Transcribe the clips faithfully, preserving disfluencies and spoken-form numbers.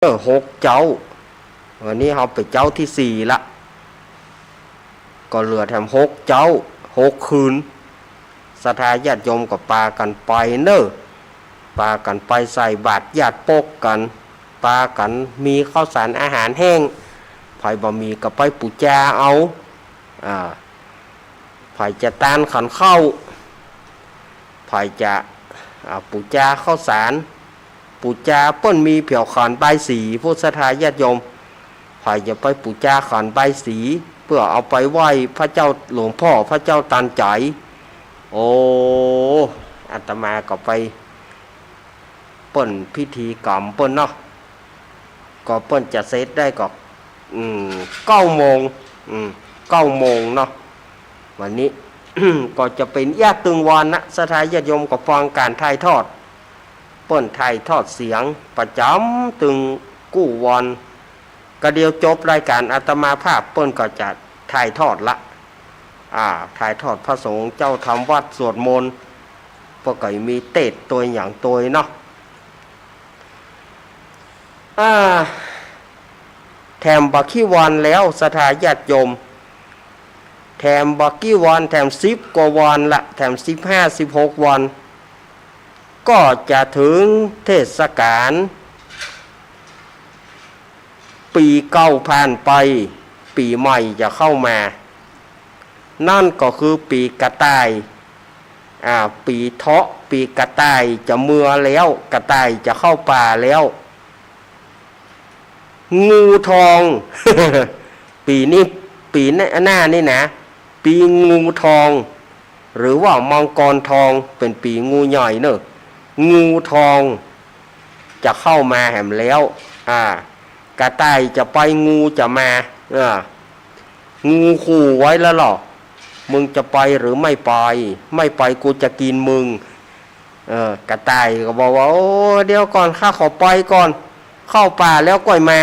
เออ หกเจ๊า วันนี้เฮาไปเจ๊าตี้สี่ละ ก็เหลือแถมหกเจ๊า หกคืน ศรัทธาญาติโยมก็ปากั๋นไปเน่อ ปากั๋นไปใส่บาตรญาติปกกั๋น ปากั๋นมีข้าวสารอาหารแห้ง ใผบ่มีก็ไปปู๋จาเอา อ่า ใผจะตานขันข้าว ใผจะ อ่า ปู๋จาข้าวสาร ปู๋จาเปิ้นมีเผียวขันบายสี พวกศรัทธาญาติโยม ใผจะไปปู๋จาขันบายสี เปื้อเอาไปไหว้พระเจ้าหลวงพ่อพระเจ้าตันใจ๋ โอ้ อาตมาก็ไป เปิ้นพิธีกรรมเปิ้นเนาะ ก็เปิ้นจะเสร็จได้ก็ อืม เก้าโมง อืม เก้าโมงเนาะ วันนี้ ก็จะเป๋นยาดตึงวันนะ ศรัทธาญาติโยมก็ฟังก๋านถ่ายทอด เปิ้นถ่ายทอดเสียงประจ๋ำตึงกู้วัน ก็เดี๋ยวจบรายก๋านอาตมาภาพ เปิ้นก็จะถ่ายทอดละ อ่า ถ่ายทอดพระสงฆ์เจ้าทำวัตรสวดมนต์ เปิ้นก็มีเตสน์ตวยหยังตวยเนาะ อ่า แถมบ่ากี้วันแล้ว ศรัทธาญาติโยม แถมบ่ากี้วัน แถมสิบกว่าวันละ แถมสิบห้า สิบหกวัน ก็จะเถิงเทศกาล ปี๋เก่าผ่านไป ปี๋ใหม่จะเข้ามา นั่นก็คือปี๋กระต่าย อ่า ปี๋เถาะ ปี๋กระต่ายจะเมือแล้ว กระต่ายจะเข้าป่าแล้ว งูทอง ปี๋นี้ ปี๋หน้านี่นะ ปี๋งูทอง หรือว่ามังกรทอง เป๋นปี๋งูใหญ่เน่อ งูทอง จะเข้ามาแหมแล้ว อ่า กระต่ายจะไป งูจะมา อ่า งูขู่ไว้แล้วเหรอ มึงจะไปหรือไม่ไป ไม่ไปกูจะกินมึง เออ กระต่ายก็บอกว่า โอ้ เดี๋ยวก่อน ข้าขอไปก่อน เข้าป่าแล้วก่อยมา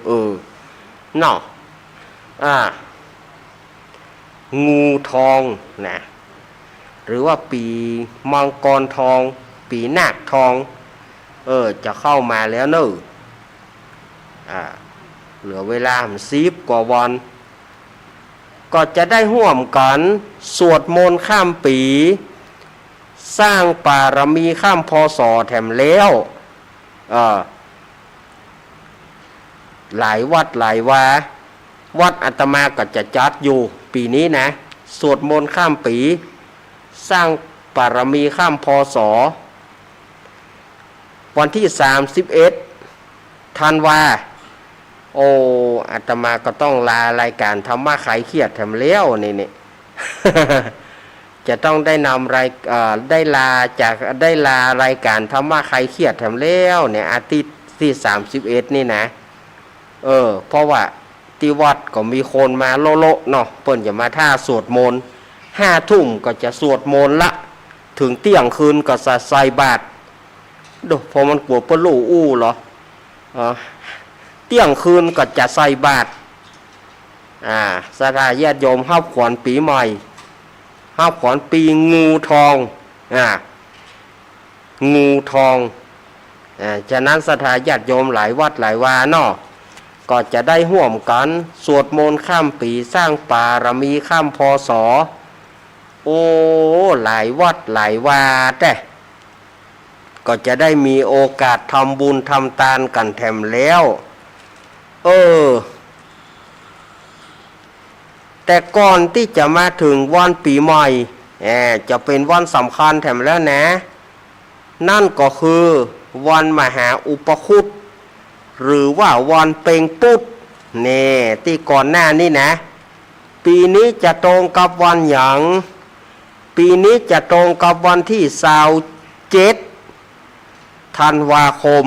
เออ เนาะ อ่า งูทองนะ หรือว่าปี๋มังกรทอง ปี๋นาคทอง เออ จะเข้ามาแล้วเน่อ อ่า เหลือเวลาสิบกว่าวัน ก็จะได้ฮ่วมกั๋นสวดมนต์ข้ามปี๋ สร้างบารมีข้าม พ.ศ. แถมแล้ว เออ หลายวัดหลายวา วัดอาตมาก็จะจัดอยู่ปี๋นี้นะ สวดมนต์ข้ามปี๋ สร้างบารมีข้าม พ.ศ. วันตี้สามสิบเอ็ดธันวา โอ้ อาตมาก็ต้องลารายก๋านธรรมะคลายเครียดแถมแล้วนี่ นี่ จะต้องได้นำราย เอ่อ ได้ลาจาก ได้ลารายก๋านธรรมะคลายเครียดแถมแล้วเนี่ย อาทิตย์ตี้สามสิบเอ็ดนี่นะ เออ เพราะว่าตี้วัดก็มีคนมาโละๆ เนาะ เปิ้นจะมาถ้าสวดมนต์ ห้าทุ่มก็จะสวดมนต์ละ เถิงเตี้ยงคืนก็จะใส่บาตร ดู เพราะมันกั๋วเปิ้นลู่อู้เหรอ เออ เตี้ยงคืนก็จะใส่บาตร อ่า ศรัทธาญาติโยมฮับขวัญปี๋ใหม่ ฮับขวัญปี๋งูทอง อ่า งูทอง อ่า ฉะนั้นศรัทธาญาติโยมหลายวัดหลายวาเนาะ ก็จะได้ฮ่วมกั๋นสวดมนต์ข้ามปี๋ สร้างบารมีข้าม พ.ศ. โอ้ หลายวัดหลายวาแต๊ ก็จะได้มีโอกาสทำบุญทำตานกั๋นแถมแล้ว เออ แต่ก่อนตี้จะมาเถิงวันปี๋ใหม่ แหม จะเป๋นวันสำคัญแถมแล้วนะ นั่นก็คือวันมหาอุปคุต หรือว่าวันเป็งปุ๊ด แน่ ตี้ก่อนหน้านี้นะ ปี๋นี้จะตรงกับวันหยัง ปี๋นี้จะตรงกับวันตี้ซาวเจ็ดธันวาคม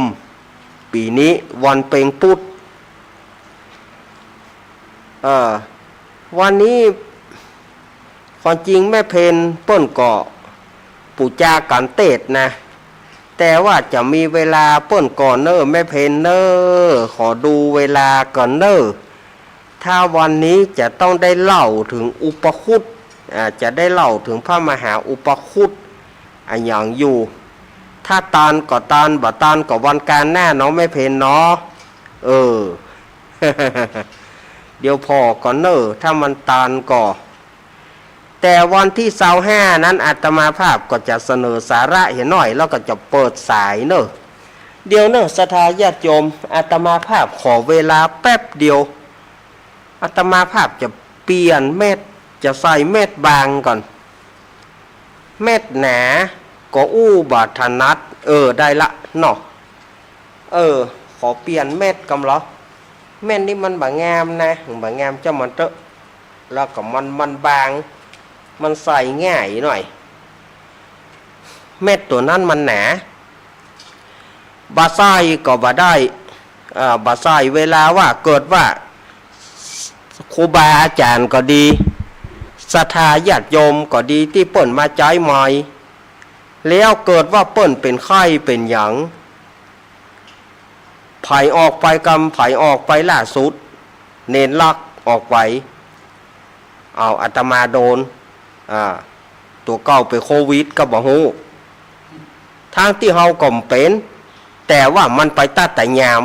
ปี๋นี้วันเป็งปุ๊ด เออ วันนี้ ความจริงแม่เพนเปิ้นก็ปู๋จากั๋นเตสน์นะ แต่ว่าจะมีเวลาเปิ้นก่อเน่อ แม่เพนเน่อ ขอดูเวลาก่อนเน่อ ถ้าวันนี้จะต้องได้เล่าเถิงอุปคุต อ่า จะได้เล่าเถิงพระมหาอุปคุตอะหยังอยู่ ถ้าตานก็ตาน บ่ตานก็วันก๋านหน้าเนาะแม่เพ็ญเนาะ เออ เดี๋ยวผ่อก่อนเน่อ ถ้ามันตานก็ แต่วันตี้ซาวห้านั้นอาตมาภาพก็จะเสนอสาระเหียหน้อย แล้วก็จะเปิดสายเน่อ เดี๋ยวเน่อ ศรัทธาญาติโยม อาตมาภาพขอเวลาแป๊บเดียว อาตมาภาพจะเปลี่ยนแมส จะใส่แมสบางก่อน แมสหนาก็อู้บ่ถนัด เออ ได้ละเนาะ เออ ขอเปลี่ยนแมสก่อนเหรอ แมสนี่มันบ่งามนะ บ่งามจ้ามันเต๊อะ แล้วก็มัน มันบาง มันใส่ง่ายหน่อย แมสตั๋วนั้นมันหนา บ่ใส่ก็บ่ได้ เอ่อ บ่ใส่ เวลาว่าเกิดว่าครูบาอาจ๋ารย์ก็ดี ศรัทธาญาติโยมก็ดี ตี้เปิ้นมาใจ๊ใหม่ แล้วเกิดว่าเปิ้นเป๋นไข้เป๋นหยัง ใผออกไปกำ ใผออกไปล่าสุด เณรลักษณ์ออกไป เอาอาตมาโดน อ่า ตั๋วเก่าเป๋นโควิดก็บ่ฮู้ ทั้งตี้เฮาก็บ่เป๋น แต่ว่ามันไปตั๊ดตะยาม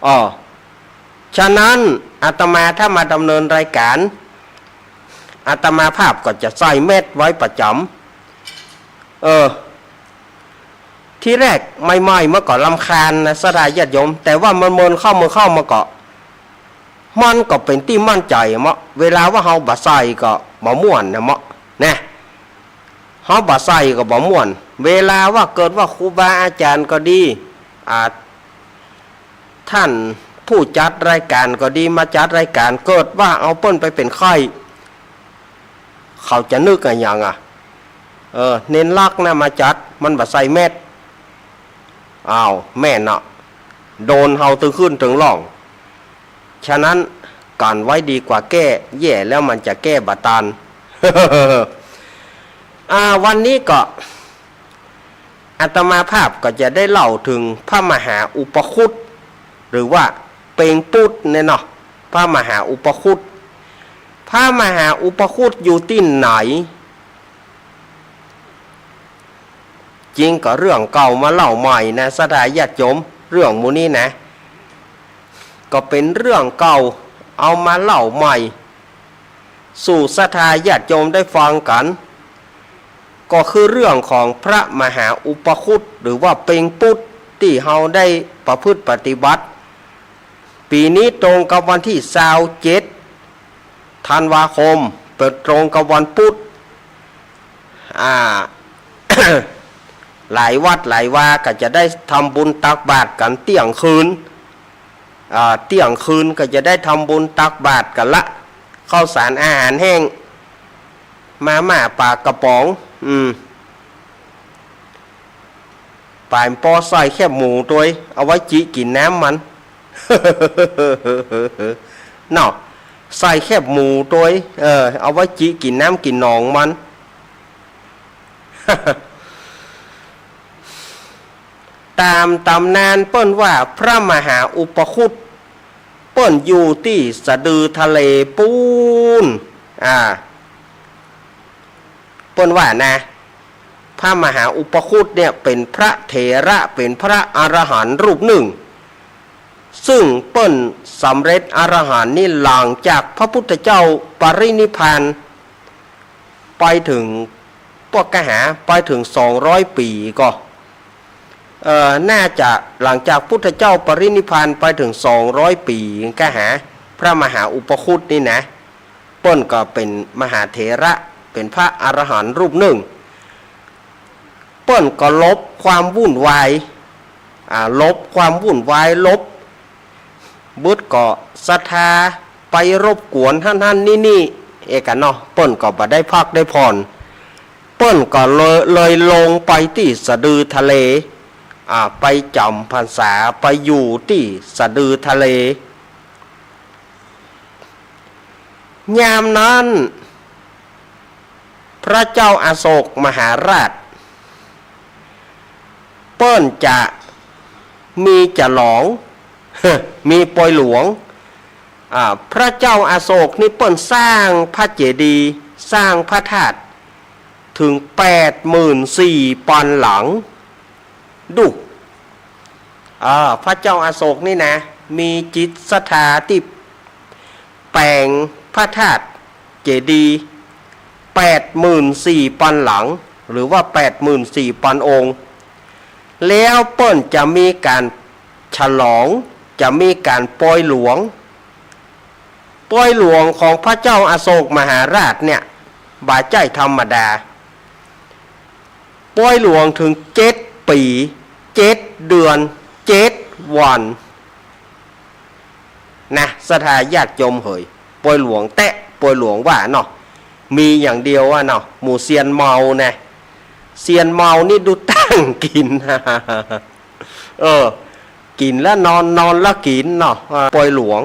อ้อ ฉะนั้นอาตมาถ้ามาดำเนินรายการ อาตมาภาพก็จะใส่แมสไว้ประจ๋ำ เออ ทีแรกใหม่ๆ มันก็รำคาญนะ ศรัทธาญาติโยม แต่ว่ามันเมินเข้า เมินเข้า มันก็ มันก็เป๋นตี้มั่นใจ๋เนาะ เวลาว่าเฮาบ่ใส่ก็บ่ม่วนนะเนาะ นะ เฮาบ่ใส่ก็บ่ม่วน เวลาว่าเกิดว่าครูบาอาจ๋ารย์ก็ดี อ่า ท่านผู้จัดรายการก็ดี มาจัดรายการ เกิดว่าเอาเปิ้นไปเป๋นไข้ เขาจะนึกอะหยังอะ เออ เณรลักษณ์นะมาจัด มันบ่ใส่แมส อ้าว แม่นเนาะ โดนเฮาตึงขึ้นตึงล่อง ฉะนั้นกั๋นไว้ดีกว่าแก้ แย่แล้วมันจะแก้บ่ตัน อ่า วันนี้ก็ อาตมาภาพก็จะได้เล่าเถิงพระมหาอุปคุต หรือว่าเปงปุ๊ตเนี่ยเนาะ พระมหาอุปคุต พระมหาอุปคุตอยู่ตี้ไหน จริงก็เรื่องเก่ามาเล่าใหม่นะ ศรัทธาญาติโยม เรื่องหมู่นี้นะ ก็เป๋นเรื่องเก่าเอามาเล่าใหม่ สู่ศรัทธาญาติโยมได้ฟังกั๋น ก็คือเรื่องของพระมหาอุปคุต หรือว่าเปงปุ๊ต ตี้เฮาได้ประพฤติปฏิบัติ ปี๋นี้ตรงกับวันตี้ซาวเจ็ดธันวาคม เป๋นตรงกับวันปุ๊ต อ่า หลายวัดหลายวาก็จะได้ทำบุญตักบาตรกั๋นเตี้ยงคืน อ่า เตี้ยงคืนก็จะได้ทำบุญตักบาตรกั๋นละ ข้าวสารอาหารแห้ง มาม่าปลากระป๋อง อืม ป๋ายปอใส่แคบหมูตวย เอาไว้จิกิ๋นน้ำมัน เนาะ ใส่แคบหมูตวย เออ เอาไว้จิกิ๋นน้ำกิ๋นหนองมัน ต๋ามต๋ำนานเปิ้นว่าพระมหาอุปคุต เปิ้นอยู่ตี้สะดือทะเลปู๊น อ่า เปิ้นว่านะ พระมหาอุปคุตเนี่ยเป๋นพระเถระ เป๋นพระอรหันต์รูปนึ่ง ซึ่งเปิ้นสำเร็จอรหันต์นี่หลังจากพระพุทธเจ้าปรินิพพานไปเถิง ปวกกะหา ไปเถิงสองร้อยปี๋ก่อ เอ่อ น่าจะหลังจากพุทธเจ้าปรินิพพานไปเถิงสองร้อยปี๋กะหา พระมหาอุปคุตนี่นะ เปิ้นก็เป๋นมหาเถระ เป๋นพระอรหันต์รูปนึ่ง เปิ้นก็หลบความวุ่นวาย อ่า หลบความวุ่นวาย หลบ บึดก็ศรัทธาไปรบกวนหั้นหั้นนี่นี่ เอกะเนาะ เปิ้นก็บ่ได้พักได้ผ่อน เปิ้นก็เลย เลยลงไปตี้สะดือทะเล อ่า ไปจ๋ำพรรษา ไปอยู่ตี้สะดือทะเล ยามนั้น พระเจ้าอโศกมหาราช เปิ้นจะมีฉลอง มีปอยหลวง อ่า พระเจ้าอโศกนี่เปิ้นสร้างพระเจดีย์ สร้างพระธาตุ เถิงแปดหมื่นสี่ปันหลัง ดู อ่า พระเจ้าอโศกนี่นะ มีจิตศรัทธาตี้แป๋งพระธาตุเจดีย์แปดหมื่นสี่ปันหลัง หรือว่าแปดหมื่นสี่ปันองค์ แล้วเปิ้นจะมีก๋านฉลอง จะมีก๋านปอยหลวง ปอยหลวงของพระเจ้าอโศกมหาราชเนี่ย บ่ใจ้ธรรมดา ปอยหลวงเถิงเจ็ดปี๋ เจ็ดเดือน เจ็ดวัน นะ ศรัทธาญาติโยมเหย ปอยหลวงแต๊ ปอยหลวงว่าเนาะ มีอย่างเดียวอะเนาะ หมู่เซียนเมานะ เซียนเมานี่ดูตั้งกิ๋น เออ กิ๋นแล้วนอน นอนแล้วกิ๋นเนาะ อ่า ปอยหลวง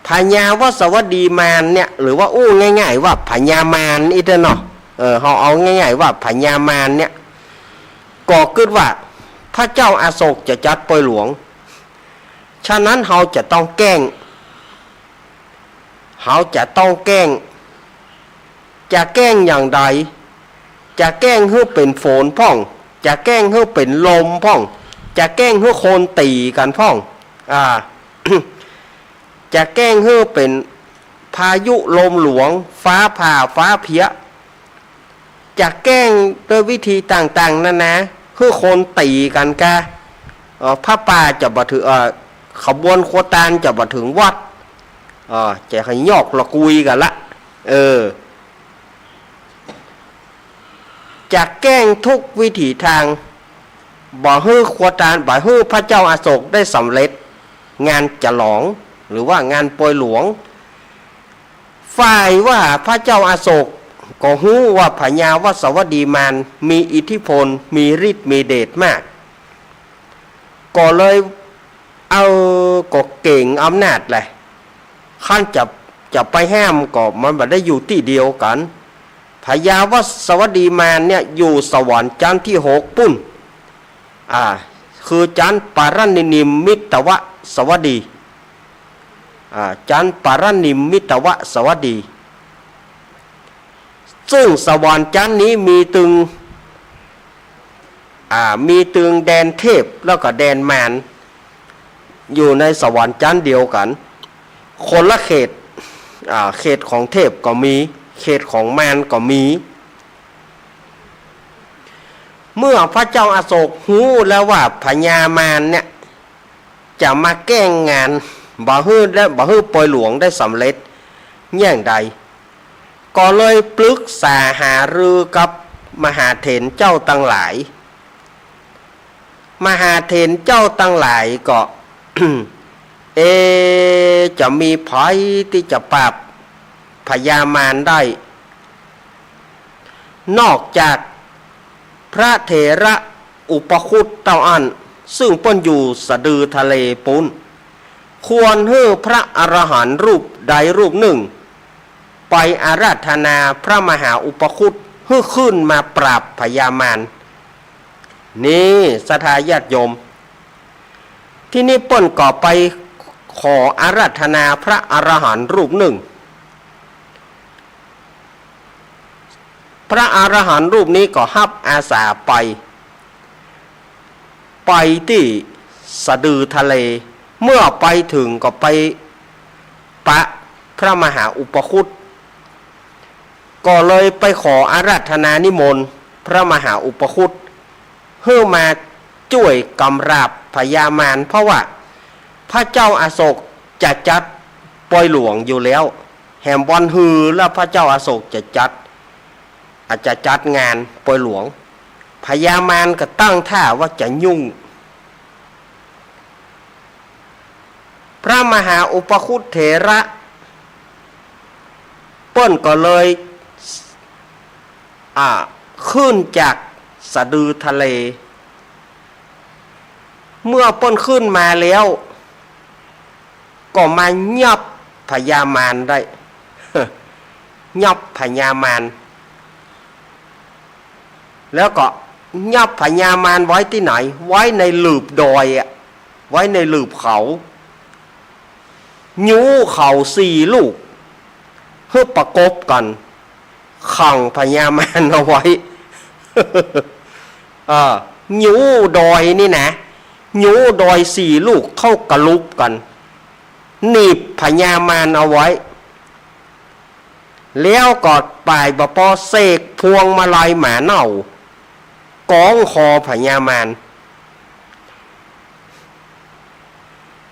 พญาวัสวัสดีมานเนี่ย หรือว่าอู้ง่ายๆ ว่าพญามานอี้เต๊อะเนาะ เออ เฮาเอาง่ายๆ ว่าพญามานเนี่ย ก็กึ๊ดว่าพระเจ้าอโศกจะจัดปอยหลวง ฉะนั้นเฮาจะต้องแก้ง เฮาจะต้องแก้ง จะแก้งอย่างใด จะแก้งหื้อเป๋นฝนพ่อง จะแก้งหื้อเป๋นลมพ่อง จะแก้งหื้อคนตี๋กั๋นพ่อง อ่า จะแก้งหื้อเป๋นพายุลมหลวง ฟ้าผ่า ฟ้าเผีย จะแก้งด้วยวิธีต่างๆ นานา หื้อคนตี๋กั๋นกา เอ่อ ผ้าป่าจะบ่เถิง เอ่อ ขบวนครัวตานจะบ่เถิงวัด เอ่อ จะหื้อยอกละกุยกั๋นละ เออ จะแก้งทุกวิถีตาง บ่หื้อครัวตาน บ่หื้อพระเจ้าอโศกได้สำเร็จ งานฉลอง หรือว่างานปอยหลวง ฝ่ายว่าพระเจ้าอโศกก็ฮู้ว่าพญาวัสวัสดีมานมีอิทธิพล มีฤทธิ์ มีเดชมาก ก็เลย เออ ก็เก๋งอำนาจแหละ คันจะ จะไปห้ามก็มันบ่ได้อยู่ตี้เดียวกั๋น พญาวัสวัสดีมานเนี่ยอยู่สวรรค์จั๊นตี้หกปุ้น อ่า คือจั๊นปารนิมมิตวสวัสดี อ่า จั๊นปารนิมมิตวสวัสดี ซึ่งสวรรค์จั๊นนี้มีตึง อ่า มีตึงแดนเทพแล้วก็แดนมาร อยู่ในสวรรค์จั๊นเดียวกั๋น คนละเขต อ่า เขตของเทพก็มี เขตของมารก็มี เมื่อพระเจ้าอโศกฮู้แล้วว่าพญามารเนี่ย จะมาแก้งงาน บ่หื้อได้ บ่หื้อปอยหลวงได้สำเร็จ อย่างใด ก็เลยปรึกษาหารือกับมหาเถรเจ้าตังหลาย มหาเถรเจ้าตังหลายก็ เอ จะมีใผตี้จะปราบพญามารได้ นอกจากพระเถระอุปคุตเต้าอั้น ซึ่งเปิ้นอยู่สะดือทะเลปู๊น ควรหื้อพระอรหันต์รูปใดรูปนึ่ง ไปอาราธนาพระมหาอุปคุตหื้อขึ้นมาปราบพญามาร นี่ศรัทธาญาติโยม ทีนี้เปิ้นก็ไปขออาราธนาพระอรหันต์รูปนึ่ง พระอรหันต์รูปนี้ก็ฮับอาสาไป ไปตี้สะดือทะเล เมื่อไปเถิงก็ไปปะพระมหาอุปคุต ก็เลยไปขออาราธนานิมนต์พระมหาอุปคุต หื้อมาจ้วยกำราบพญามาร เพราะว่าพระเจ้าอโศกจะจัดปอยหลวงอยู่แล้ว แหมวันฮือแล้วพระเจ้าอโศกจะจัด อาจจะจัดงานปอยหลวง พญามารก็ตั้งท่าว่าจะยุ่ง พระมหาอุปคุตเถระ เปิ้นก็เลย อ่า ขึ้นจากสะดือทะเล เมื่อเปิ้นขึ้นมาแล้ว ก็มายับพญามารได้ ยับพญามาร แล้วก็ยับพญามารไว้ตี้ไหน ไว้ในหลืบดอยอะ ไว้ในหลืบเขา ยู้เขาสี่ลูก หื้อประกบกั๋น ขังพญามารเอาไว้ เออ หยูดอยนี่นะ หยูดอยสี่ลูกเข้ากะลุบกั๋น หนีบพญามารเอาไว้ แล้วก็ป๋ายบ่ปอเสกพวงมาลัยหมาเน่า ก๋องคอพญามาร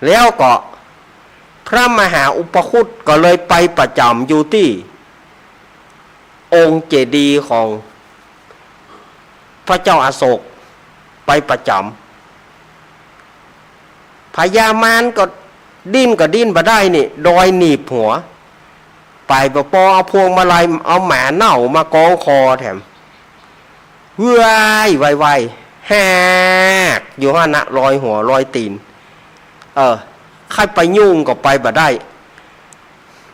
แล้วก็พระมหาอุปคุตก็เลยไปประจ๋ำอยู่ตี้องค์เจดีย์ของพระเจ้าอโศก ไปประจ๋ำ พญามารก็ดิ้นก็ดิ้นบ่ได้นี่ ดอยหนีบหัว ป๋ายบ่ปอเอาพวงมาลัย เอาหมาเน่ามาก๋องคอแถม เว้ย ไวๆ หักอยู่หั้นนะ ลอยหัวลอยตี๋น เออ ใค่ไปยุ่งก็ไปบ่ได้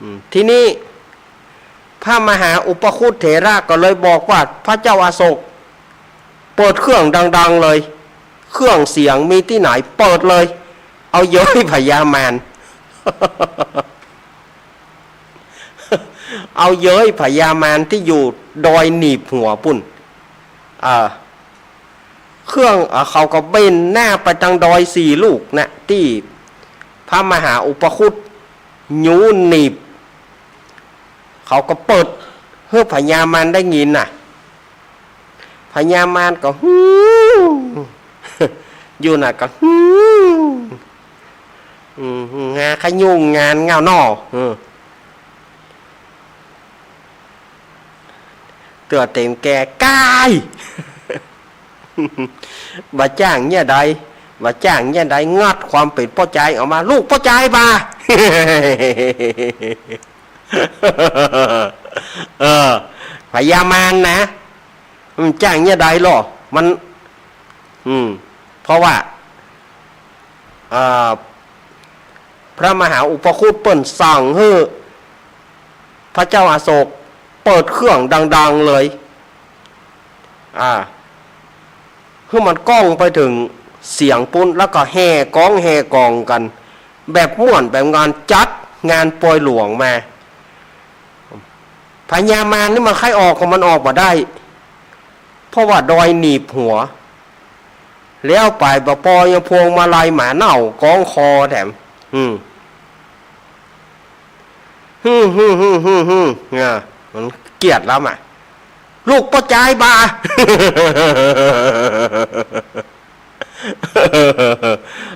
อืม ทีนี้ พระมหาอุปคุตเถระก็เลยบอกว่า พระเจ้าอโศก เปิดเครื่องดังๆ เลย เครื่องเสียงมีตี้ไหนเปิดเลย เอาเย้ยพญามาร เอาเย้ยพญามารตี้อยู่ดอยหนีบหัวปู๊น อ่า เครื่อง อ่า เขาก็เบนหน้าไปตางดอยสี่ลูกนะ ตี้พระมหาอุปคุตหยูหนีบ เขาก็เปิดหื้อพญามารได้ยินน่ะ พญามารก็ หืม อยู่น่ะก็ หืม อืม หาขยุ่งงานเง่าหน้อ อืม เตื้อเต็มแก่ ก้าย บ่าจ้างเยียะใด บ่าจ้างเยียะใด งัดความเป๋นป้อจายออกมา ลูกป้อจายบ่า เออ พญามารนะ มันจ้างเยียะใดลอ มัน อืม เพราะว่า อ่า พระมหาอุปคุตเปิ้นสั่งหื้อพระเจ้าอโศกเปิดเครื่องดังๆ เลย อ่า หื้อมันก้องไปเถิงเสียงปู๊น แล้วก็แห่ก๋องแห่ก๋องกั๋น แบบม่วนแบบงานจัดงานปอยหลวงมา พญามารนี่มันใค่ออกก็มันออกบ่ได้ เพราะว่าดอยหนีบหัว แล้วป๋ายบ่ปอยังพวงมาลัยหมาเน่าก๋องคอแถม อืม ฮึ่ม ฮึ่ม อ่า มันเกลียดแล้วอะ ลูกป้อจายบ่า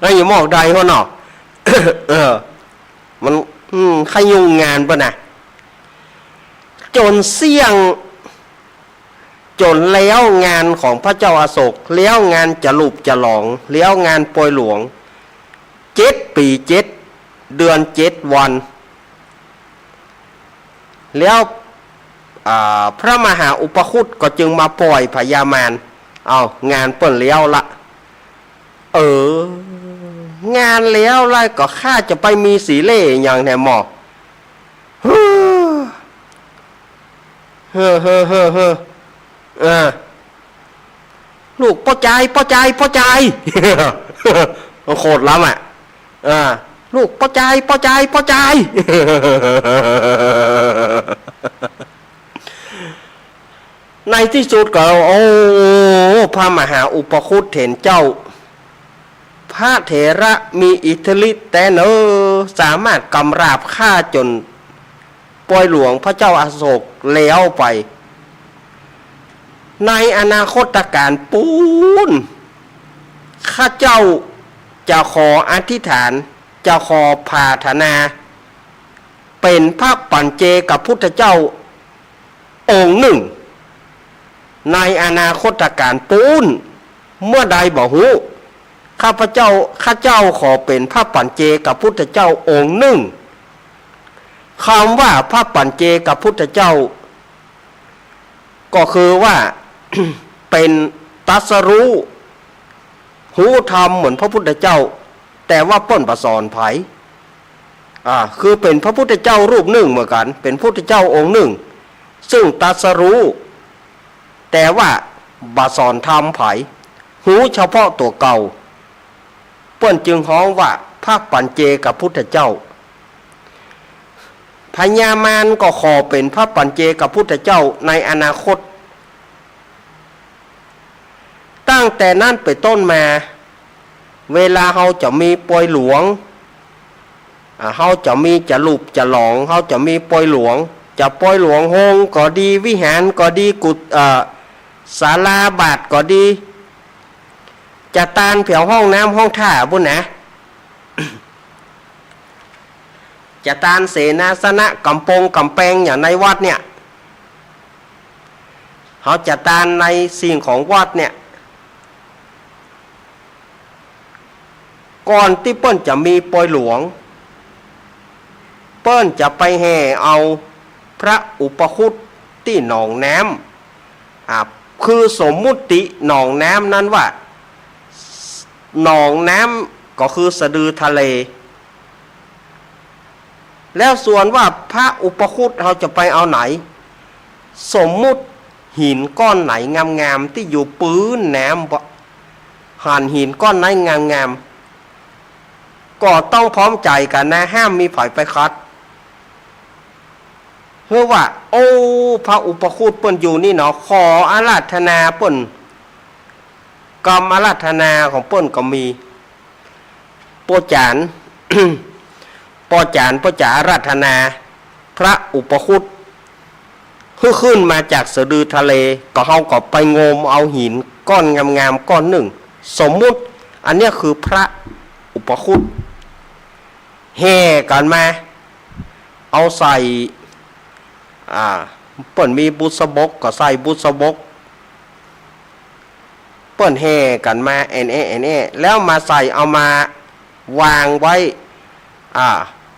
ไอ้หยูหมอกใดหั้นเนาะ เออ มัน อืม ขยุ่งงานเปิ้นน่ะ จ๋นเสี้ยง จ๋นแล้วงานของพระเจ้าอโศก แล้วงานจลุบจลอง แล้วงานปอยหลวง เจ็ดปี๋เจ็ดเดือนเจ็ดวัน แล้ว อ่า พระมหาอุปคุตก็จึงมาป่อยพญามาร เอา งานเปิ้นแล้วละ เออ งานแล้วละ ก็ข้าจะไปมีสีเล่ห์หยังแหนหมอ เฮ้อ เฮ้อ เฮ้อ เฮ้อ เฮ้อ เออ ลูกป้อจาย ป้อจาย ป้อจาย โคตรล้ำอะ เออ ลูกป้อจาย ป้อจาย ป้อจาย ในตี้สุดก็ โอ้ พระมหาอุปคุตเห็นเจ้า พระเถระมีอิทธิฤทธิ์แต๊เนอ สามารถกำราบข้าจ๋นปอยหลวงพระเจ้าอโศกแล้วไป ในอนาคตกาลปู๊น ข้าเจ้าจะขออธิษฐาน จะขอผาถนา เป๋นพระปัจเจกพุทธเจ้าองค์นึ่ง ในอนาคตกาลปู๊น เมื่อใดบ่ฮู้ ข้าพเจ้า ข้าเจ้าขอเป๋นพระปัจเจกพุทธเจ้าองค์นึ่ง กำว่าพระปัจเจกพุทธเจ้า ก็คือว่า เป๋นตรัสรู้ ฮู้ธรรมเหมือนพระพุทธเจ้า แต่ว่าเปิ้นบ่สอนใผ อ่า คือเป๋นพระพุทธเจ้ารูปนึ่งเหมือนกั๋น เป๋นพุทธเจ้าองค์นึ่ง ซึ่งตรัสรู้ แต่ว่าบ่สอนธรรมใผ ฮู้เฉพาะตั๋วเก่า เปิ้นจึงฮ้องว่าพระปัจเจกพุทธเจ้า พ พญามารก็ขอเป๋นพระปัจเจกพุทธเจ้าในอนาคต ตั้งแต่นั้นเป๋นต้นมา เวลาเฮาจะมีปอยหลวง อ่า เฮาจะมีจะหลุบจะหลอง เฮาจะมีปอยหลวง จะปอยหลวงโฮงก็ดี วิหารก็ดี กุฏิ เอ่อ ศาลาบาทก็ดี จะตานแผวห้องน้ำห้องท่าปู้นนะ จะตานเสนาสนะก๋ำปงก๋ำแปงอย่างในวัดเนี่ย เฮาจะตานในสิ่งของวัดเนี่ย ก่อนตี้เปิ้นจะมีปอยหลวง เปิ้นจะไปแห่เอาพระอุปคุตตี้หนองน้ำ อ่า คือสมมุติหนองน้ำนั้นว่า หนองน้ำก็คือสะดือทะเล แล้วส่วนว่าพระอุปคุตเฮาจะไปเอาไหน สมมุติหินก้อนไหนงามๆ ตี้อยู่ปื๊นน้ำบ่ หันหินก้อนไหนงามๆ ก็ต้องพร้อมใจ๋กั๋นนะ ห้ามมีใผไปขัด หื้อว่า โอ้ พระอุปคุตเปิ้นอยู่นี่เนาะ ขออาราธนาเปิ้น กำอาราธนาของเปิ้นก็มี ป้อจ๋ารย์ ป้อจ๋ารย์ ป้อจ๋ารย์อาราธนาพระอุปคุต หื้อขึ้นมาจากสะดือทะเล ก็เฮาก็ไปงมเอาหินก้อนงามๆ ก้อนนึ่ง สมมุติ อันเนี้ยคือพระอุปคุต แห่กั๋นมา เอาใส่ อ่า เปิ้นมีบุษบกก็ใส่บุษบก เปิ้นแห่กั๋นมาแอ่นแอ้แอ่นแอ้ แล้วมาใส่เอามาวางไว้ อ่า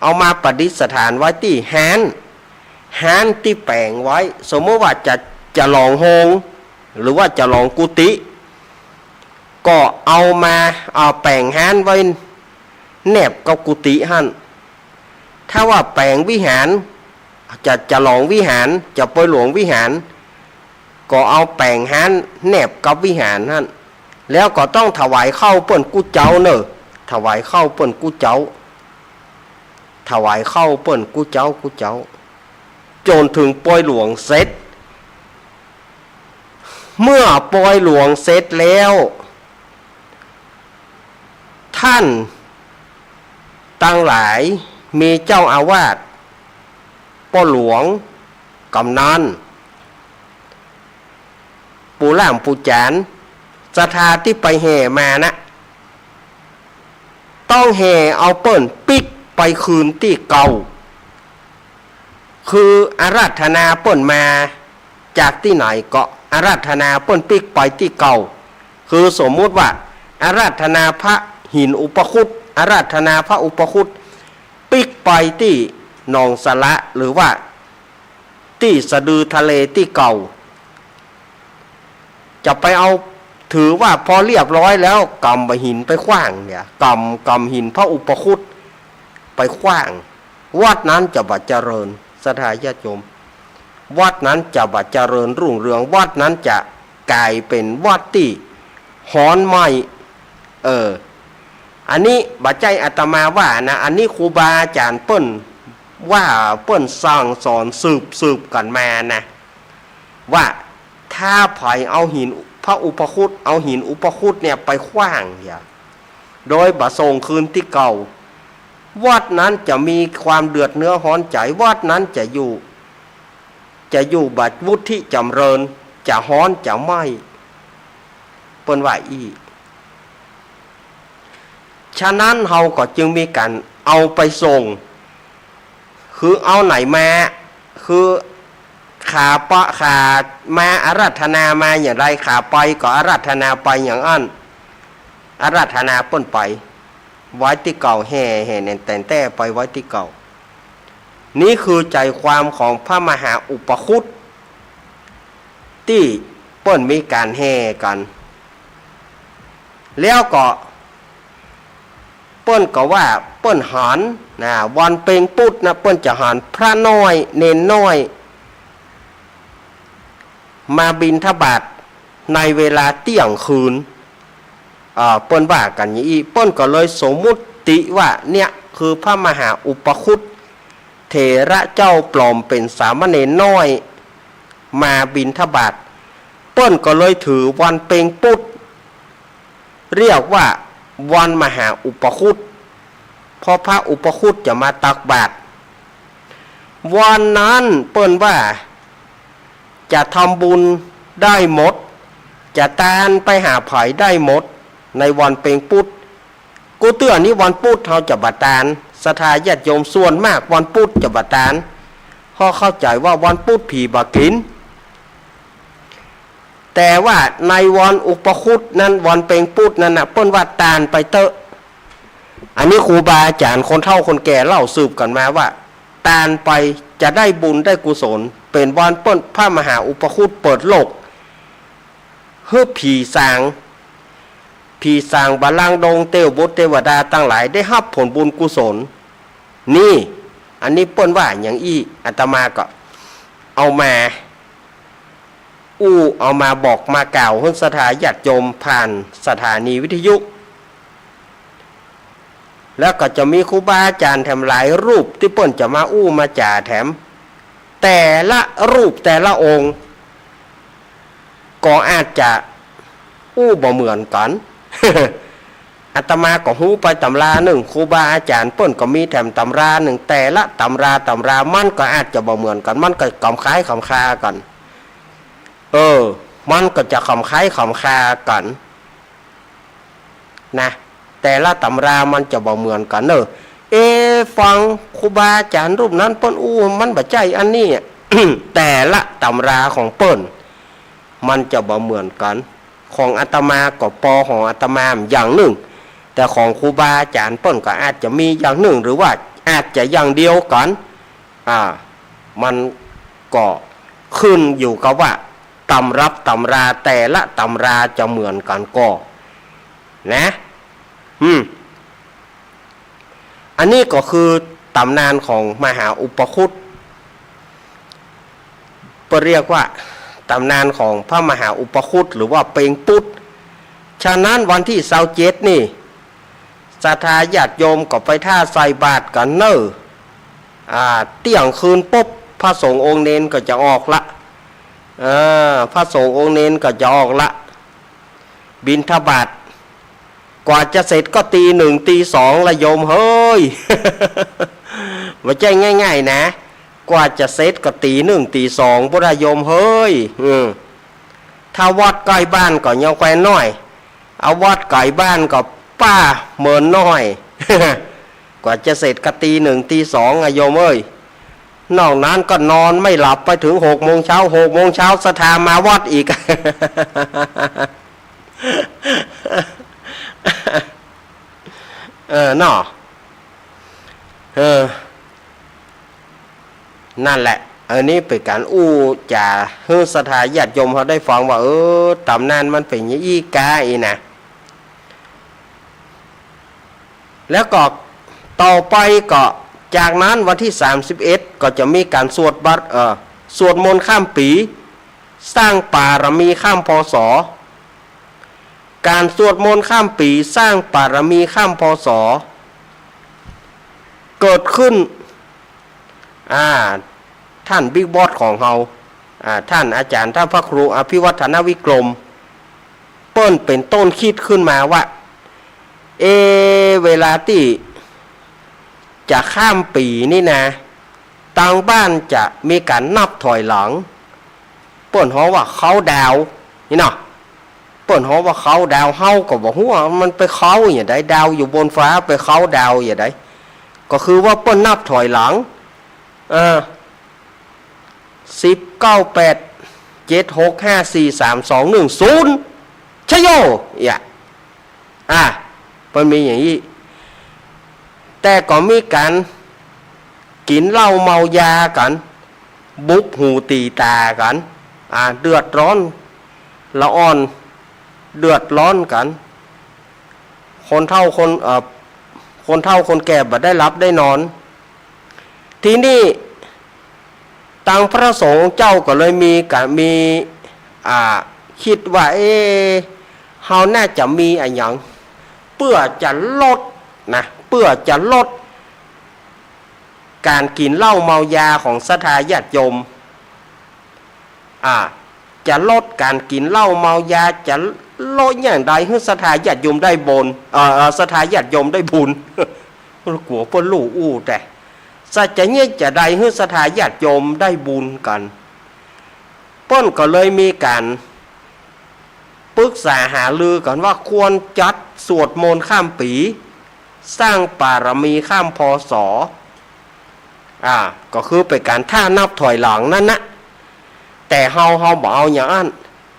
เอามาประดิษฐานไว้ตี้ฮาน ฮานตี้แป๋งไว้ สมมุติว่าจะ จะหลองโฮง หรือว่าจะหลองกุฏิ ก็เอามา เอาแป๋งฮานไว้แนบกับกุฏิหั้น ถ้าว่าแป๋งวิหาร จะ จะหลองวิหาร จะปอยหลวงวิหาร ก็เอาแป๋งฮานแนบกับวิหารหั้น แล้วก็ต้องถวายข้าวเปิ้นกู้เจ๊าเน่อ ถวายข้าวเปิ้นกู้เจ๊า ถวายข้าวเปิ้นกู้เจ๊ากู้เจ๊า จ๋นเถิงปอยหลวงเสร็จ เมื่อปอยหลวงเสร็จแล้ว ต้านตังหลาย มีเจ้าอาวาส ป้อหลวง กำนัล ปู่ล่ามปู่จ๋ารย์ ศรัทธาตี้ไปแห่มานะ ต้องแห่เอาเปิ้นปิ๊กไปคืนตี้เก่า คืออาราธนาเปิ้นมาจากตี้ไหนก็อาราธนาเปิ้นปิ๊กไปตี้เก่า คือสมมุติว่าอาราธนาพระหินอุปคุต อาราธนาพระอุปคุต ปิ๊กไปตี้หนองสาระ หรือว่าตี้สะดือทะเลตี้เก่า จะไปเอา ถือว่าพอเรียบร้อยแล้ว กำบ่าหินไปขว้างเนี่ย กำ กำหินพระอุปคุตไปขว้าง วัดนั้นจะบ่เจริญ ศรัทธาญาติโยม วัดนั้นจะบ่เจริญรุ่งเรือง วัดนั้นจะก๋ายเป๋นวัดตี้ฮ้อนไหม้ เออ อันนี้บ่ใจ้อาตมาว่านะ อันนี้ครูบาอาจ๋ารย์เปิ้นว่า เปิ้นสั่งสอนสืบๆ กั๋นมานะ ว่าถ้าใผเอาหินพระอุปคุต เอาหินอุปคุตเนี่ยไปขว้างเหีย โดยบ่ส่งคืนตี้เก่า วัดนั้นจะมีความเดือดเนื้อฮ้อนใจ๋ วัดนั้นจะอยู่ จะอยู่บ่วุฒิจ๋ำเริญ จะฮ้อนจะไหม้ เปิ้นว่าอี้ ฉะนั้นเฮาก็จึงมีก๋านเอาไปส่ง คือเอาไหนมา คือขาปะ ขามาอาราธนามาอย่างใด ขาไปก็อาราธนาไปอย่างอั้น อาราธนาเปิ้นไป ไว้ตี้เก่า แห่ แห่แหน่นแต๋นแต้ไปไว้ตี้เก่า นี่คือใจ๋ความของพระมหาอุปคุต ตี้เปิ้นมีก๋านแห่กั๋น แล้วก็เปิ้นก็ว่าเปิ้นหันนะ วันเพ็ญปุธนะ เปิ้นจะหันพระน้อย เณรน้อย มาบิณฑบาตในเวลาเตี้ยงคืน เอ่อ เปิ้นว่ากั๋นอย่างอี้ เปิ้นก็เลยสมมุติว่าเนี่ยคือพระมหาอุปคุต เถระเจ้าปลอมเป๋นสามเณรน้อย มาบิณฑบาต เปิ้นก็เลยถือวันเพ็ญปุธ เรียกว่าวันมหาอุปคุต เพราะพระอุปคุตจะมาตักบาตร วันนั้นเปิ้นว่าจะทำบุญได้หมด จะตานไปหาใผได้หมด ในวันเพ็ญปุธ กู้เตื้อนี้วันปุธเฮาจะบ่ตาน ศรัทธาญาติโยมส่วนมากวันปุธจะบ่ตาน เพราะเข้าใจ๋ว่าวันปุธผีบ่กิ๋น แต่ว่าในวันอุปคุตนั้น วันเพ็ญปุธนั้นน่ะ เปิ้นว่าตานไปเต๊อะ อันนี้ครูบาอาจ๋ารย์คนเฒ่าคนแก่เล่าสืบกั๋นมาว่า ตานไปจะได้บุญได้กุศล เป๋นวันเปิ้นพระมหาอุปคุตเปิดโลก หื้อผีสาง ผีสางบาลางดง เตวบุตรเตวดาตังหลายได้ฮับผลบุญกุศล นี่ อันนี้เปิ้นว่าอย่างอี้ อาตมาก็เอามาอู้ เอามาบอกมากล่าวหื้อศรัทธาญาติโยมผ่านสถานีวิทยุ แล้วก็จะมีครูบาอาจ๋ารย์แถมหลายรูปตี้เปิ้นจะมาอู้มาจ๋าแถม แต่ละรูปแต่ละองค์ ก็อาจจะอู้บ่เหมือนกั๋น อาตมาก็ฮู้ไปตำรานึ่ง ครูบาอาจ๋ารย์เปิ้นก็มีแถมตำรานึ่ง แต่ละตำราตำรามันก็อาจจะบ่เหมือนกั๋น มันก็คล้ำคล้ายคล้ำคากั๋น เออ มันก็จะคล้ำคล้ายคล้ำคากั๋น นะ แต่ละตำรามันจะบ่เหมือนกั๋นเน่อ เอ๊ะ ฟังครูบาอาจ๋ารย์รูปนั้นเปิ้นอู้มันบ่ใจ้อันนี้ แต่ละตำราของเปิ้น มันจะบ่เหมือนกั๋น ของอาตมาก็ปอของอาตมาอย่างนึ่ง แต่ของครูบาอาจ๋ารย์เปิ้นก็อาจจะมีอย่างนึ่ง หรือว่าอาจจะอย่างเดียวกั๋น อ่า มันก็ขึ้นอยู่กับว่าตำรับตำราแต่ละตำราจะเหมือนกั๋นก่อ นะ อืม อันนี้ก็คือต๋ำนานของมหาอุปคุต เปิ้นเรียกว่าต๋ำนานของพระมหาอุปคุต หรือว่าเพ็ญปุธ ฉะนั้นวันตี้ซาวเจ็ดนี่ ศรัทธาญาติโยมก็ไปท่าใส่บาตรกั๋นเน่อ อ่า เตี้ยงคืนปุ๊บ พระสงฆ์องค์เณรก็จะออกละ เออ พระสงฆ์องค์เณรก็จะออกละ บิณฑบาต กว่าจะเสร็จก็ตีหนึ่งตีสองละโยมเฮ้ย บ่ใจ้ง่ายๆ นะ กว่าจะเสร็จก็ตีหนึ่งตีสองพุ้นละโยมเฮ้ย อืม ถ้าวัดใก้บ้านก็ยังแควนน้อย เอาวัดไก๋บ้านก็ป้าเมินน้อย กว่าจะเสร็จก็ตีหนึ่งตีสองอะโยมเอ้ย นอกนั้นก็นอนไม่หลับไปถึงหกโมงเช้า หกโมงเช้าศรัทธามาวัดอีก เออ เนาะ เออ นั่นแหละ อันนี้เป๋นก๋านอู้จ๋าหื้อศรัทธาญาติโยมเขาได้ฟังว่า เออ ต๋ำนานมันเป๋นอย่างอี้กาอี้นะ แล้วก็ต่อไปก็ จากนั้นวันตี้สามสิบเอ็ดก็จะมีก๋านสวดบัตร เอ่อ สวดมนต์ข้ามปี๋ สร้างบารมีข้าม พ.ศ. ก๋านสวดมนต์ข้ามปี๋สร้างบารมีข้าม พ.ศ. เกิดขึ้น อ่า ท่านบิ๊กบอสของเฮา อ่า ท่านอาจ๋ารย์ ท่านพระครูอภิวัฒนวิกรม เปิ้นเป๋นต้นคิดขึ้นมาว่า เอ เวลาตี้จะข้ามปี๋นี่นะ ตางบ้านจะมีก๋านนับถอยหลัง เปิ้นฮ้องว่าเคาน์ดาวน์ นี่เนาะ เปิ้นฮ้องว่าเคาน์ดาวน์ เฮาก็บ่ฮู้ว่ามันไปเคาน์อย่างใด ดาวอยู่บนฟ้า ไปเคาน์ดาวน์อย่างใด ก็คือว่าเปิ้นนับถอยหลัง เออ สิบ เก้า แปด เจ็ด หก ห้า สี่ สาม สอง หนึ่ง ศูนย์ ชะโย เอี้ย อ่ะ เปิ้นมีอย่างอี้ แต่ก็มีก๋านกิ๋นเหล้าเมายากั๋น บุบหูตี๋ต๋ากั๋น อ่ะ เดือดร้อน ละอ่อน เดือดร้อนกั๋น คนเฒ่าคน เอ่อ คนเฒ่าคนแก่บ่ได้หลับได้นอน ทีนี้ ตางพระสงฆ์เจ้าก็เลยมีก๋าน มี อ่า คิดว่า เอ๊ะ เฮาน่าจะมีอะหยัง เปื้อจะลดนะ เปื้อจะลด ก๋านกิ๋นเหล้าเมายาของศรัทธาญาติโยม อ่า จะลดก๋านกิ๋นเหล้าเมายา จะลดอย่างใดหื้อศรัทธาญาติโยมได้บุญ เอ่อ เอ่อ ศรัทธาญาติโยมได้บุญ กั๋วเปิ้นลู่อู้แต๊ จะเยียะจะใดหื้อศรัทธาญาติโยมได้บุญกั๋น เปิ้นก็เลยมีก๋านปรึกษาหารือกั๋นว่าควรจัดสวดมนต์ข้ามปี๋ สร้างบารมีข้าม พ.ศ. อ่า ก็คือเป๋นก๋านถ้านับถอยหลังนั้นนะ แต่เฮา เฮาบ่เอาอย่างอั้น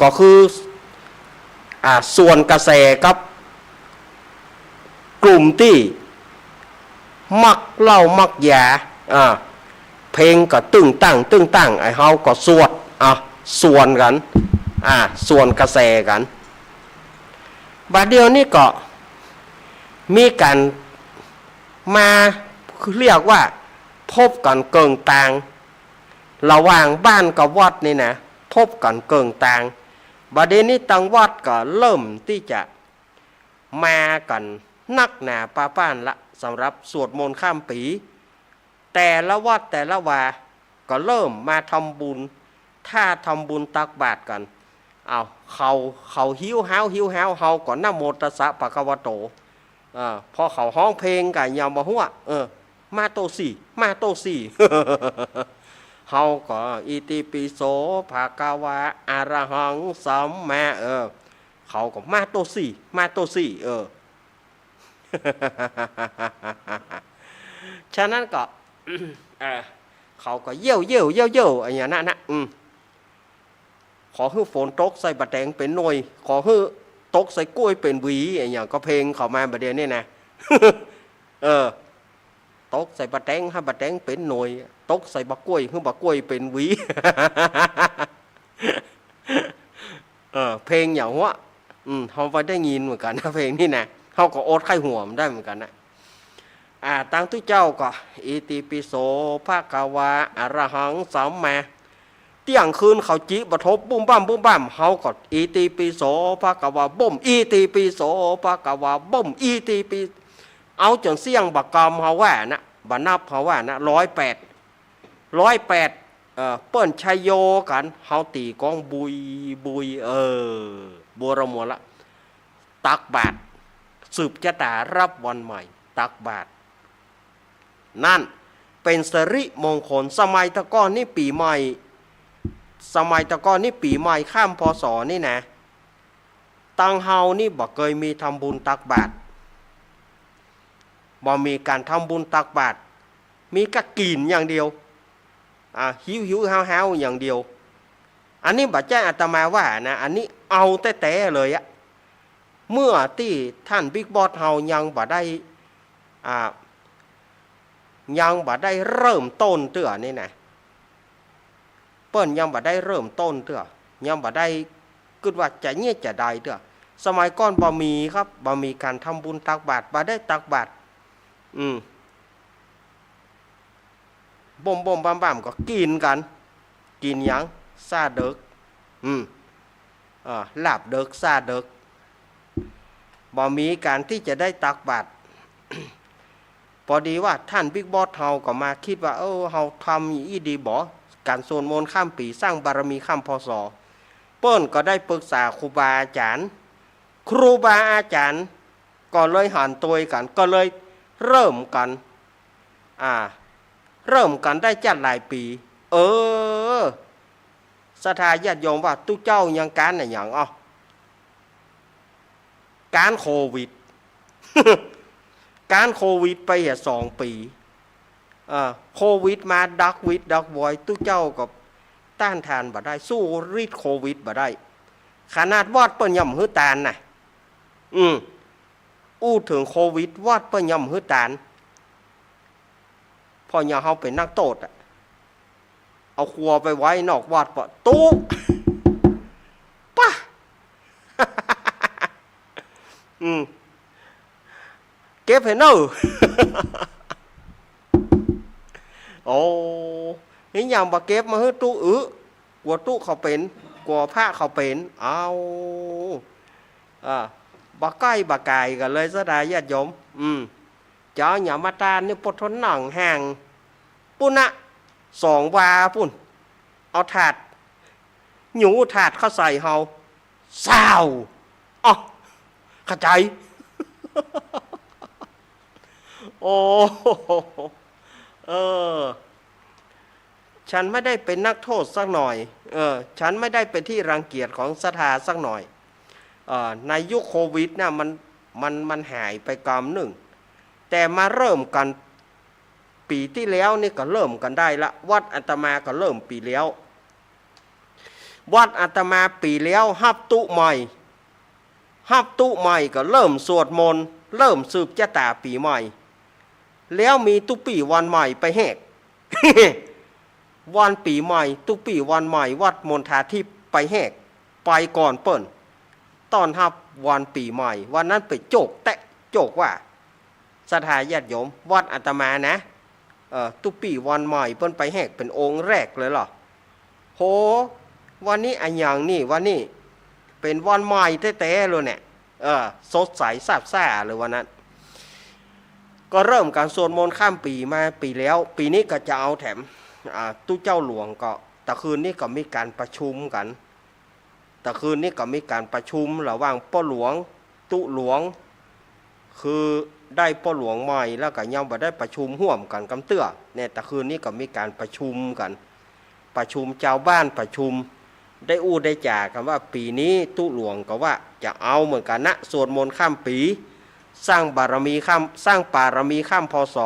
ก็คือ อ่า สวนกระแสกับ กลุ่มตี้มักเหล้ามักยา อ่า เพลงก็ตึ้งตั้งตึ้งตั้ง ไอ้เฮาก็สวด อ่ะ สวนกั๋น อ่า สวนกระแสกั๋น บ่าเดี่ยวนี้ก็มีก๋านมา เรียกว่าพบกั๋นเกิ่งตาง ระหว่างบ้านกับวัดนี่นะ พบกั๋นเกิ่งตาง บ่าเดี่ยวนี้ตังวัดก็เริ่มตี้จะ มากั๋นนักหนาปาป้านละ สำหรับสวดมนต์ข้ามปี๋ แต่ละวัดแต่ละวาก็เริ่มมาทำบุญ ถ้าทำบุญตักบาตรกั๋น อ้าว เขา เขาหิ้วฮ้าว หิ้วฮ้าว เฮาก็นะโมตัสสะภะคะวะโต เออ พอเขาฮ้องเพลงก็ยังบ่ฮู้ เออ มาโตสี่ มาโตสี่ เฮาก็ อิติปิโส ภะคะวะ อะระหัง สัมมา เออ เขาก็มาโตสี่ มาโตสี่ เออ ฉะนั้นก็ เออ เขาก็เยี่ยวเยี่ยวเยี่ยวเยี่ยว อะหยังนั้นนะ อืม ขอหื้อฝนตกใส่บ่าแตงเป๋นหน่วย ขอหื้อตกใส่ก้วยเป๋นหวี อะหยังก็เพลงเขามาบ่าเดี่ยวนี้นะ เออ ตกใส่บ่าแตงหื้อบ่าแตงเป๋นหน่วย ตกใส่บ่าก้วยหื้อบ่าก้วยเป๋นหวี เออ เพลงอย่างหั้ว อืม เฮาบ่ได้ยินเหมือนกั๋นนะ เพลงนี้นะ เฮาก็อดใค่หัวบ่ได้เหมือนกั๋นนะ อ่า ตังตุ๊เจ้าก็ อิติปิโส ภะคะวะ อะระหัง สัมมา เตี้ยงคืนเขาจิบ่ทบ บุ้มบ้ามบุ้มบ้าม เฮาก็ อิติปิโส ภะคะวะ บุ้ม อิติปิโส ภะคะวะ บุ้ม อิติปิ เอาจ๋นเสี้ยงบ่ากำเฮาว่านะ บ่านับเฮาว่านะ ร้อยแปด ร้อยแปด เอ่อ เปิ้นชัยโยกั๋น เฮาตี๋ก้องบุยบุย เออ บัวระมวลละ ตักบาตร สืบจะต๋ารับวันใหม่ ตักบาตร นั้นเป๋นสิริมงคล สมัยตะก่อนนี้ปี๋ใหม่ สมัยตะก่อนนี้ปี๋ใหม่ข้าม พ.ศ. นี่นะ ตังเฮานี่บ่เกยมีทำบุญตักบาตร บ่มีก๋านทำบุญตักบาตร มีก้ากิ๋นอย่างเดียว อ่า หิวๆ ฮ้าวๆ อย่างเดียว อันนี้บ่ใจ้อาตมาว่านะ อันนี้เอาแต๊ๆ เลยอะ เมื่อตี้ต้านบิ๊กบอสเฮายังบ่ได้ อ่า ยังบ่ได้เริ่มต้นเตื้อนี่นะ เปิ้นยังบ่ได้เริ่มต้นเตื้อ ยังบ่ได้กึ๊ดว่าจะเยียะจะใดเตื้อ สมัยก่อนบ่มีครับ บ่มีก๋านทำบุญตักบาตร บ่ได้ตักบาตร อืม บ่มๆ บ่ามๆ ก็กิ๋นกั๋น กิ๋นหยัง ซาเดิก อืม เอ่อ ลาบเดิก ซาเดิก บ่มีก๋านตี้จะได้ตักบาตร ปอดีว่าต้านบิ๊กบอสเฮาก็มาคิดว่า เออ เฮาทำอี้ดีบ่ ก๋านสวดมนต์ข้ามปี๋ สร้างบารมีข้าม พ.ศ. เปิ้นก็ได้ปรึกษาครูบาอาจ๋ารย์ ครูบาอาจ๋ารย์ก็เลยหันตวยกั๋น ก็เลยเริ่มกั๋น อ่า เริ่มกั๋นได้จัดหลายปี๋ เออ ศรัทธาญาติโยมว่าตุ๊เจ้ายังก๊านอะหยัง อ้อ ก๊านโควิด ก๊านโควิดไปเหียสองปี๋ เอ่อ โควิดมาดักวิดดักวอย ตุ๊เจ้าก็ต้านทานบ่ได้ สู้ฤทธิ์โควิดบ่ได้ ขนาดวัดเปิ้นยังบ่หื้อตานนะ อืม อู้เถิงโควิด วัดเปิ้นยังบ่หื้อตาน เพราะอย่างเฮาเป๋นนักโต้ษอะ เอาครัวไปไว้นอกวัดปะ ตุ๊ ปะ อืม เก็บหื้อเน่อ โอ้ นี่ยังบ่เก็บมาหื้อตุ๊อึ กั๋วตุ๊เขาเป๋น กั๋วพระเขาเป๋น เอา อ่า บ่ใก้บ่ก๋ายกั๋นเลย ศรัทธาญาติโยม อืม เจ้าอย่ามาต้านนี่ ปวดทนหนังแห้ง ปุ้นนะ สองวาปุ้น เอาถาด หยูถาดเข้าใส่เฮา ซาว อ้อ เข้าใจ๋ โอ้ เออ ฉันไม่ได้เป็นนักโทษสักหน่อย เออ ฉันไม่ได้เป็นที่รังเกียจของศรัทธาสักหน่อย เอ่อ ในยุคโควิดน่ะ มัน มัน มันหายไปกำนึ่ง แต่มาเริ่มกั๋น ปี๋ตี้แล้วนี่ก็เริ่มกั๋นได้ละ วัดอาตมาก็เริ่มปี๋แล้ว วัดอาตมาปี๋แล้วฮับตุ๊ใหม่ ฮับตุ๊ใหม่ก็เริ่มสวดมนต์ เริ่มสืบจะต๋าปี๋ใหม่ แล้วมีตุ๊ปี้วันใหม่ไปแหก วันปี๋ใหม่ ตุ๊ปี้วันใหม่ วัดมณฑาทิพย์ไปแหก ไปก่อนเปิ้น ต้อนฮับวันปี๋ใหม่ วันนั้นไปโจ๊กแต๊ะโจ๊กว่า ศรัทธาญาติโยม วัดอาตมานะ เอ่อ ตุ๊ปี้วันใหม่เปิ้นไปแหกเป๋นองค์แรกเลยเหรอ โห วันนี้อะหยังนี่ วันนี้เป๋นวันใหม่แต๊ๆ เลยเนี่ย เออ สดใสซาบซ่าเลยวันนั้น ก็เริ่มก๋านสวดมนต์ข้ามปี๋มาปี๋แล้ว ปี๋นี้ก็จะเอาแถม อ่า ตุ๊เจ้าหลวงก็ ตะคืนนี้ก็มีก๋านประชุมกั๋น ตะคืนนี้ก็มีก๋านประชุมระหว่างป้อหลวง ตุ๊หลวง คือได้ป้อหลวงใหม่ แล้วก็ยังบ่ได้ประชุมฮ่วมกั๋นกำเตื้อ เนี่ย ตะคืนนี้ก็มีก๋านประชุมกั๋น ประชุมจาวบ้าน ประชุม ได้อู้ได้จ๋ากั๋นว่าปี๋นี้ตุ๊หลวงก็ว่าจะเอาเหมือนกั๋นนะ สวดมนต์ข้ามปี๋ สร้างบารมีข้าม สร้างปารมีข้าม พ.ศ.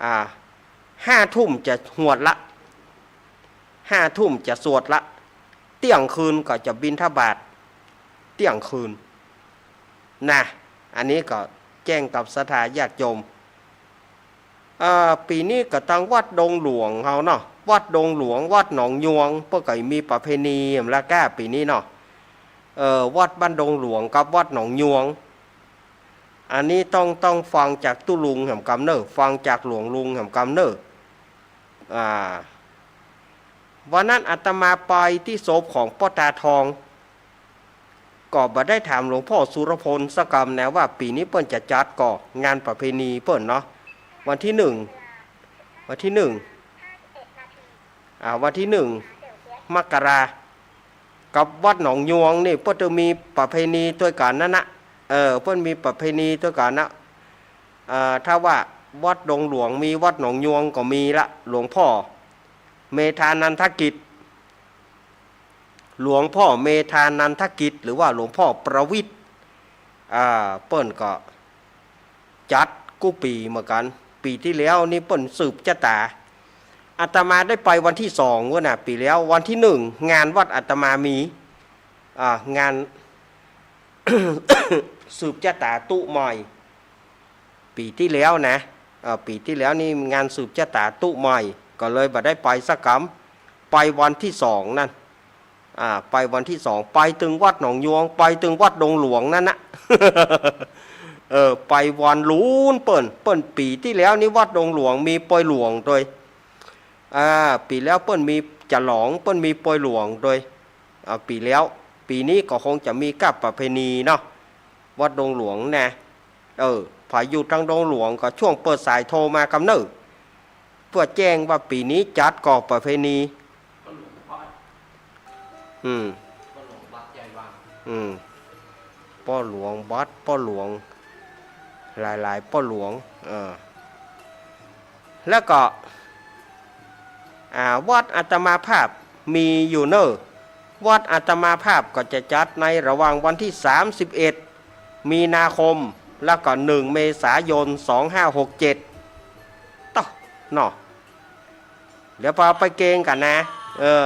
อ่า ห้าทุ่มจะหวดละ ห้าทุ่มจะสวดละ เตี้ยงคืนก็จะบิณฑบาต เตี้ยงคืน นะ อันนี้ก็แจ้งกับศรัทธาญาติโยม เอ่อ ปี๋นี้ก็ตางวัดดงหลวงเฮาเนาะ วัดดงหลวง วัดหนองยวง เปิ้นก็มีประเพณีแหมละก้าปี๋นี้เนาะ เอ่อ วัดบ้านดงหลวงกับวัดหนองยวง อันนี้ต้อง ต้องฟังจากตุ๊ลุงแหมกำเน่อ ฟังจากหลวงลุงแหมกำเน่อ อ่า วันนั้นอาตมาไปตี้ศพของป้อตาทอง ก็บ่ได้ถามหลวงพ่อสุรพลสักกำนะว่าปี๋นี้เปิ้นจะจัดก่อ งานประเพณีเปิ้นเนาะ วันตี้หนึ่ง วันตี้หนึ่ง อ่า วันตี้หนึ่ง มกรา กับวัดหนองยวงนี่เปิ้นจะมีประเพณีตวยกั๋นนั้นนะ เออ เปิ้นมีประเพณีตวยกั๋นนะ อ่า ถ้าว่าวัดดงหลวงมี วัดหนองยวงก็มีละ หลวงพ่อเมธานันทกิจ หลวงพ่อเมธานันทกิจ หรือว่าหลวงพ่อประวิตร อ่า เปิ้นก็จัดกู้ปี๋เหมือนกั๋น ปี๋ตี้แล้วนี่เปิ้นสืบจะต๋า อาตมาได้ไปวันตี้สองวะนะ ปี๋แล้ววันตี้หนึ่ง งานวัดอาตมามี อ่า งาน สืบจะต๋าตุ๊ใหม่ ปี๋ตี้แล้วนะ เอ่อ ปี๋ตี้แล้วนี่งานสืบจะต๋าตุ๊ใหม่ ก็เลยบ่ได้ไปสักกำ ไปวันตี้สองนั่น อ่า ไปวันตี้สอง ไปตึงวัดหนองยวง ไปตึงวัดดงหลวงนั่นนะ เออ ไปวันลูนเปิ้น เปิ้นปี๋ตี้แล้วนี่วัดดงหลวงมีปอยหลวงตวย อ่า ปี๋แล้วเปิ้นมีจะหลอง เปิ้นมีปอยหลวงตวย อ่า ปี๋แล้ว ปี๋นี้ก็คงจะมีก้าประเพณีเนาะ วัดดงหลวงนะ เออ ใผอยู่ตางดงหลวงก็ช่วงเปิดสายโทรมากำเน่อ เปื้อแจ้งว่าปี๋นี้จัดก่อประเพณี อืม อืม ป้อหลวงบัด ป้อหลวง หลายๆ ป้อหลวง เออ แล้วก็ อ่า วัดอาตมาภาพมีอยู่เน่อ วัดอาตมาภาพก็จะจัดในระหว่างวันตี้สามสิบเอ็ด มีนาคม แล้วก็หนึ่งเมษายน สองห้าหกเจ็ด เต๊อะ เนาะ เดี๋ยวปอไปเกงก่อนนะ เออ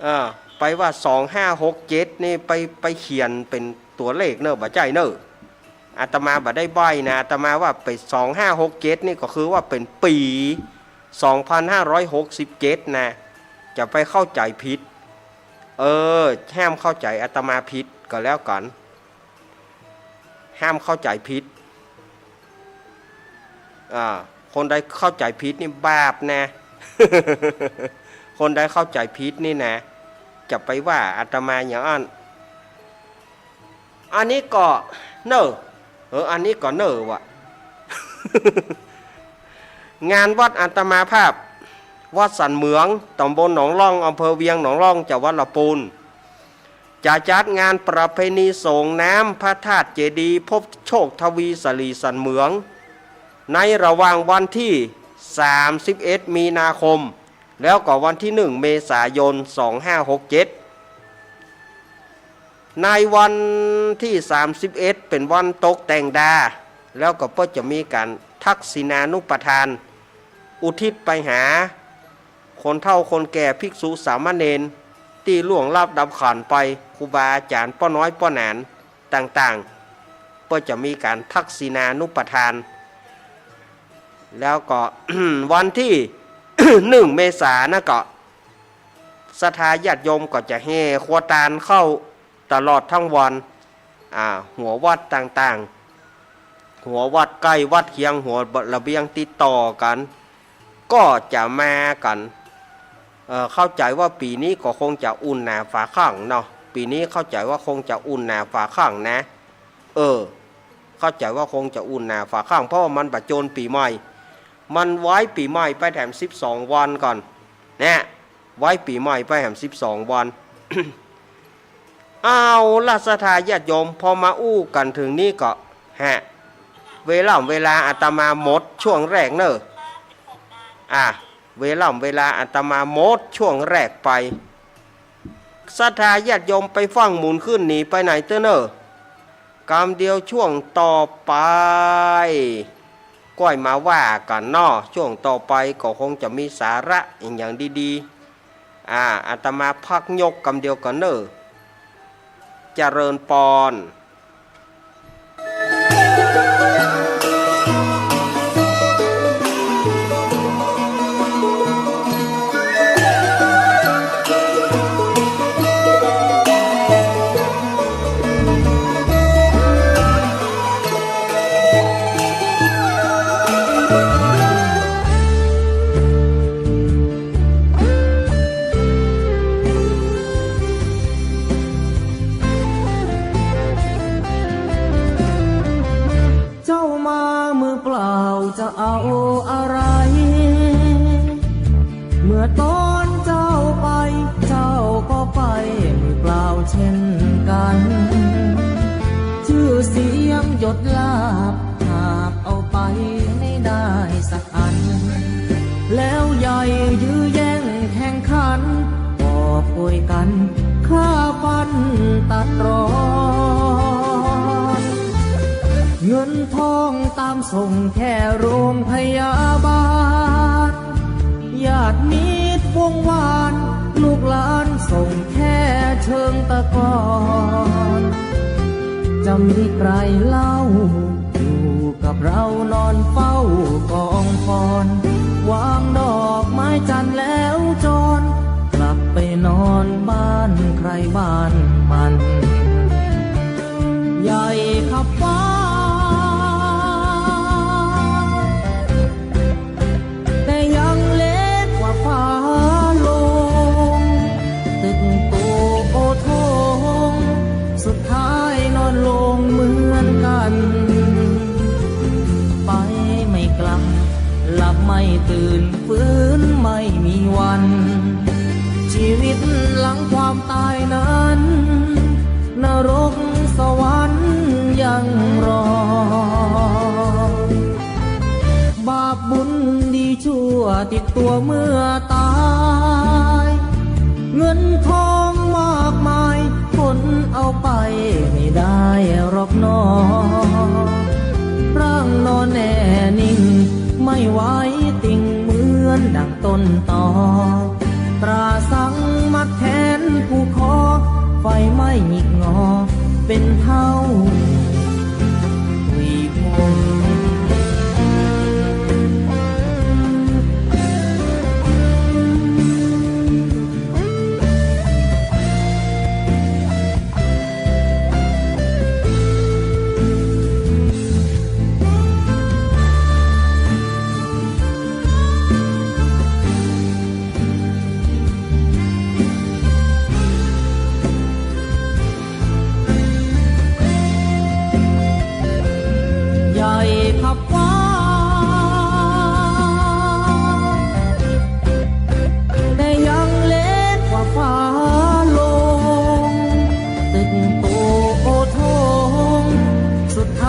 เออ ไปว่าสองห้าหกเจ็ดนี่ไป ไปเขียนเป๋นตั๋วเลขเน่อ บ่ใจ้เน่อ อาตมาบ่ได้ใบ้นะ อาตมาว่าไปสองห้าหกเจ็ดนี่ก็คือว่าเป๋นปี๋สองพันห้าร้อยหกสิบเจ็ดนะ จะไปเข้าใจ๋ผิด เออ ห้ามเข้าใจ๋อาตมาผิดก็แล้วกั๋น ห้ามเข้าใจ๋ผิด อ่า คนใดเข้าใจ๋ผิดนี่บาปนะ คนใดเข้าใจ๋ผิดนี่นะ จะไปว่าอาตมาอย่างอั้น อันนี้ก็เน่อ เออ อันนี้ก็เน่อวะ งานวัดอาตมาภาพ วัดสันเหมือง ต๋ำบลหนองล่อง อำเภอเวียงหนองล่อง จังหวัดละปูน จะจัดงานประเพณีส่งน้ำพระธาตุเจดีย์พบโชคทวีสรีสันเหมือง ในระหว่างวันตี้ สามสิบเอ็ด มีนาคม แล้วก็วันตี้ หนึ่ง เมษายน สองห้าหกเจ็ด ในวันตี้ สามสิบเอ็ด เป๋นวันตกแต่งดา แล้วก็เปิ้นจะมีก๋านทักษิณานุปทาน อุทิศไปหาคนเฒ่าคนแก่ ภิกษุสามเณร ตี้ล่วงลับดับขันไป ครูบาอาจ๋ารย์ ป้อน้อยป้อหนาน ต่างๆ เปิ้นจะมีก๋านทักษิณานุปทาน แล้วก็ วันตี้ หนึ่ง เมษายนนั้นก็ ศรัทธาญาติโยมก็จะแห่ครัวตานเข้าตลอดตึงวัน อ่า หัววัดต่างๆ หัววัดใก้วัดเคียง หัวระเบียงติดต่อกั๋น ก็จะมากั๋น เอ่อ เข้าใจ๋ว่าปี๋นี้ก็คงจะอุ่นหนาฝาข้างเนาะ ปี๋นี้เข้าใจ๋ว่าคงจะอุ่นหนาฝาข้างนะ เออ เข้าใจ๋ว่าคงจะอุ่นหนาฝาข้าง เพราะว่ามันบ่โจนปี๋ใหม่ มันไว้ปี๋ใหม่ไปแถมสิบสองวันก่อน เนี่ย ไว้ปี๋ใหม่ไปแถมสิบสองวัน เอาละ ศรัทธาญาติโยม พอมาอู้กั๋นเถิงนี้ก็ ฮะ เวลา เวลาอาตมาหมดช่วงแรกเน่อ อ่ะ เวลา เวลาอาตมาหมดช่วงแรกไป ศรัทธาญาติโยมไปฟั่งหมุนขึ้นหนีไปไหนเต๊อะเน่อ กำเดียวช่วงต่อไป ก้อยมาว่ากั๋นเนาะ ช่วงต่อไปก็คงจะมีสาระอะหยังดีๆ อ่า อาตมาพักยกกำเดียวก่อนเน่อ เจริญปอนเจ้ามามือเปล่าจะเอาอะไร เมื่อตอนเจ้าไป เจ้าก็ไปมือเปล่าเช่นกัน ชื่อเสียงยศลาภ หาบเอาไปไม่ได้สักอัน แล้วใหญ่ยื้อแย่งแข่งขัน กอบโกยกั๋น ฆ่าฟันตัดตรอน เงินทองตามส่งแค่โรงพยาบาล ญาติมิตรวงวาน ลูกหลานส่งแค่เชิงตะกอน จะมีใครเล่า อยู่กับเรานอนเฝ้ากองฟอน วางดอกไม้จันทร์แล้วจร กลับไปนอนบ้านใครบ้านมัน ใหญ่ขับฟ้า แต่ยังเล็กกว่าฟ้าโลง ตึกโตโอโถง สุดท้ายนอนโลงเหมือนกัน ไปไม่กลับ หลับไม่ตื่น ฟื้นไม่มีวัน ชีวิตหลังความตายนั้น นรกสวรรค์ยังรอ บาปบุญดีชั่วติดตัวเมื่อตาย เงินทองมากมาย ขนเอาไปไม่ได้หรอกหนอ ร่างนอนแน่นิ่ง ไม่ไหวติงเหมือนดังต้นตอ ตราสังมัดแขนผูกคอ ไฟไหม้หงิกงอ เป็นเท่าหวีผม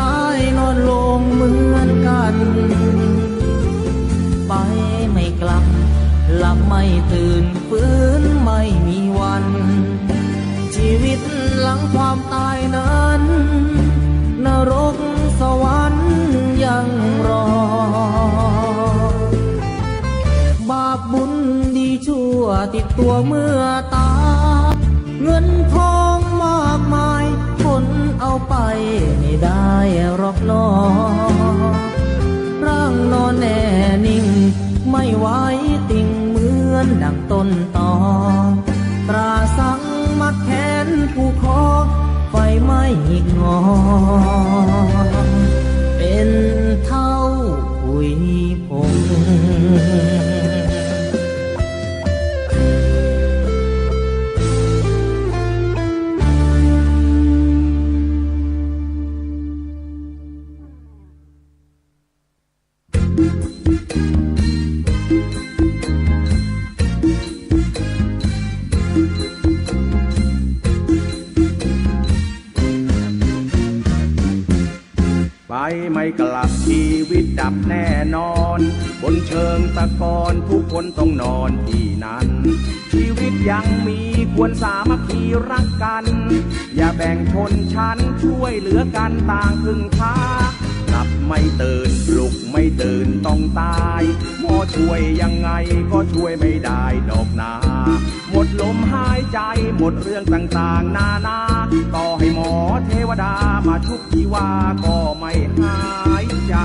ตายนอนลงเหมือนกัน ไปไม่กลับ หลับไม่ตื่น ฟื้นไม่มีวัน ชีวิตหลังความตายนั้น นรกสวรรค์ยังรอ บาปบุญดีชั่วติดตัวเมื่อตาย เงินทองมากมาย คนเอาไปไม่ได้หรอกหนอ ร่างนอนแน่นิ่ง ไม่ไหวติงเหมือนดังต้นตอ ตราสังมัดแขนผูกคอ ไฟไหม้หงิกงอ เป็นเถ้าผุยผง ไปไม่กลับ ชีวิตดับแน่นอน บนเชิงตะกอน ทุกคนต้องนอนที่นั้น ชีวิตยังมี ควรสามัคคีรักกัน อย่าแบ่งชนชั้น ช่วยเหลือกันต่างพึ่งพา หลับไม่ตื่น ปลุกไม่ตื่นต้องตาย หมอช่วยยังไงก็ช่วยไม่ได้ดอกนา หมดลมหายใจ หมดเรื่องต่างๆนานา ต่อให้หมอเทวดามาชุบชีวาก็ไม่หายใจ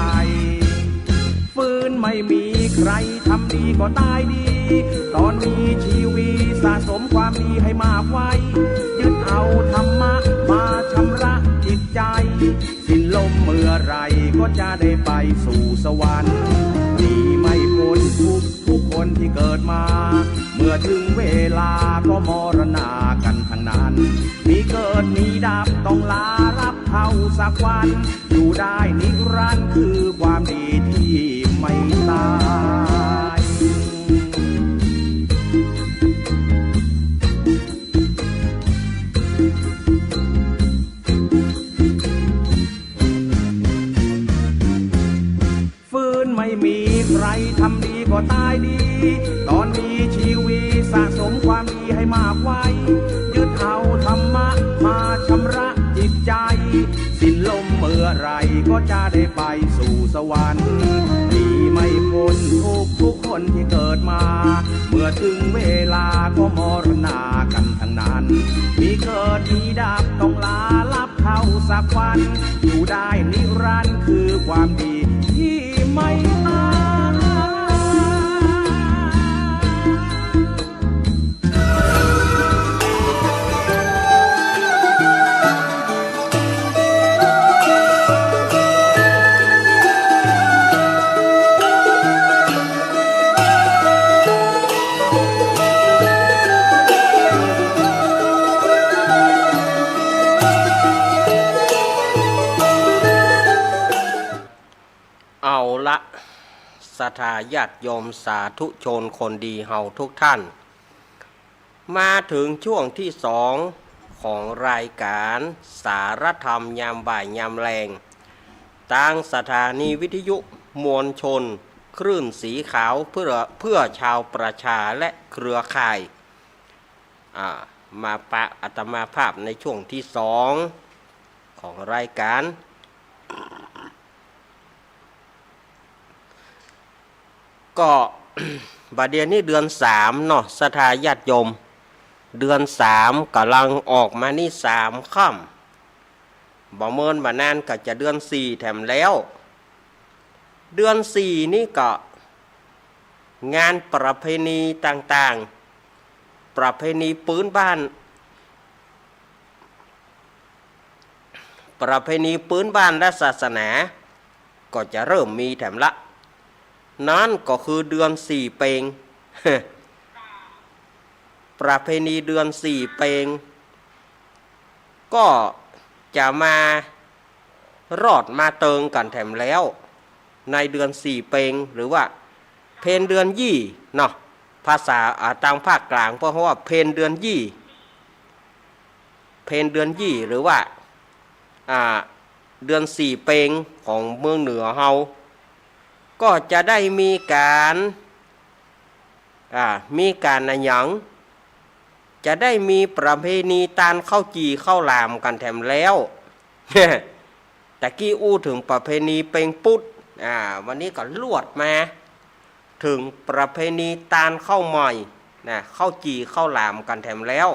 ฟื้นไม่มีใคร ทำดีก็ตายดี ตอนมีชีวิตสะสมความดีให้มากไว้ ยึดเอาธรรมะมาชำระจิตใจ สิ้นลมเมื่อไหร่ก็จะได้ไปสู่สวรรค์ หนีไม่พ้นทุกข์ทุกคนที่เกิดมา เมื่อถึงเวลาก็มรณากันทั้งนั้น มีเกิดมีดับต้องลารับเข้าสักวัน อยู่ได้นิรันดร์คือความดีที่ไม่ตาย ฟื้นไม่มีใคร ทำดีก็ตายดี ตอนมีชีวิตสะสมความดีให้มากไว้ ยึดเอาธรรมะมาชำระจิตใจ สิ้นลมเมื่อไหร่ก็จะได้ไปสู่สวรรค์ หนีไม่พ้นทุกข์ทุกคนที่เกิดมา เมื่อถึงเวลาก็มรณากันทั้งนั้น มีเกิดมีดับต้องลารับเข้าสักวัน อยู่ได้นิรันดร์คือความดีที่ไม่ตาย เอาละ ศรัทธาญาติโยมสาธุชนคนดีเฮาทุกท่าน มาถึงช่วงที่สองของรายการสารธรรมยามบ่ายยามแลง ตางสถานีวิทยุมวลชนคลื่นสีขาวเพื่อ เพื่อชาวประชาและเครือข่าย อ่า มาปะอาตมาภาพในช่วงที่สองของรายการ ก็ บ่าเดี่ยวนี้เดือนสามเนาะ ศรัทธาญาติโยม เดือนสามก่ำลังออกมานี่สามค่ำ บ่เมินบ่นานก็จะเดือนสี่แถมแล้ว เดือนสี่นี่ก็ งานประเพณีต่างๆ ประเพณีปื้นบ้าน ประเพณีปื้นบ้านและศาสนา ก็จะเริ่มมีแถมละ นั้นก็คือเดือนสี่เป็ง ประเพณีเดือนสี่เป็ง ก็จะมารอดมาเติงกั๋นแถมแล้ว ในเดือนสี่เป็ง หรือว่าเพนเดือนยี่เนาะ ภาษา อ่า ตางภาคกลางเปิ้นฮ้องว่าเพนเดือนยี่ เพนเดือนยี่ หรือว่า อ่า เดือนสี่เป็งของเมืองเหนือเฮา ก็จะได้มีก๋าน อ่า มีก๋านอะหยัง จะได้มีประเพณีตานข้าวจี่ข้าวหลามกั๋นแถมแล้ว ตะกี้อู้เถิงประเพณีเป็งปุ๊ด อ่า วันนี้ก็ลวดมาเถิงประเพณีตานข้าวใหม่นะ ข้าวจี่ข้าวหลามกั๋นแถมแล้ว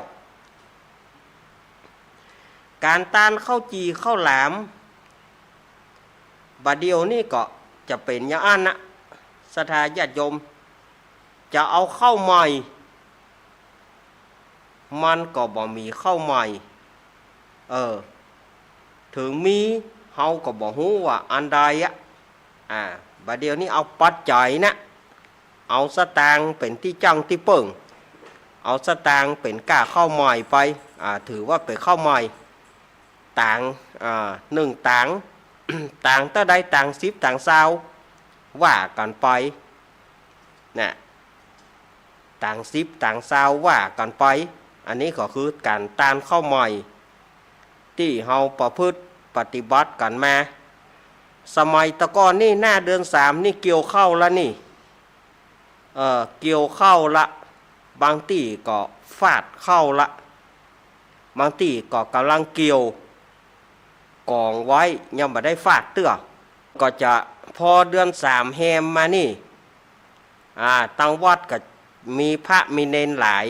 ก๋านตานข้าวจี่ข้าวหลาม บ่าเดี่ยวนี้ก็จะเป๋นอย่างอั้นนะ ศรัทธาญาติโยม จะเอาข้าวใหม่ มันก็บ่มีข้าวใหม่ เออ เถิงมี เฮาก็บ่ฮู้ว่าอันใดอะ อ่า บ่าเดี่ยวนี้เอาปัจจัยนะ เอาสตางค์เป๋นตี้จั้งตี้เปิ้ง เอาสตางค์เป๋นก้าข้าวใหม่ไป อ่า ถือว่าเป๋นข้าวใหม่ ตาง อ่า นึ่งตาง ตางเต้าใด ตางสิบ ตางซาว ว่ากั๋นไป นะ ตางสิบ ตางซาว ว่ากั๋นไป อันนี้ก็คือก๋านตานข้าวใหม่ ตี้เฮาประพฤติปฏิบัติกั๋นมา สมัยตะก่อนนี่ หน้าเดือนสามนี่เกี่ยวข้าวละนี่ เอ่อ เกี่ยวข้าวละ บางตี้ก็ฟาดข้าวละ บางตี้ก็ก่ำลังเกี่ยว ก๋องไว้ยังบ่ได้ฟาดเตื้อ ก็จะพอเดือนสามแฮมมานี่ อ่า ตังวัดก็มีพระมีเณรหลาย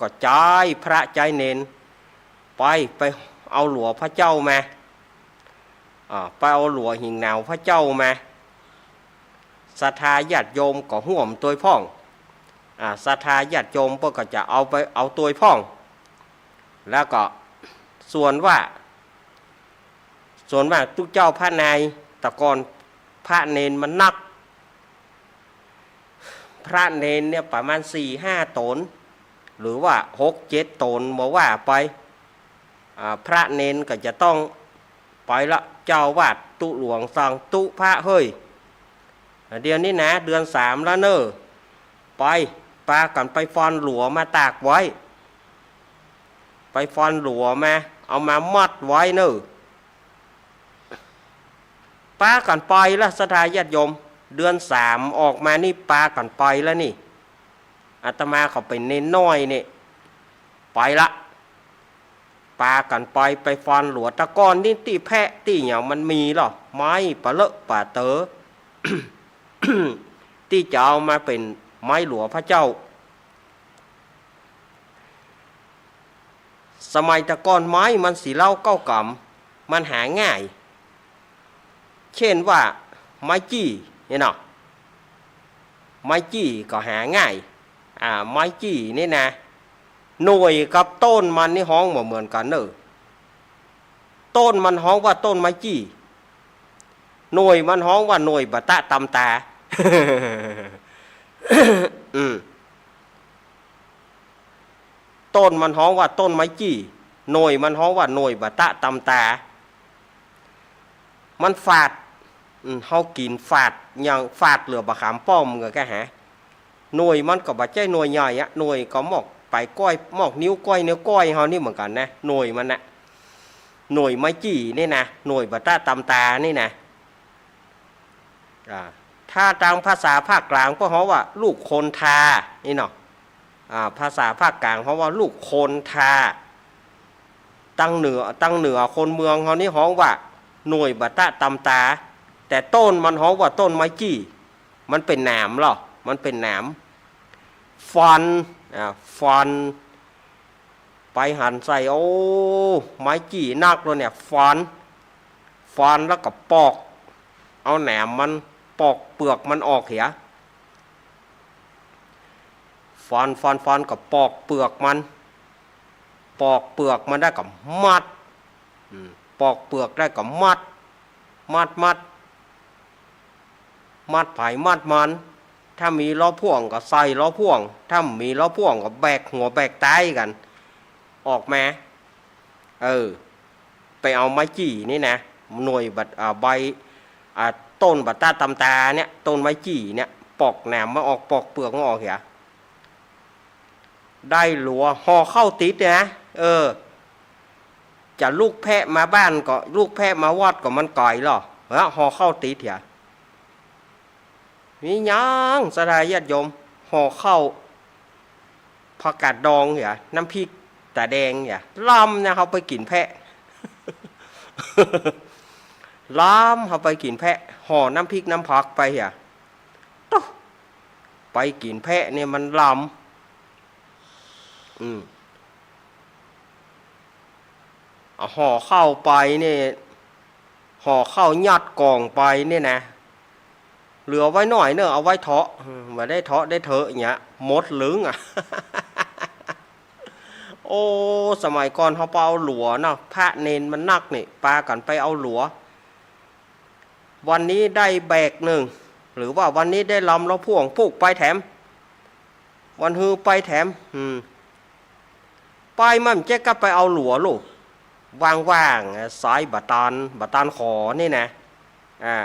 ก็ใจ๊พระใจ๊เณร ไป ไปเอาหลัวพระเจ้ามา อ่า ไปเอาหลัวหิ้งหนาวพระเจ้ามา ศรัทธาญาติโยมก็ฮ่วมตวยพ่อง อ่า ศรัทธาญาติโยมเปิ้นก็จะเอาไป เอาตวยพ่อง แล้วก็ส่วนว่า ส่วนมากตุ๊เจ้าพระนาย ตะก่อนพระเณรมันนัก พระเณรเนี่ยประมาณสี่ห้าต๋น หรือว่าหกเจ็ดต๋น บ่ว่าไป อ่า พระเณรก็จะต้องไปละ เจ้าอาวาสตุ๊หลวงสั่งตุ๊พระเฮ้ย เดี๋ยวนี้นะ เดือนสามแล้วเน่อ ไป ปากั๋นไปฟอนหลัวมาตากไว้ ไปฟอนหลัวมา เอามามัดไว้เน่อ ปากั๋นไปละ ศรัทธาญาติโยม เดือนสามออกมานี่ปากั๋นไปแล้วนี่ อาตมาก็เป๋นเณรน้อยนี่ ไปละ ปากั๋นไป ไปฟอนหลัว ตะก่อนนี่ตี้แพะตี้หยังมันมีลอ ไม้ปะเลอะปะเต๋อ ตี้จะเอามาเป๋นไม้หลัวพระเจ้า สมัยตะก่อนไม้มันสีเหล้าเก๊ากำ มันหาง่าย เช่นว่าไม้จี้นี่เนาะ ไม้จี้ก็หาง่าย อ่า ไม้จี้นี่นะ หน่วยกับต้นมันนี่ฮ้องบ่เหมือนกั๋นเน่อ ต้นมันฮ้องว่าต้นไม้จี้ หน่วยมันฮ้องว่าหน่วยบ่ตะตำตา อืม ต้นมันฮ้องว่าต้นไม้จี้ หน่วยมันฮ้องว่าหน่วยบ่ตะตำตา มันฝาด อืม เฮากิ๋นฝาด อย่างฝาดเหลือบ่าขามป้อมก็แค่หา หน่วยมันก็บ่ใจ้หน่วยใหญ่อะ หน่วยก็หมอกป๋ายก้อย หมอกนิ้วก้อย นิ้วก้อยเฮานี่เหมือนกั๋นนะ หน่วยมันนะ หน่วยไม้จี้นี่นะ หน่วยบ่ตะตำตานี่นะ อ่า ถ้าตางภาษาภาคกลางเปิ้นฮ้องว่าลูกคนทา นี่เนาะ อ่า ภาษาภาคกลางฮ้องว่าลูกคนทา ตางเหนือ ตางเหนือคนเมืองเฮานี่ฮ้องว่าหน่วยบ่ตะตำตา แต่ต้นมันฮ้องว่าต้นไม้จี้ มันเป๋นหนามลอ มันเป๋นหนาม ฟอน อ่า ฟอน ไปหันใส่ โอ้ ไม้จี้นักเลยเนี่ย ฟอน ฟอนแล้วก็ปอก เอาหนามมัน ปอกเปลือกมันออกเหีย ฟอน ฟอน ฟอนก็ปอกเปลือกมัน ปอกเปลือกมันได้ก็มัด อืม ปอกเปลือกได้ก็มัด มัด มัด มัดไผมัดมัน ถ้ามีล้อพ่วงก็ใส่ล้อพ่วง ถ้าบ่มีล้อพ่วงก็แบกหัวแบกต๋ายกั๋น ออกมา เออ ไปเอาไม้จี้นี่นะ หน่วยบ่ อ่า ใบ อ่า ต้นบ่ตะตำตาเนี่ย ต้นไม้จี้เนี่ย ปอกหนามมันออก ปอกเปลือกมันออกเหีย ได้หลัวห่อข้าวติดเนี่ยนะ เออ จะลูกแพะมาบ้านก็ ลูกแพะมาวัดก็มันไก๋ลอ เอ้อ ห่อข้าวติดเหีย มีหยังศรัทธาญาติโยม ห่อข้าวผักกาดดองเหีย น้ำพริกต๋าแดงเหีย ลำนะ เฮาไปกิ๋นแพะ ลำ เฮาไปกิ๋นแพะ ห่อน้ำพริกน้ำผักไปเหีย ตุ๊ ไปกิ๋นแพะเนี่ยมันลำ อืม เอาห่อข้าวไปเนี่ย ห่อข้าวยัดก่องไปเนี่ยนะ เหลือไว้หน้อยเน่อ เอาไว้เถาะ อืม บ่ได้เถาะได้เถอะเหีย หมดลึงอะ โอ้ สมัยก่อนเฮาไปเอาหลัวเนาะ พระเณรมันนักนี่ ปากั๋นไปเอาหลัว วันนี้ได้แบกนึ่ง หรือว่าวันนี้ได้ลำละพ่วง พูกไปแถม วันฮือไปแถม อืม ไปมันจะกลับไปเอาหลัวลูก ว่างๆ สายบ่ตาน บ่ตานขอนี่นะ อ่า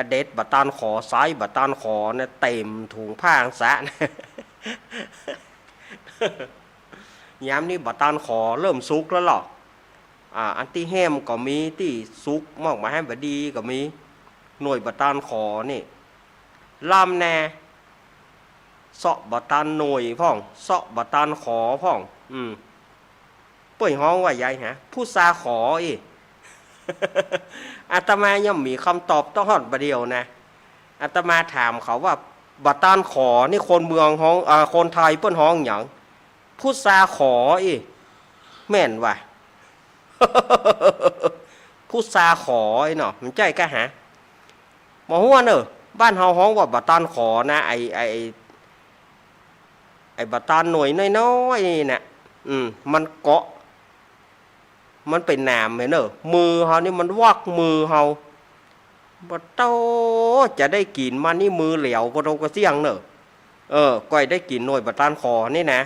เด็ดบ่ตานขอ สายบ่ตานขอนะ เต็มถุงผ้าสะ ยามนี้บ่ตานขอเริ่มสุกแล้วลอ อ่า อันตี้แห้มก็มี ตี้สุกมอกมายหั้นบ่ดีก็มี หน่วยบ่ตานขอนี่ ลำแน่ เซาะบ่ตานหน่วยพ่อง เซาะบ่ตานขอพ่อง อืม เปิ้นฮ้องว่าใหญ่ฮะ พุทราขออี้ อาตมายังบ่มีกำตอบตอดฮอดบ่าเดี่ยวนะ อาตมาถามเขาว่า บ่ตานขอนี่คนเมืองฮ้อง เอ่อ คนไทยเปิ้นฮ้องหยัง พุทราขออี้ แม่นวะ พุทราขออี้เนาะ มันใจ้กะฮะ บ่ฮู้เน่อ บ้านเฮาฮ้องว่าบ่ตานขอนะ ไอ้ ไอ้ ไอ้บ่ตานหน่วยน้อยๆ นี่นะ อืม มันเกาะ มันเป๋นหนามหั้นเน่อ มือเฮานี่มันวักมือเฮา บ่โต้ จะได้กิ๋นมันนี่มือเหลวบ่โตกระเสี้ยงเน่อ เออ ก้อยได้กิ๋นหน่วยบ่ตานขอนี่นะ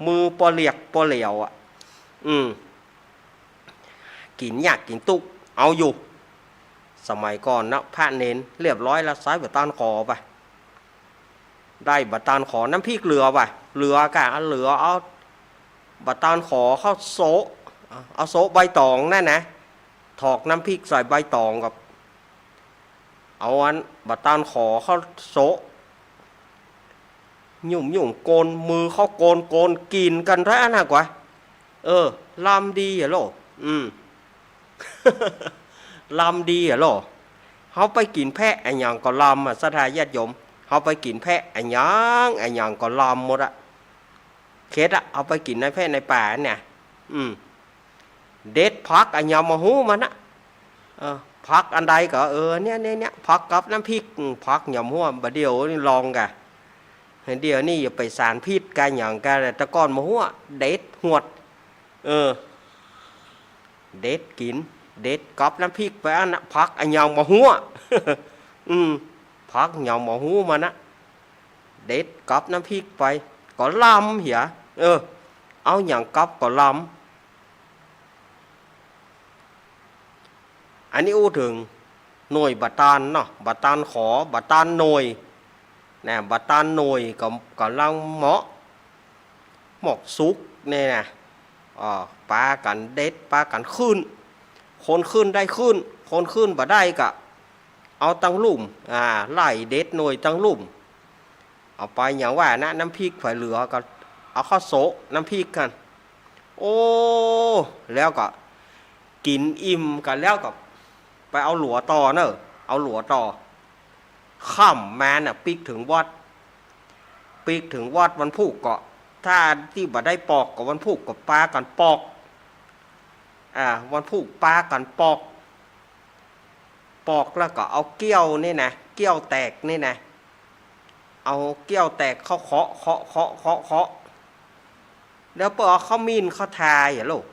มือปอเหลียกปอเหลวอะ อืม กิ๋นยากกิ๋นตุ๊ก เอาอยู่ สมัยก่อนเนาะ พระเณร เรียบร้อยละ สายบ่ตานขอไป ได้บ่ตานขอ น้ำพริกเหลือไป เหลือกะ เหลือเอาบ่ตานขอเข้าโซะ เอาโซะใบตองนั่นนะ ถอกน้ำพริกใส่ใบตองกับ เอาอันบ่ตานขอเข้าโซะ หยุ่มๆ โกน มือเข้าโกนๆ กิ๋นกั๋นแต๊อั้นน่ะกว่า เออ ลำดีอะโล อืม ลำดีอะโล เฮาไปกิ๋นแพะอะหยังก็ลำอะ ศรัทธาญาติโยม เฮาไปกิ๋นแพะอะหยัง อะหยังก็ลำหมดอะ เข็ดอะ เฮาไปกิ๋นในแพะในป่าเนี่ย อืม เด็ดผักอะหยังบ่ฮู้มันนะ เออ ผักอันใดก็ เออ เนี่ย เนี่ย เนี่ย ผักกับน้ำพริก อืม ผักหยังบ่ฮู้ บ่าเดี่ยวนี่ลองกะ เดี๋ยวนี้อย่าไปสารพิษกะหยังกะ แต่ก่อนบ่ฮู้ เด็ดหวด เออ เด็ดกิ๋น เด็ดกับน้ำพริกไปอั้นนะ ผักอะหยังบ่ฮู้ อืม ผักหยังบ่ฮู้มันนะ เด็ดกับน้ำพริกไป ก็ลำเหีย เออ เอาหยังกับก็ลำ อันนี้อู้เถิงหน่วยบ่ตานเนาะ บ่ตานขอ บ่ตานหน่วย นะ บ่ตานหน่วยก็ ก็ลำเหมาะ หมอกสุกเนี่ยนะ อ่า ปากั๋นเด็ด ปากั๋นขึ้น คนขึ้นได้ขึ้น คนขึ้นบ่ได้ก็เอาตังลุ่ม อ่า ไล่เด็ดหน่วยตังลุ่ม เอาไปอย่างว่านะ น้ำพริกไผเหลือก็เอาเข้าโซะน้ำพริกกั๋น โอ้ แล้วก็กิ๋นอิ่มกั๋นแล้วก็ไปเอาหลัวต่อเน่อ เอาหลัวต่อ ค่ำมาน่ะปิ๊กเถิงวัด ปิ๊กเถิงวัดวันพูกก็ ถ้าตี้บ่ได้ปอกก็วันพูกก็ปากั๋นปอก อ่า วันพูกปากั๋นปอก ปอกแล้วก็เอาเกี้ยวนี่นะ เกี้ยวแตกนี่นะ เอาเกี้ยวแตกเข้าเคาะ เคาะ เคาะ เคาะ เคาะ แล้วเปิ้นเอาข้าวมีนเข้าทาเหียลูก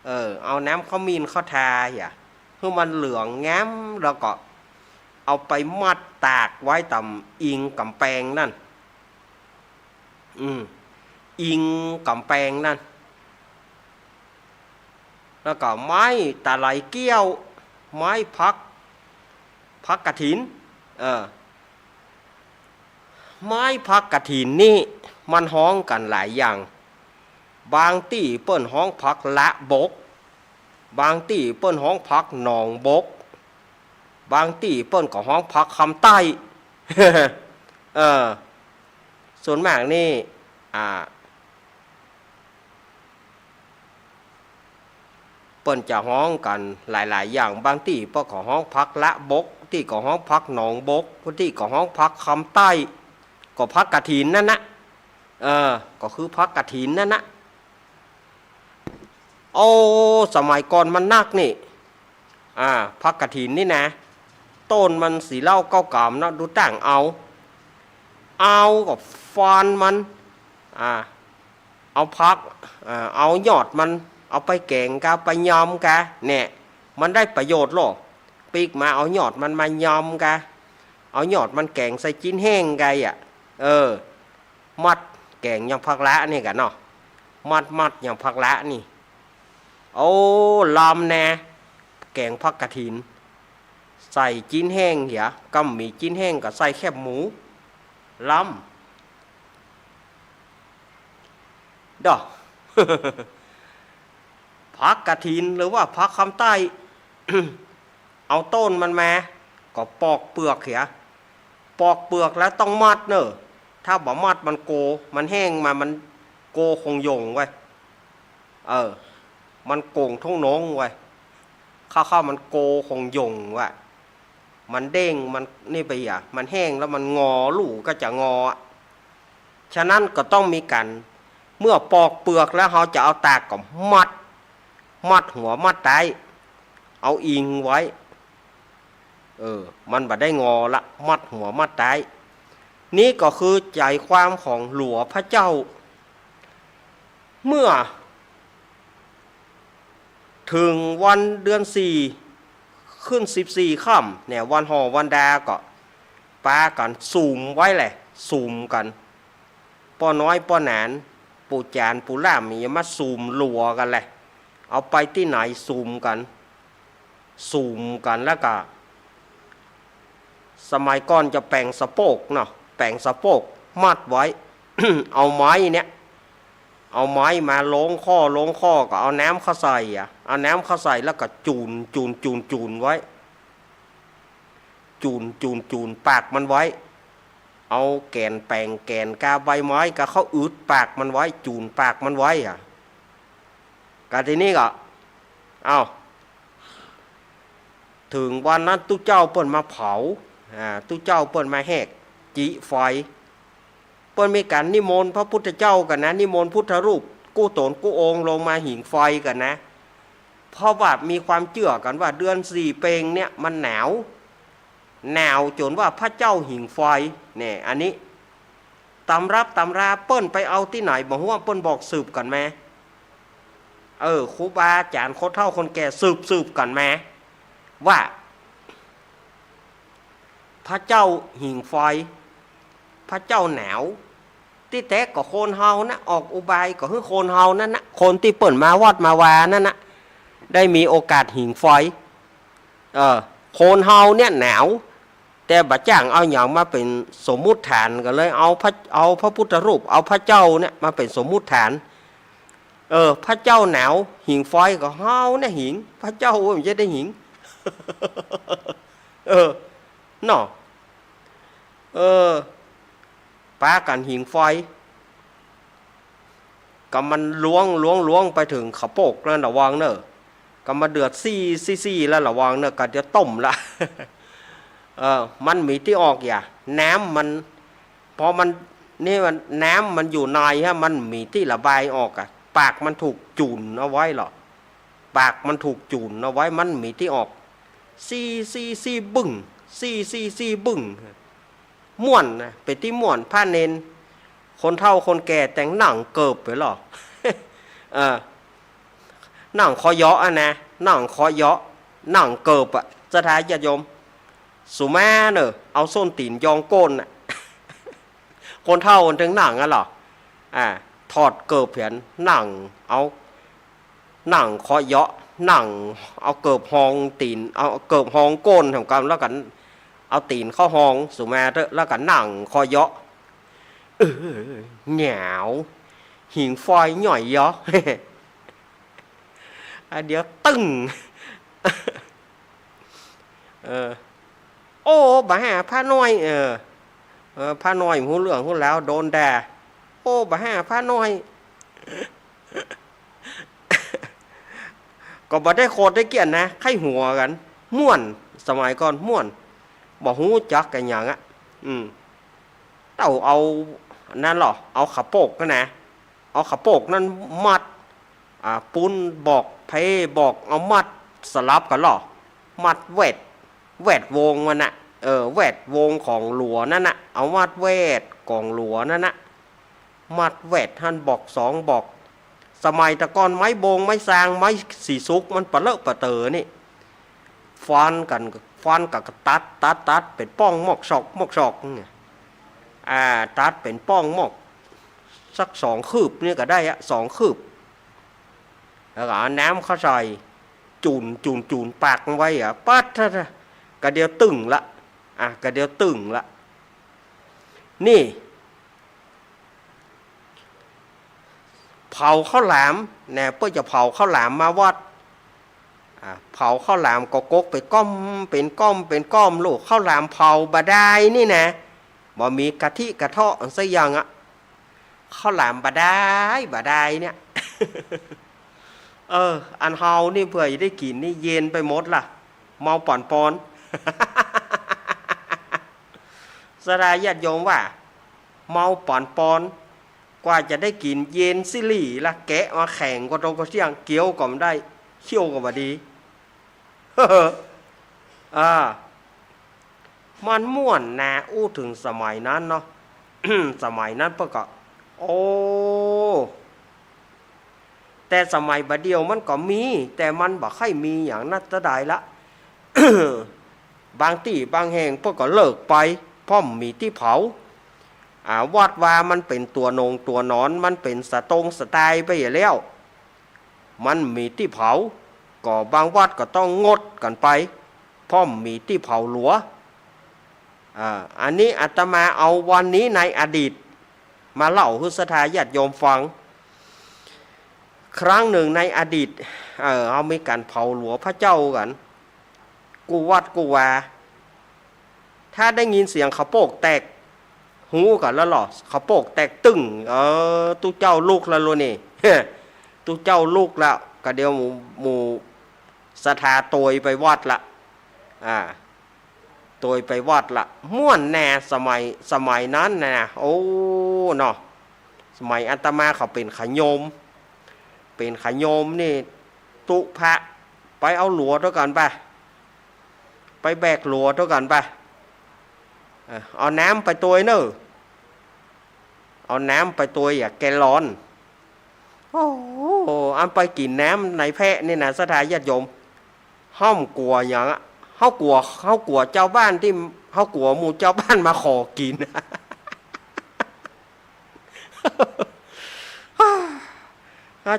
เออ เอาน้ำข้าวมีนเข้าทาเหีย หื้อมันเหลืองงาม แล้วก็เอาไปมัดตากไว้ต๋ามอิงก๋ำแปงนั่น อืม อิงก๋ำแปงนั่น แล้วก็ไม้ตะไลเกี้ยว ไม้ผัก ผักกะถิน เออ ไม้ผักกะถินนี่มันฮ้องกั๋นหลายอย่าง บางตี้เปิ้นฮ้องผักละบก บางตี้เปิ้นฮ้องผักหนองบก บางตี้เปิ้นก็ฮ้องผักคำใต้ เออ ส่วนมากนี่ อ่า เปิ้นจะฮ้องกั๋นหลายๆ อย่าง บางตี้เปิ้นก็ฮ้องผักละบก ตี้ก็ฮ้องผักหนองบก ตี้ก็ฮ้องผักคำใต้ ก็ผักกะถินนั่นนะ เออ ก็คือผักกะถินนั่นนะ โอ้ สมัยก่อนมันนักนี่ อ่า ผักกะถินนี่นะ ต้นมันสี่เล่าเก้ากำเนาะ ดูตั้งเอา เอาก็ฟันมัน อ่า เอาผัก อ่า เอายอดมัน เอาไปแก๋งกา ไปยำกา เนี่ย มันได้ประโยชน์โลด ปิ๊กมาเอายอดมันมายำกา เอายอดมันแก๋งใส่จิ๊นแห้งกาอ่ะ เออ มัดแก๋งอย่างผักละนี่กั๋นเนาะ มัดมัดอย่างผักละนี่ โอ้ ลำแน่ แก๋งผักกะถิน ใส่จิ๊นแห้งเหีย กำมีจิ๊นแห้งก็ใส่แคบหมู ลำ ดอก ผักกะถินหรือว่าผักคำใต้ เอาต้นมันมา ก็ปอกเปลือกเหีย ปอกเปลือกแล้วต้องมัดเน่อ ถ้าบ่มัดมันโก มันแห้งมา มันโกคงหย่งเว้ย เออ มันโก่งท่งหนงเว้ย ข้าวๆ มันโกคงหย่งว่ะ มันเด้ง มันนี่ไปอ่ะ มันแห้งแล้วมันงอ ลู่ก็จะงออะ ฉะนั้นก็ต้องมีกั๋น เมื่อปอกเปลือกแล้วเฮาจะเอาตากก็มัด มัดหัวมัดต๊าย เอาอิงไว้ เออ มันบ่ได้งอละ มัดหัวมัดต๊าย นี่ก็คือใจ๋ความของหลวงพระเจ้า เมื่อ เถิงวันเดือนสี่ ขึ้นสิบสี่ค่ำเนี่ย วันห่อวันดาก็ปากั๋นสุมไว้แหละ สุมกั๋น ป้อน้อยป้อหนาน ปู่จ๋านปู่ล่ามนี่มาสุมหลัวกั๋นแหละ เอาไปตี้ไหนสุมกั๋น สุมกั๋นแล้วก็ สมัยก่อนจะแป๋งสะโปกเนาะ แป๋งสะโปกมัดไว้ เอาไม้เนี่ย เอาไม้มาลงข้อ ลงข้อก็เอาน้ำเข้าใส่อะ เอาน้ำเข้าใส่แล้วก็จูน จูน จูน จูนไว้ จูน จูน จูนปากมันไว้ เอาแก่นแป๋ง แก่นกา ใบไม้กา เข้าอืดปากมันไว้ จูนปากมันไว้อะ กาทีนี้ก็ เอ้า เถิงวันนั้นตุ๊เจ้าเปิ้นมาเผา อ่า ตุ๊เจ้าเปิ้นมาแหกจิไฟ เปิ้นมีก๋านนิมนต์พระพุทธเจ้ากั๋นนะ นิมนต์พุทธรูปกู้ต๋นกู้องค์ลงมาหิงไฟกั๋นนะ เพราะว่ามีความเจื้อกั๋นว่าเดือนสี่เป็งเนี่ยมันหนาว หนาวจ๋นว่าพระเจ้าหิงไฟ เนี่ย อันนี้ ต๋ำรับต๋ำราเปิ้นไปเอาตี้ไหนบ่ฮู้ เปิ้นบอกสืบกั๋นมา เออ ครูบาอาจ๋ารย์คนเฒ่าคนแก่สืบสืบกั๋นมา ว่า พระเจ้าหิงไฟ พระเจ้าหนาว ตี้แต๊ก็คนเฮานะ ออกอุบายก็หื้อคนเฮานั่นนะ คนตี้เปิ้นมาวัดมาวานั่นนะ ได้มีโอกาสหิงไฟ เออ คนเฮาเนี่ยหนาว แต่บ่จ้างเอาหยังมาเป๋นสมมุติฐาน ก็เลยเอาพระ เอาพระพุทธรูป เอาพระเจ้าเนี่ยมาเป๋นสมมุติฐาน เออ พระเจ้าหนาว หิงไฟก็เฮาเนี่ยหิง พระเจ้ามันจะได้หิง เออ เนาะ เออ ปากั๋นหิงไฟ ก็มันลวง ลวง ลวงไปเถิงข้าวโปกนั่นระวังเน่อ ก็มาเดือดซี้ซี้ซี้แล้วระวังเน่อ ก็จะต้มละ เออ มันมีตี้ออกอย่า น้ำมัน พอมัน นี่มัน น้ำมันอยู่ในฮะ มันมีตี้ระบายออกอะ ปากมันถูกจูนเอาไว้หรอ ปากมันถูกจูนเอาไว้ มันมีตี้ออก ซี้ซี้ซี้บึ้ง ซี้ซี้ซี้บึ้ง ม่วนนะ เป๋นตี้ม่วน พระเณร คนเฒ่าคนแก่แต่งหนังเกิบไปหรอ เออ หนังคอเยาะอะนะ หนังคอเยาะ หนังเกิบอะ ศรัทธาญาติโยม สุมาเน่อ เอาส้นตี๋นยองก้นอะ คนเฒ่าคนตึงหนังอะหรอ อ่า ถอดเกิบเหียน หนัง เอา หนังคอเยาะ หนัง เอาเกิบฮองตี๋น เอาเกิบฮองก้นแหมกั๋น แล้วกั๋น เอาตี๋นเข้าฮอง สุมาเต๊อะ แล้วกั๋นหนังคอเยาะ เออ หนาว หิงไฟหน่อยเยาะ อ่ะ เดี๋ยวตึ้ง เออ โอ้ บ่าห้าพระน้อย เออ เออ พระน้อยฮู้เรื่องฮู้ราว โดนด่า โอ้ บ่าห้าพระน้อย ก็บ่ได้โขดได้เกลี้ยนนะ ใค่หัวกั๋น ม่วน สมัยก่อนม่วน บ่ฮู้จักกั๋นหยังอะ อืม เต้าเอา อันนั้นลอ เอาข้าวโป๊กหั้นนะ เอาข้าวโป๊กนั้นมัด อ่า ปูนบอก เพบอก เอามัดสลับกั๋นลอ มัดแวด แวดวงมันน่ะ เออ แวดวงของหลัวนั่นน่ะ เอามัดแวดของหลัวนั่นน่ะ มัดแวดหั้นบอกสองบอก สมัยแต่ก่อนไม้บง ไม้ซาง ไม้สีสุก มันปะเลอะปะเต๋อนี่ ฟันกั๋น ฟันกั๋นก็ตัด ตัด ตัด เป๋นป้องมอกซอก มอกซอก เนี่ย อ่า ตัดเป๋นป้องมอก สักสองคืบนี่ก็ได้อะ สองคืบ แล้วก็เอาน้ำเข้าใส่ จูน จูน จูน ปักไว้อะ ปั๊ด ทะ ทะ กะเดียวตึงละ อ่ะ กะเดียวตึงละ นี่ เผาข้าวหลามนะ เปิ้นจะเผาข้าวหลามมาวัด อ่า เผาข้าวหลามก็กกเป๋นก้อม เป๋นก้อม เป๋นก้อมลูก ข้าวหลามเผาบ่าดายนี่นะ บ่มีกะทิกะเทาะสักอย่างอะ ข้าวหลามบ่าดาย บ่าดายเนี่ย เออ อันเฮานี่เผื่อจะได้กิ๋นนี่เย็นไปหมดละ เมาป๋อนปอน ศรัทธาญาติโยมว่า เมาป๋อนปอน กว่าจะได้กิ๋นเย็นซิหลี่ละ แกะมาแข็งกว่าตรงกระเสี้ยง เคี้ยวก็บ่ได้ เคี้ยวก็บ่ดี อ่า มันม่วนนะ อู้เถิงสมัยนั้นเนาะ สมัยนั้นเปิ้นก็ โอ้ แต่สมัยบ่าเดี่ยวมันก็มี แต่มันบ่ค่อยมีอย่างนั้นเต้าใดละ บางตี้บางแห่งเปิ้นก็เลิกไป เพราะบ่มีตี้เผา อ่า วัดวามันเป๋นตั๋วนงตั๋วนอน มันเป๋นสตงสไตล์ไปแล้ว มันบ่มีตี้เผา ก็บางวัดก็ต้องงดกั๋นไป เพราะบ่มีตี้เผาหลัว อ่า อันนี้อาตมาเอาวันนี้ในอดีต มาเล่าหื้อศรัทธาญาติโยมฟัง ครั้งหนึ่งในอดีต เออ เฮามีก๋านเผาหลัวพระเจ้ากั๋น กู้วัดกู้วา ถ้าได้ยินเสียงข้าวโป๊กแตก ฮู้กั๋นแล้วลอ ข้าวโป๊กแตกตึ้ง เออ ตุ๊เจ้าลุกแล้วลูกนี่ ตุ๊เจ้าลุกแล้ว กะเดียวหมู่ หมู่ศรัทธาโตยไปวัดละ อ่า โตยไปวัดละ ม่วนแน่ สมัย สมัยนั้นนะ โอ้ เนาะ สมัยอาตมาเขาเป๋นขะโยม เป๋นขะโยมนี่ ตุ๊พระ ไปเอาหลัวตวยกั๋นไป ไปแบกหลัวตวยกั๋นไป เออ เอาน้ำไปตวยเน่อ เอาน้ำไปตวยอะ แกลลอน โอ้โห อันไปกิ๋นน้ำในแพะนี่นะ ศรัทธาญาติโยม เฮาบ่กั๋วหยังอะ เฮากลัว เฮากลัวจาวบ้านตี้ เฮากลัวหมู่จาวบ้านมาขอกิ๋น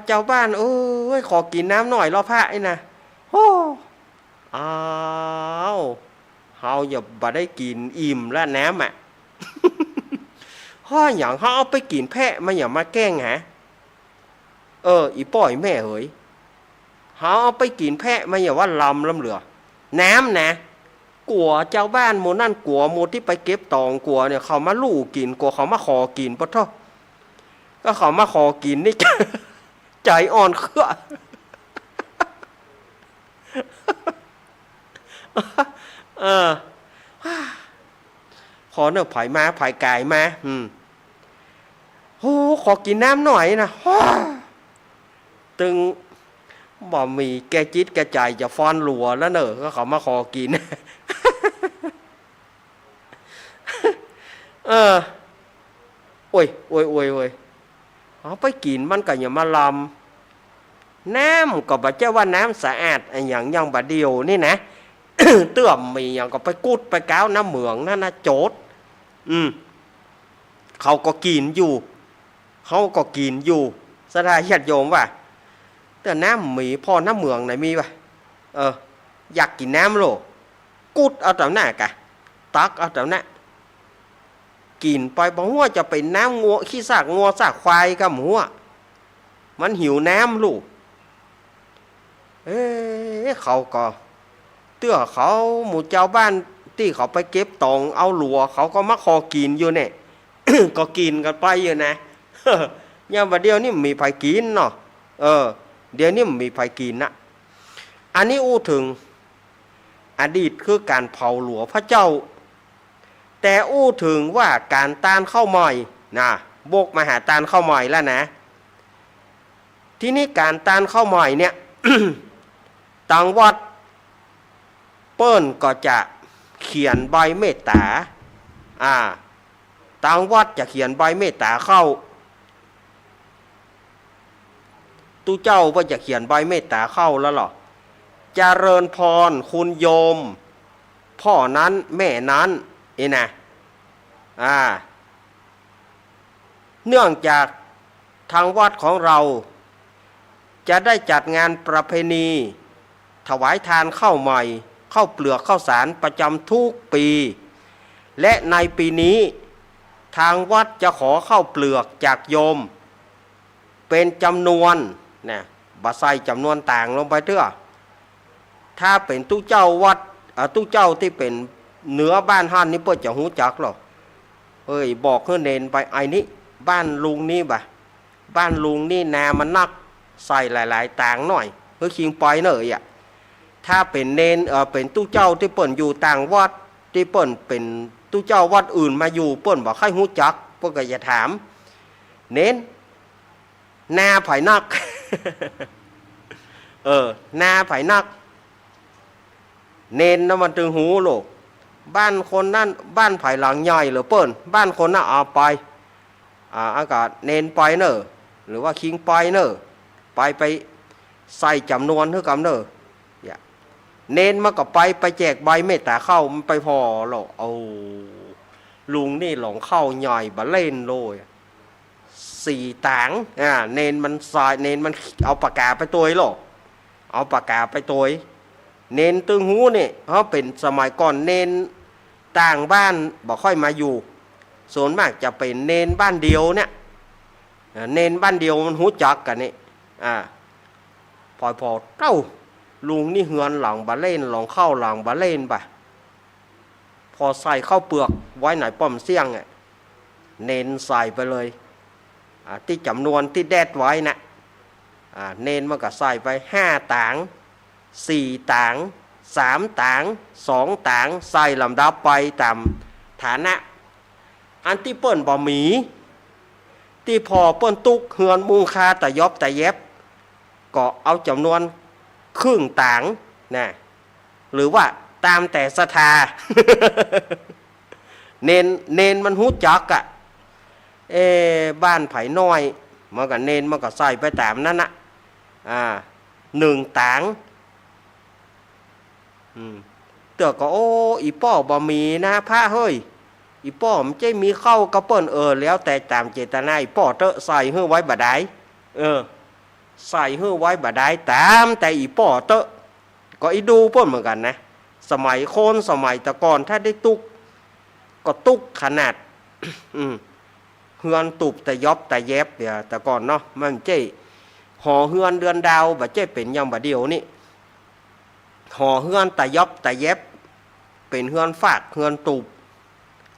จาวบ้าน โอ้ย ขอกิ๋นน้ำหน่อยลอพระนี่นะ โอ้ อ้าว เฮาอย่าบ่ได้กิ๋นอิ่มละน้ำอะ ฮ้อหยัง เฮาเอาไปกิ๋นแพะ มันอย่ามาแก้งหา เออ อี่ป้ออี่แม่เหย เฮาเอาไปกิ๋นแพะ มันอย่าว่าลำล้ำเหลือ น้ำนะ กั๋วจาวบ้านหมู่นั้น กั๋วหมู่ตี้ไปเก็บตอง กั๋วเนี่ย เขามาลู่กิ๋น กั๋วเขามาขอกิ๋น ปะโธ่ ก็เขามาขอกิ๋นนี่ ใจ๋อ่อนเคื้อ เออ ขอเน่อ ไผมา ไผก๋ายมา อืม โห ขอกิ๋นน้ำหน่อยนะ ตึงบ่มีแก่จิตแก่ใจ๋จะฟ้อนหลัวแล้วเน่อ ก็เขามาขอกิ๋น เออ โอ้ย โอ้ย โอ้ย โอ้ย เอาไปกิ๋นมันก็อย่ามาลำ น้ำก็บ่ใจ้ว่าน้ำสะอาดอะหยัง อย่างบ่าเดี่ยวนี่นะ เตื้อมีหยังก็ไปกุดไปก๊าวน้ำเหมืองนั่นนะ โจทย์ อืม เขาก็กิ๋นอยู่ เฮาก็กิ๋นอยู่ ศรัทธาญาติโยมว่า แต่น้ำมี ผ่อน้ำเหมืองไหนมีวะ เออ อยากกิ๋นน้ำโล กุดเอาเต้าหน้ากะ ตักเอาเต้าหน้า กิ๋นไป บ่ฮู้ว่าจะเป๋นน้ำงัว ขี้ซากงัวซากควายกำหัว มันหิวน้ำลูก เอ๊ะ เขาก็ เตื้อเขาหมู่จาวบ้านตี้เขาไปเก็บต๋องเอาหลัว เขาก็มาขอกิ๋นอยู่เนี่ย ก็กิ๋นกั๋นไปอยู่นะ ยามบ่าเดี่ยวนี้บ่มีใผกิ๋นเนาะ เออ เดี๋ยวนี้บ่มีใผกิ๋นนะ อันนี้อู้เถิงอดีตคือก๋านเผาหลัวพระเจ้า แต่อู้เถิงว่าก๋านตานข้าวใหม่นะ วกมาหาตานข้าวใหม่แล้วนะ ทีนี้ก๋านตานข้าวใหม่เนี่ย ตางวัดเปิ้นก็จะเขียนใบเมตต๋า อ่า ตางวัดจะเขียนใบเมตต๋าเข้า ตุ๊เจ้าเปิ้นจะเขียนใบเมตต๋าเข้าแล้วเหรอ เจริญพรคุณโยม พ่อนั้นแม่นั้น นี่นะ อ่า เนื่องจากทางวัดของเราจะได้จัดงานประเพณีถวายทานข้าวใหม่ ข้าวเปลือกข้าวสารประจำทุกปี และในปีนี้ทางวัดจะขอข้าวเปลือกจากโยม เป๋นจ๋ำนวนนะ บ่ใส่จ๋ำนวนตางลงไปเตื้อ ถ้าเป๋นตุ๊เจ้าวัด อ่า ตุ๊เจ้าตี้เป๋นเหนือบ้านหั้นนี่เปิ้นจะฮู้จักลอ เฮ้ย บอกหื้อเณรไป ไอ้นี่ บ้านลุงนี่บ่ะ บ้านลุงนี่นามันนัก ใส่หลายๆ ตางหน่อย หื้อคิงไปเน่อ อะ ถ้าเป๋นเณร เอ่อ เป๋นตุ๊เจ้าตี้เปิ้นอยู่ต่างวัด ตี้เปิ้นเป๋นตุ๊เจ้าวัดอื่นมาอยู่ เปิ้นบ่ใค่ฮู้จัก เปิ้นก็จะถาม เณร นาใผนัก เออ นาใผนัก เณรนะมันตึงฮู้โลก บ้านคนนั้น บ้านใผหลังใหญ่เหลือเปิ้น บ้านคนนั้น เอาไป อ่า อากาศเณรไปเน่อ หรือว่าคิงไปเน่อ ไป ไปใส่จ๋ำนวนหื้อกำเน่อ เนี่ย เณรมันก็ไป ไปแจกใบเมตต๋าเข้า มันไปผ่อลอ โอ้ ลุงนี่หลองเข้าใหญ่บ่าเล่นเลย สี่ตาง อ่า เณรมันสาย เณรมันเอาปากก๋าไปตวยลอ เอาปากก๋าไปตวย เณรตึงฮู้นี่ เพราะเป๋นสมัยก่อนเณรต่างบ้านบ่ค่อยมาอยู่ ส่วนมากจะเป๋นเณรบ้านเดียวเนี่ย อ่า เณรบ้านเดียวมันฮู้จักกั๋นนี่ อ่า พอ พอ เต้า ลุงนี่เฮือนหลังบ่าเล่น หลองเข้าหลังบ่าเล่นบ่ะ พอใส่ข้าวเปลือกไว้ในป้อมเสี้ยงอะ เณรใส่ไปเลย อ่า ตี้จ๋ำนวนตี้แดดไว้นะ อ่า เณรมันก็ใส่ไปห้าตาง สี่ตาง สามตาง สองตาง ใส่ลำดับไปต๋ามฐานะ อันตี้เปิ้นบ่มี ตี้พ่อเปิ้นตุ๊กเฮือนมุงคาตะยอบตะแยบ ก็เอาจ๋ำนวนครึ่งตางนะ หรือว่าต๋ามแต่ศรัทธา เณร เณรมันฮู้จักอะ เอ๊ะ บ้านใผน้อย มันก็เณรมันก็ใส่ไปต๋ามนั้นนะ อ่า หนึ่งตาง อืม เตื้อก็ โอ้ อี่ป้อบ่มีนะพระเฮ้ย อี่ป้อบ่ใจ้มีเข้ากับเปิ้น เออ แล้วแต่ต๋ามเจตนาอี่ป้อเต๊อะ ใส่หื้อไว้บ่ดาย เออ ใส่หื้อไว้บ่ดาย ต๋ามแต่อี่ป้อเต๊อะ ก็เอ็นดูเปิ้นเหมือนกั๋นนะ สมัยคนสมัยตะก่อนถ้าได้ตุ๊ก ก็ตุ๊กขนาด อืม เฮือนตูบตะยอบตะแยบเนี่ย ตะก่อนเนาะ มันบ่ใจ้หอเฮือนเดือนดาว บ่ใจ้เป๋นอย่างบ่าเดี่ยวนี้ หอเฮือนตะยอบตะแยบ เป๋นเฮือนฟากเฮือนตูบ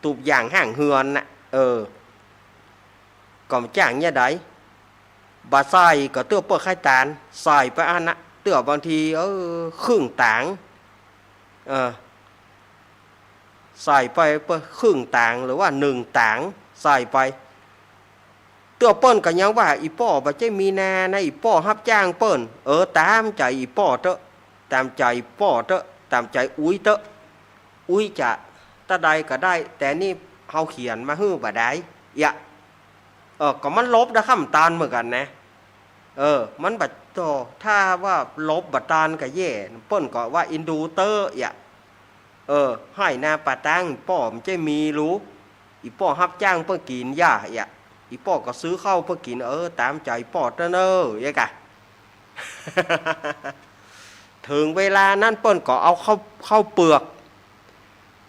ตูบหย่างห้างเฮือนน่ะ เออ ก็บ่จ้างเนี่ยใด บ่ใส่ก็เตื้อเปิ้นใค่ตาน ใส่ไปอันนะ เตื้อบางที เออ ครึ่งตาง เออ ใส่ไปเปิ้นครึ่งตาง หรือว่าหนึ่งตาง ใส่ไป เตื้อเปิ้นก็ยังว่า อี่ป้อบ่ใจ้มีนานะ อี่ป้อฮับจ้างเปิ้น เออ ต๋ามใจ๋อี่ป้อเต๊อะ ต๋ามใจ๋อี่ป้อเต๊อะ ต๋ามใจ๋อุ๊ยเต๊อะ อุ๊ยจะตะใดก็ได้ แต่นี่เฮาเขียนมาหื้อบ่ดาย เอียะ เออ ก็มันหลบได้ค่ำตานเหมือนกั๋นนะ เออ มันบ่ โธ่ ถ้าว่าหลบบ่ตานก็แย่ เปิ้นก็ว่าเอ็นดูเต๊อะ เอียะ เออ ไฮ่นาป่าตาง อี่ป้อบ่ใจ้มีลู อี่ป้อฮับจ้างเปิ้นกิ๋นหญ้า เอียะ อี่ป้อก็ซื้อข้าวเปิ้นกิ๋น เออ ต๋ามใจ๋อี่ป้อเต๊อะเน่อ เอียะกะ เถิงเวลานั้นเปิ้นก็เอาข้าว ข้าวเปลือก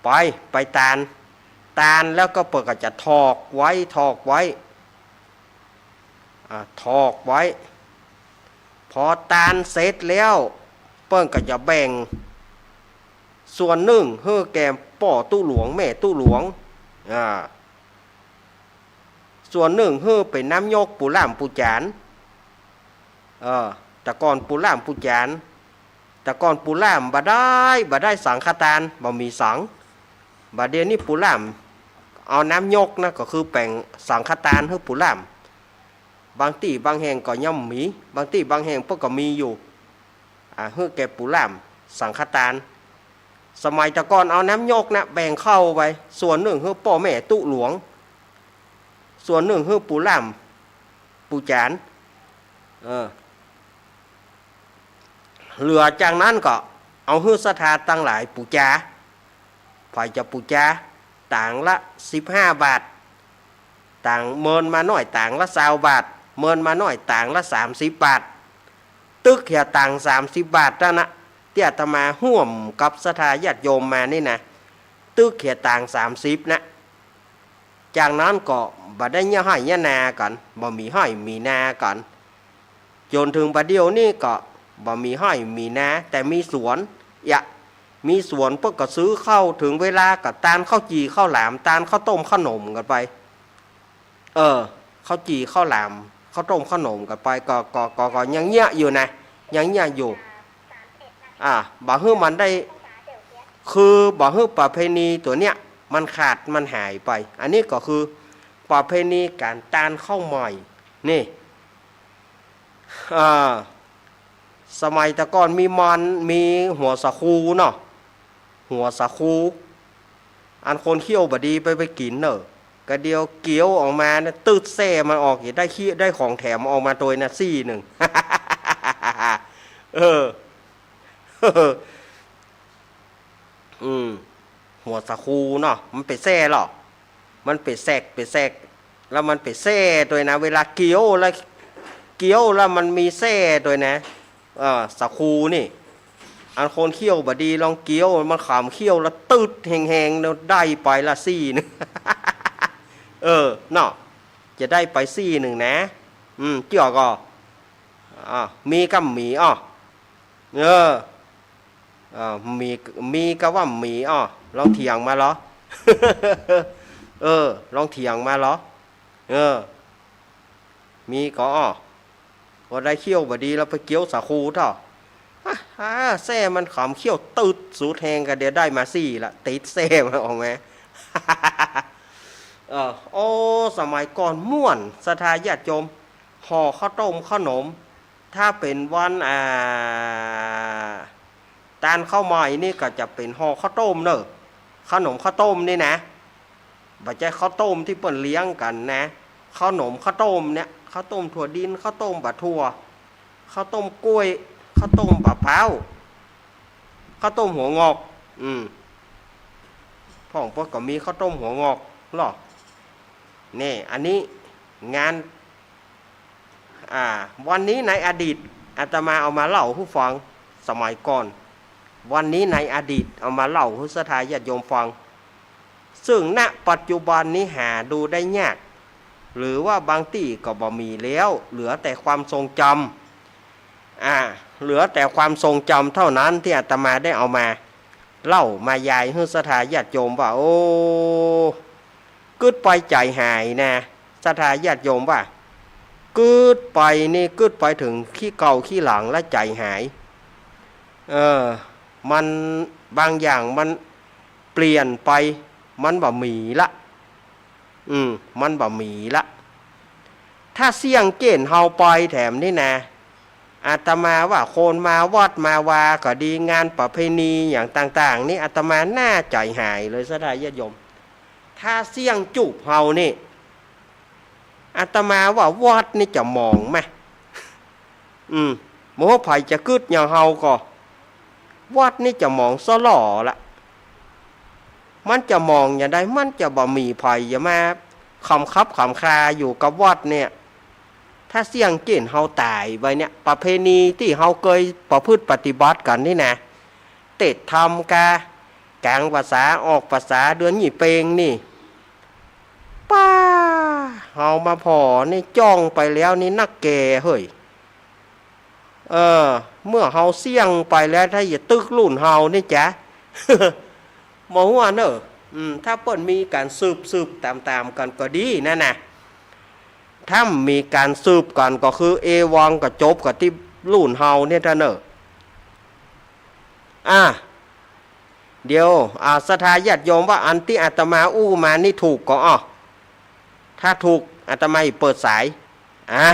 ไป ไปตาน ตานแล้วก็เปิ้นก็จะถอกไว้ ถอกไว้ อ่า ถอกไว้ พอตานเสร็จแล้ว เปิ้นก็จะแบ่งส่วนนึ่งหื้อแก่ป้อตุ๊หลวงแม่ตุ๊หลวง อ่า ส่วนนึ่งหื้อเป๋นน้ำยกปู่ล่ามปู่จ๋าร เออ แต่ก่อนปู่ล่ามปู่จ๋าร แต่ก่อนปู่ล่ามบ่ได้ บ่ได้สังฆตาน บ่มีสัง บ่าเดี่ยวนี้ปู่ล่ามเอาน้ำยกนะ ก็คือแป๋งสังฆตานหื้อปู่ล่าม บางตี้บางแห่งก็ยังบ่มี บางตี้บางแห่งเปิ้นก็มีอยู่ อ่า หื้อแก่ปู่ล่ามสังฆตาน สมัยแต่ก่อนเอาน้ำยกนะ แบ่งเข้าไป ส่วนนึ่งหื้อป้อแม่ตุ๊หลวง ส่วนนึ่งหื้อปู่ล่ามปู่จ๋าร เออ เหลือจากนั้นก็เอาหื้อศรัทธาตังหลายปู๋จา ใผจะปู๋จา ตางละสิบห้าบาท ตางเมินมาน้อยตางละซาวบาท เมินมาน้อยตางละสามสิบบาท ตึกเหียตางสามสิบบาทนั้นนะ ตี้อาตมาฮ่วมกับศรัทธาญาติโยมมานี่นะ ตึกเหียตางสามสิบนะ จากนั้นก็บ่ได้เยียะไฮ่เยียะนากั๋น บ่มีไฮ่มีนากั๋น จ๋นเถิงบ่าเดี่ยวนี้ก็บ่มีไฮ่มีนา แต่มีสวน เยียะ มีสวนเปิ้นก็ซื้อเข้า เถิงเวลาก็ตานข้าวจี่ข้าวหลาม ตานข้าวต้มข้าวหนมกั๋นไป เออ ข้าวจี่ข้าวหลาม ข้าวต้มข้าวหนมกั๋นไป ก็ ก็ ก็ ก็ยังเยียะอยู่นะ ยังเยียะอยู่ อ่า บ่หื้อมันได้ คือบ่หื้อประเพณีตั๋วเนี้ยมันขาดมันหายไป อันนี้ก็คือประเพณีก๋านตานข้าวใหม่ นี่ อ่า สมัยแต่ก่อนมีมอน มีหัวสาคูเนาะ หัวสาคู อันคนเขี้ยวบ่ดีไป ไปกิ๋นเน่อ กะเดี่ยวเกี๊ยวออกมาเนี่ย ตืดแส้มันออก จะได้เขี้ยว ได้ของแถมออกมาตวยนะ ซี่นึ่ง เออ อืม หัวสาคูเนาะ มันเป๋นแส้หรอ มันเป๋นแสก เป๋นแสก แล้วมันเป๋นแส้ตวยนะ เวลาเกี๊ยวแล้ว เกี๊ยวแล้วมันมีแส้ตวยนะ เออ สาคูนี่ อันคนเขี้ยวบ่ดีลองเกี๊ยว มันขำเขี้ยวแล้วตืดแฮงๆ แล้วได้ไปละซี่นึ่ง เออ เนาะ จะได้ไปซี่นึ่งนะ อืม เจื้อก่อ อ่า มีกับบ่มีอ้อ เออ อ่า มี มีกับว่าบ่มีอ้อ ลองเถียงมาลอ เออ ลองเถียงมาลอ เออ มีก่ออ้อ ว่าได้เขี้ยวบ่ดีแล้วไปเกี๊ยวสาคูเถ่า ฮ่าฮ่า แส้มันขำเขี้ยวตืดสุดแฮง กะเดี่ยวได้มาซี่ละ ติดแส้มันออกมา เออ โอ้ สมัยก่อนม่วน ศรัทธาญาติโยม ห่อข้าวต้มข้าวหนม ถ้าเป๋นวัน อ่า ตานข้าวใหม่นี่ก็จะเป๋นห่อข้าวต้มเน่อ ข้าวหนมข้าวต้มนี่นะ บ่ใจ้ข้าวต้มตี้เปิ้นเลี้ยงกั๋นนะ ข้าวหนมข้าวต้มเนี่ย ข้าวต้มถั่วดิน ข้าวต้มบ่าถั่ว ข้าวต้มกล้วย ข้าวต้มบ่าพร้าว ข้าวต้มหัวงอก อืม พ่องเปิ้นก็มีข้าวต้มหัวงอกลอ นี่ อันนี้งาน อ่า วันนี้ในอดีต อาตมาเอามาเล่าหื้อฟัง สมัยก่อน วันนี้ในอดีตเอามาเล่าหื้อศรัทธาญาติโยมฟัง ซึ่ง ณ ปัจจุบันนี้หาดูได้ยาก หรือว่าบางตี้ก็บ่มีแล้ว เหลือแต่ความทรงจำ อ่า เหลือแต่ความทรงจำเท่านั้นตี้อาตมาได้เอามาเล่ามายายหื้อศรัทธาญาติโยมว่า โอ้ กึ๊ดไปใจ๋หายนะ ศรัทธาญาติโยมว่า กึ๊ดไปนี่ กึ๊ดไปเถิงกี้เก่ากี้หลังแล้วใจ๋หาย เออ มัน บางอย่างมันเปลี่ยนไป มันบ่มีละ อืม มันบ่มีละ ถ้าเสี้ยงเจ๊นเฮาไปแถมนี่นะ อาตมาว่าคนมาวัดมาวาก็ดี งานประเพณีอย่างต่างๆ นี่ อาตมาหน้าใจ๋หายเลย ศรัทธาญาติโยม ถ้าเสี้ยงจูบเฮานี่ อาตมาว่าวัดนี่จะหมองไหม อืม บ่ฮู้ใผจะกึ๊ดอย่างเฮาก่อ วัดนี่จะหมองซ้อหล่อละ มันจะหมองอย่างใด มันจะบ่มีใผจะมาขำคับขำคาอยู่กับวัดเนี่ย ถ้าเสี้ยงเจ๊นเฮาต๋ายไปเนี่ย ประเพณีตี้เฮาเกยประพฤติปฏิบัติกั๋นนี่นะ เตศน์ธรรมกา ก๋างพรรษา ออกพรรษา เดือนยี่เป็งนี่ ป๊า เฮามาผ่อนี่จ้องไปแล้วนี่นักแก่เฮ้ย เออ เมื่อเฮาเสี้ยงไปแล้ว ถ้าจะตึกรุ่นเฮานี่จ๊ะ บ่ฮู้เน่อ อืม ถ้าเปิ้นมีก๋านสืบๆ ต๋ามๆ กั๋นก็ดีนั่นน่ะ ถ้าบ่มีก๋านสืบกั๋นก็คือ เอวังก็จบกั๋นตี้รุ่นเฮาเนี่ยเต้าเน่อ อ่า เดี๋ยว อ่า ศรัทธาญาติโยมว่าอันตี้อาตมาอู้มานี่ถูกก่อ อ้อ ถ้าถูกอาตมาจะเปิดสาย อ่า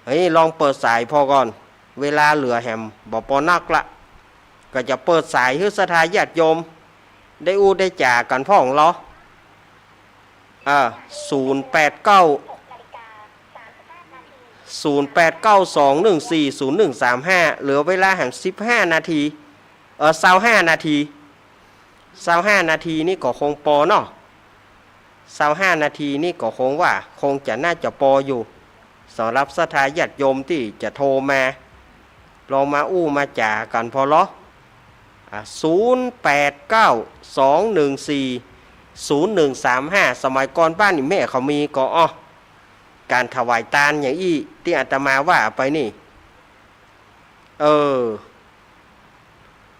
เฮ้ย ลองเปิดสายผ่อก่อน เวลาเหลือแหมบ่ปอนักละ ก็จะเปิดสายหื้อศรัทธาญาติโยม ได้อู้ได้จ๋ากั๋นพ่องลอ อ่า ศูนย์แปดเก้า ศูนย์แปดเก้าสองหนึ่งสี่ศูนย์หนึ่งสามห้า เหลือเวลาแหมสิบห้านาที เอ่อ ซาวห้านาที ซาวห้านาทีนี่ก็คงปอเนาะ ซาวห้านาทีนี่ก็คงว่า คงจะน่าจะปออยู่ สำหรับศรัทธาญาติโยมตี้จะโทรมา ลองมาอู้มาจ๋ากั๋นผ่อลอ อ่ะ ศูนย์แปดเก้าสองหนึ่งสี่ศูนย์หนึ่งสามห้า สมัยก่อนบ้านอี่แม่เขามีก่อ อ้อ ก๋านถวายตานอย่างอี้ตี้อาตมาว่าไปนี่ เออ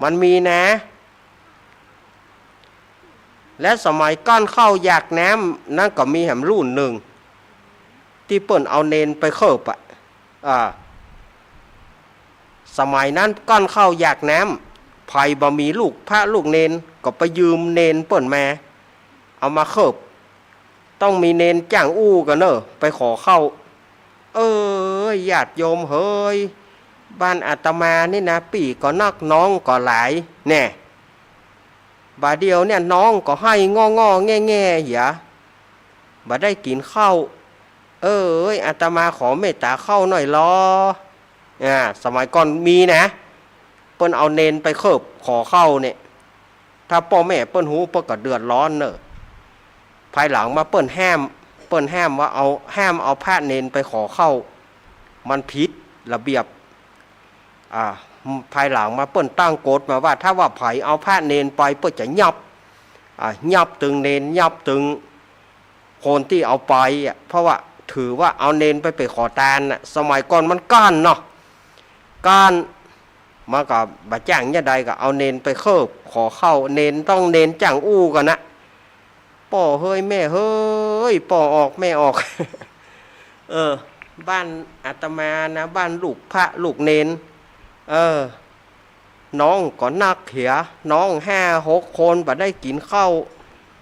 มันมีนะ และสมัยก้อนข้าวอยากน้ำนั้นก็มีแหมรุ่นนึ่ง ตี้เปิ้นเอาเณรไปเคิบอะ อ่า สมัยนั้นก้อนข้าวอยากน้ำ ใผบ่มีลูกพระลูกเณรก็ไปยืมเณรเปิ้นมา เอามาเคิบ ต้องมีเณรจ้างอู้ก่อเน่อ ไปขอข้าว เอ้ย ญาติโยมเหย บ้านอาตมานี่นะ ปี้ก็นัก น้องก็หลาย แน่ บ่าเดี่ยวเนี่ยน้องก็ไห้ง่อๆ แง่ๆ เหีย บ่ได้กิ๋นข้าว เอ้ย อาตมาขอเมตต๋าข้าวหน่อยลอ อ่า สมัยก่อนมีนะ เปิ้นเอาเณรไปเคิบขอข้าวเนี่ย ถ้าป้อแม่เปิ้นฮู้เปิ้นก็เดือดร้อนเน่อ ภายหลังมาเปิ้นห้าม เปิ้นห้ามว่าเอา ห้ามเอาพระเณรไปขอข้าว มันผิดระเบียบ อ่า ภายหลังมาเปิ้นตั้งกฎมาว่า ถ้าว่าใผเอาพระเณรไปเปิ้นจะยับ อ่า ยับตึงเณร ยับตึงคนตี้เอาไปอะ เพราะว่าถือว่าเอาเณรไปเป๋นขอตานน่ะ สมัยก่อนมันกั้นเนาะ กั้น มันก็บ่จ้างยะใดก็เอาเณรไปเคิบขอข้าว เณรต้องเณรจ้างอู้ก่อนะ ป้อเหยแม่เหย ป้อออกแม่ออก เออ บ้านอาตมานะ บ้านลูกพระลูกเณร เออ น้องก็นักเหีย น้องห้าหกคนบ่ได้กิ๋นข้าว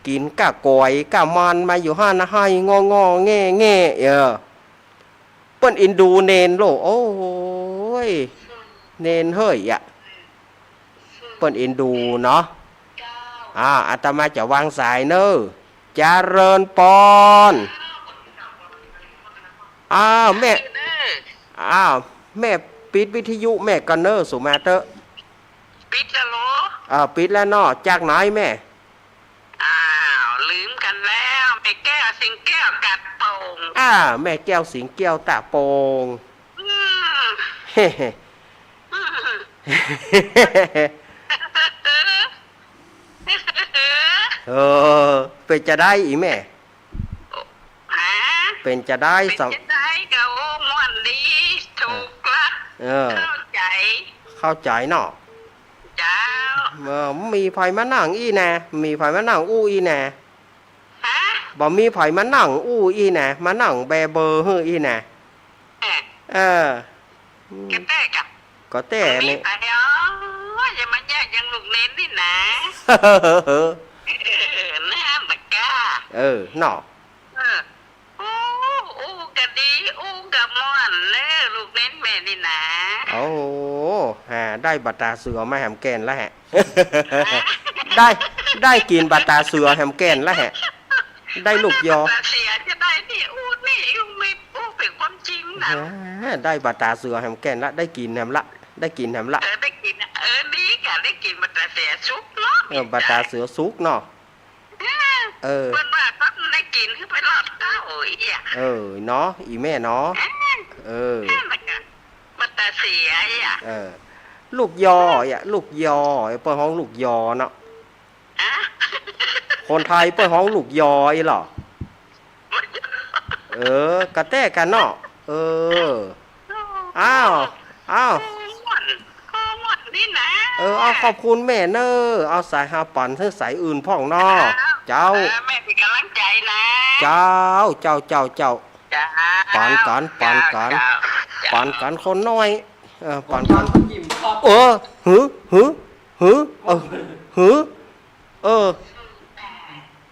กิ๋นก้ากล้วยก้ามันมาอยู่หั้นนะ ไห้ง่อๆ แง่ๆ เออ เปิ้นเอ็นดูเณรโลด โอ้ย เณรเหยอะ เปิ้นเอ็นดูเนาะ อ่า อาตมาจะวางสายเน่อ เจริญปอน อ้าว แม่ อ้าว แม่ปิดวิทยุแม่ก่อนเน่อ สูมาเต๊อะ ปิดแล้วเหรอ เออ ปิดแล้วเนาะ จากไหนแม่ อ้าว ลืมกั๋นแล้ว แม่แก้วสิงแก้วตะโป่ง อ่า แม่แก้วสิงแก้วตะโป่ง อืม เออ เป๋นจาใดอีแม่ ฮะ เป๋นจาใด เป๋น สำ จาใดก็ โอ้ ม่วนดี ถูกละ เออ เข้าใจ๋ เข้าใจ๋เนาะ เจ้า เออ บ่มีใผมานั่งอี้นะ บ่มีใผมานั่งอู้อี้นะ ฮะ บ่มีใผมานั่งอู้อี้นะ มานั่งแบเบอหื้ออี้นะ เออ เออ อืม กระแตกะ ก็แต่ บ่มี นี่ ใผ อ๋อ อย่ามาแยกยังลูกเณรนี่นะ เออ น่าตะกล้า เออ เนาะ เออ อู้ อู้ก็ดี อู้ก็ม่วนเน่อ ลูกเณรแม่นี่นะ โอ้โห ฮะ ได้บัตตาเสือมาแหมแก่นละฮะ ฮะ ได้ ได้กิ๋นบัตตาเสือแหมแก่นละฮะ ได้ลูกยอ บัตตาเสียจะได้นี่ อู้นี่ อู้ไม่ อู้เป๋นความจริงนะ ฮะ ได้บัตตาเสือแหมแก่นละ ได้กิ๋นแหมละ ได้กิ๋นแหมละ เออ ได้กิ๋น เออ ดีกะ ได้กิ๋นบัตตาเสียสุกเนาะ เออ บัตตาเสือสุกเนาะ เออ เปิ้นว่าก็ได้กิ๋นคือไปรอดเก้าอีกอ่ะ เออ เนาะ อีแม่เนาะ เออ เออ นั่นแหละกะ บัตตาเสียอีกอ่ะ เออ ลูกยออีกอ่ะ ลูกยอ เปิ้นฮ้องลูกยอเนาะ ฮะ คนไทยเปิ้นฮ้องลูกยออี้เหรอ เออ กะแต๊กั๋นเนาะ เออ อ้าว อ้าว เออ เอา ขอบคุณแม่เน่อ เอาสายหาปั๋นหื้อสายอื่นพ่องเนาะ เจ้า เออ แม่เป๋นก๋ำลังใจ๋นะ เจ้า เจ้า เจ้า เจ้า เจ้า ป๋านกั๋น เจ้า ป๋านกั๋น เจ้า เจ้า ป๋านกั๋นคนน้อย เออ ป๋านกั๋น เออ หือ หือ หือ เออ หือ เออ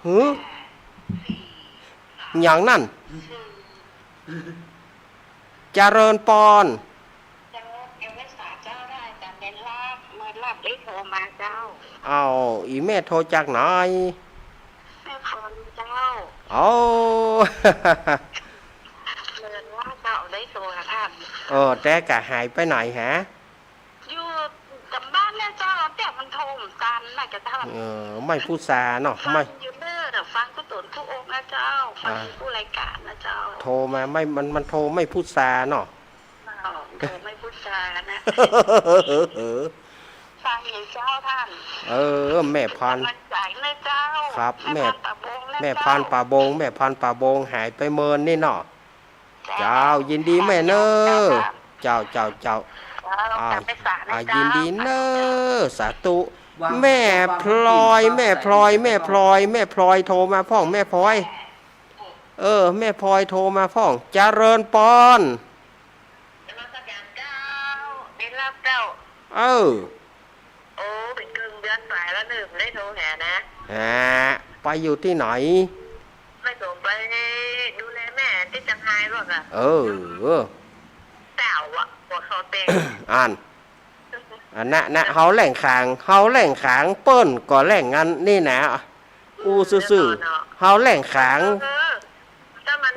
หือ หยังนั่น เจริญปอน เจ้า เอเวสาเจ้าได้ แต่เม้นลาบ เม้นลาบได้โทรมาเจ้า อ้าว อี่แม่โทรจากไหน แม่พรเจ้า อ๋อ เม้นลาบเจ้าได้โทรหาต้าน เออ แต่ก็หายไปไหนฮะ อยู่กับบ้านเนี่ยเจ้า แต่มันโทรบ่ตันน่ะเจ้า เออ ไม่พูดจาเนาะ ฟัง ไม่ อยู่เน่อน่ะ ฟังกู้ต๋นกู้องค์นะเจ้า ฟัง อ่า กู้รายก๋านนะเจ้า โทรมาไม่ มัน มันโทรไม่พูดจาเนาะ อ้าว โทรไม่พูดจานะ ฟังอยู่เจ้าต้าน เออ แม่พร กำลังใจ๋นะเจ้า ครับ แม่ แม่พรป่าบงนะ แม่พรป่าบง เจ้า แม่พรป่าบง หายไปเมินนี่เนาะ เจ้า เจ้า ยินดีแม่เน่อ เจ้า เจ้า เจ้า เจ้า อ่า กลับไปสระนะ อ่า เจ้า ยินดีเน่อ สาธุ วาง แม่พลอย วาง แม่พลอย แม่พลอย แม่พลอย โทรมาพ่อง แม่พลอย เออ แม่พลอยโทรมาพ่อง เจริญปอน นมัสก๋านเจ้า เม้นลาบเจ้า เออ โอ้ เป๋นเกิ่งเดือนป๋ายแล้วนึ่งบ่ได้โทรหานะ ฮะ ไปอยู่ตี้ไหน แม่สมไปดูแลแม่ตี้เจียงฮายบ่าก่ะ เออ เออ สาวอะ หัวเขาแตก อัน อันนะ นะ เฮาแหล่งขาง เฮาแหล่งขาง เปิ้นก็แหล่งอันนี่นะ อู้ซื่อๆ เฮาแหล่งขาง เออ ถ้ามัน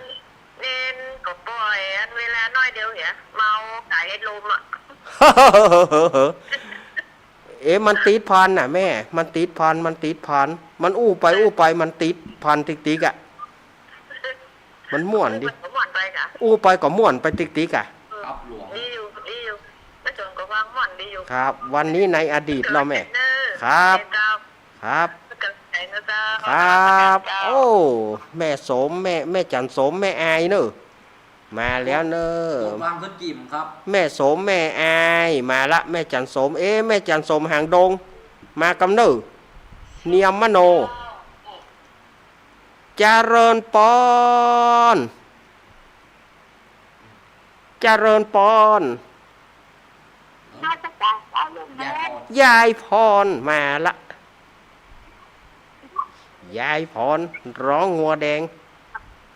เนนก็ป่อย อันเวลาน้อยเดียวเหีย เมาขายเอ็ดลมอะ เอ๊ะ มันติดพันน่ะแม่ มันติดพัน มันติดพัน มันอู้ไปอู้ไป มันติดพันติ๊กๆ อะ มันม่วนดิ มันก็ม่วนไปกะ อู้ไปก็ม่วนไปติ๊กๆ อะ ครับหลวง ดีอยู่ ดีอยู่ แม่สมก็วางม่วนดีอยู่ ครับ วันนี้ในอดีตเนาะแม่ เจ้า ครับ เจ้า ครับ เจ้า เจ้า ครับ ครับ โอ้ แม่สม แม่ แม่จันสม แม่อายเน่อ มาแล้วเน่อ กดวางขึ้นจิ๋มครับ แม่สม แม่อาย มาละ แม่จันสม เอ๊ะ แม่จันสมหางดง มากำเน่อ เนียมมโน เจริญปอน เจริญปอน นมัสก๋านเจ้าโยม ยายพร ยายพร มาละ ยายพร ร้องงัวแดง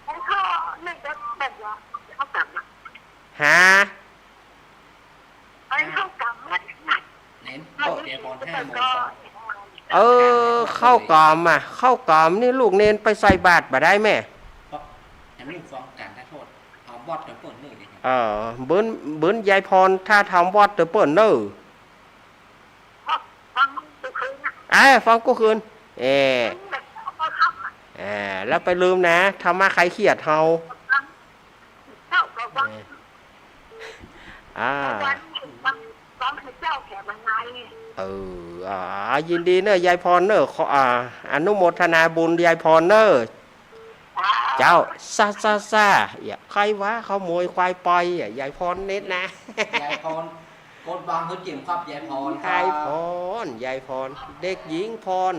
แล้วก็ไม่ได้แบบว่าเข้ากลับมา ฮะ ไอ้เข้ากลับมา เน้น โอ้ ยายพร ห้าโมงสอง เออ เข้ากลับมา เข้ากลับมา นี่ลูกเณรไปใส่บาตรบ่ได้แม่ เพราะอันนี้ฟ้องการทำโทษ เอาบอดเดี๋ยวเปิ้นนี่ เออ เบิ้น เบิ้นยายพร ถ้าทำบอดเดี๋ยวเปิ้นเน่อ ฟังกู้คืนน่ะ อ่า ฟังกู้คืน เออ อ่า แล้วไปลืมนะ ธรรมะคลายเครียดเฮา เจ้าก็ฟัง เออ อ่า ฟัง ฟังพระเจ้าแผ่มาไง เออ อ่า ยินดีเน่อ ยายพรเน่อ ขอ อ่า อนุโมทนาบุญยายพรเน่อ เจ้า ซะ ซะ ซะ อย่าใครว่าขโมยควายไปอ่ะ ยายพรเน็ตนะ ยายพร กดวางขึ้นจิ๋มครับ ยายพรครับ ยายพร ยายพร เด็กหญิงพร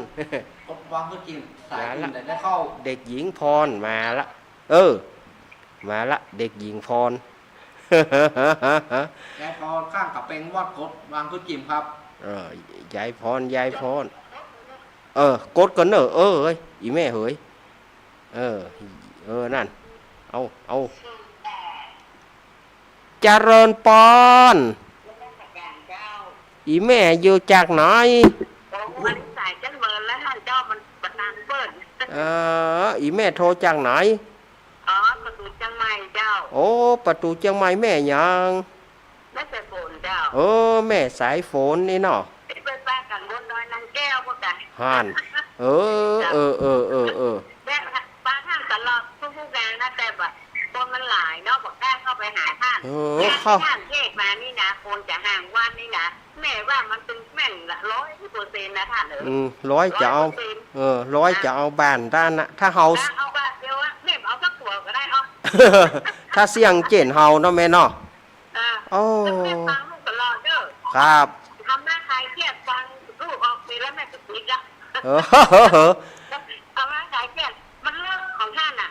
กดวางขึ้นจิ๋ม สายอื่น มาละ ได้เข้า เด็กหญิงพร มาละ เออ มาละ เด็กหญิงพร ยายพร ข้างกะเปงวอด กดวางขึ้นจิ๋มครับ เออ ยายพร ยายพร เออ กดก่อนเน่อ เออ เอ้ย อีแม่เหย เออ เออ นั่น เอา เอา เจริญปอน อีแม่อยู่จากไหน โอ้ มันสายจังเมินแล้วเจ้า มันบ่ตังเปิ้น เออ อีแม่โทรจากไหน อ๋อ ประตู๋เจียงใหม่เจ้า โอ้ ประตู๋เจียงใหม่ แม่หยัง แม่สายฝนเจ้า เออ แม่สายฝนนี่เนาะ ไปปะกั๋นบนดอยนางแก้วพุ้นกะ หั้น เออ เจ้า เออ เออ เออ เออ แวะปะท่านตลอดกู้ๆ แกงนะ แต่แบบคนมันหลายเนาะ บ่กล้าเข้าไปหาท่าน เออ เนี่ย เข้า ที่ท่านเทศน์มานี่นะ คนจะห่างวัดนี่นะ แม่ว่ามันเป๋นแม่นละ ร้อยเปอร์เซ็นต์นะท่านเอ๋ย อืม ร้อยจะเอา ร้อยเปอร์เซ็นต์ เออ ร้อยจะเอาบ้านต้านน่ะ ถ้าเฮา เอาบ้านเดียวอะ แม่เอาสักตั๋วก็ได้ เอา ถ้าเสี้ยงเจ๊นเฮาเนาะแม่เนาะ อ่า โอ้ แม่ฟังลูกตลอดเน่อ ครับ ธรรมะคลายเครียด เออ เอามาขายเสียง มันเลิกของท่านน่ะ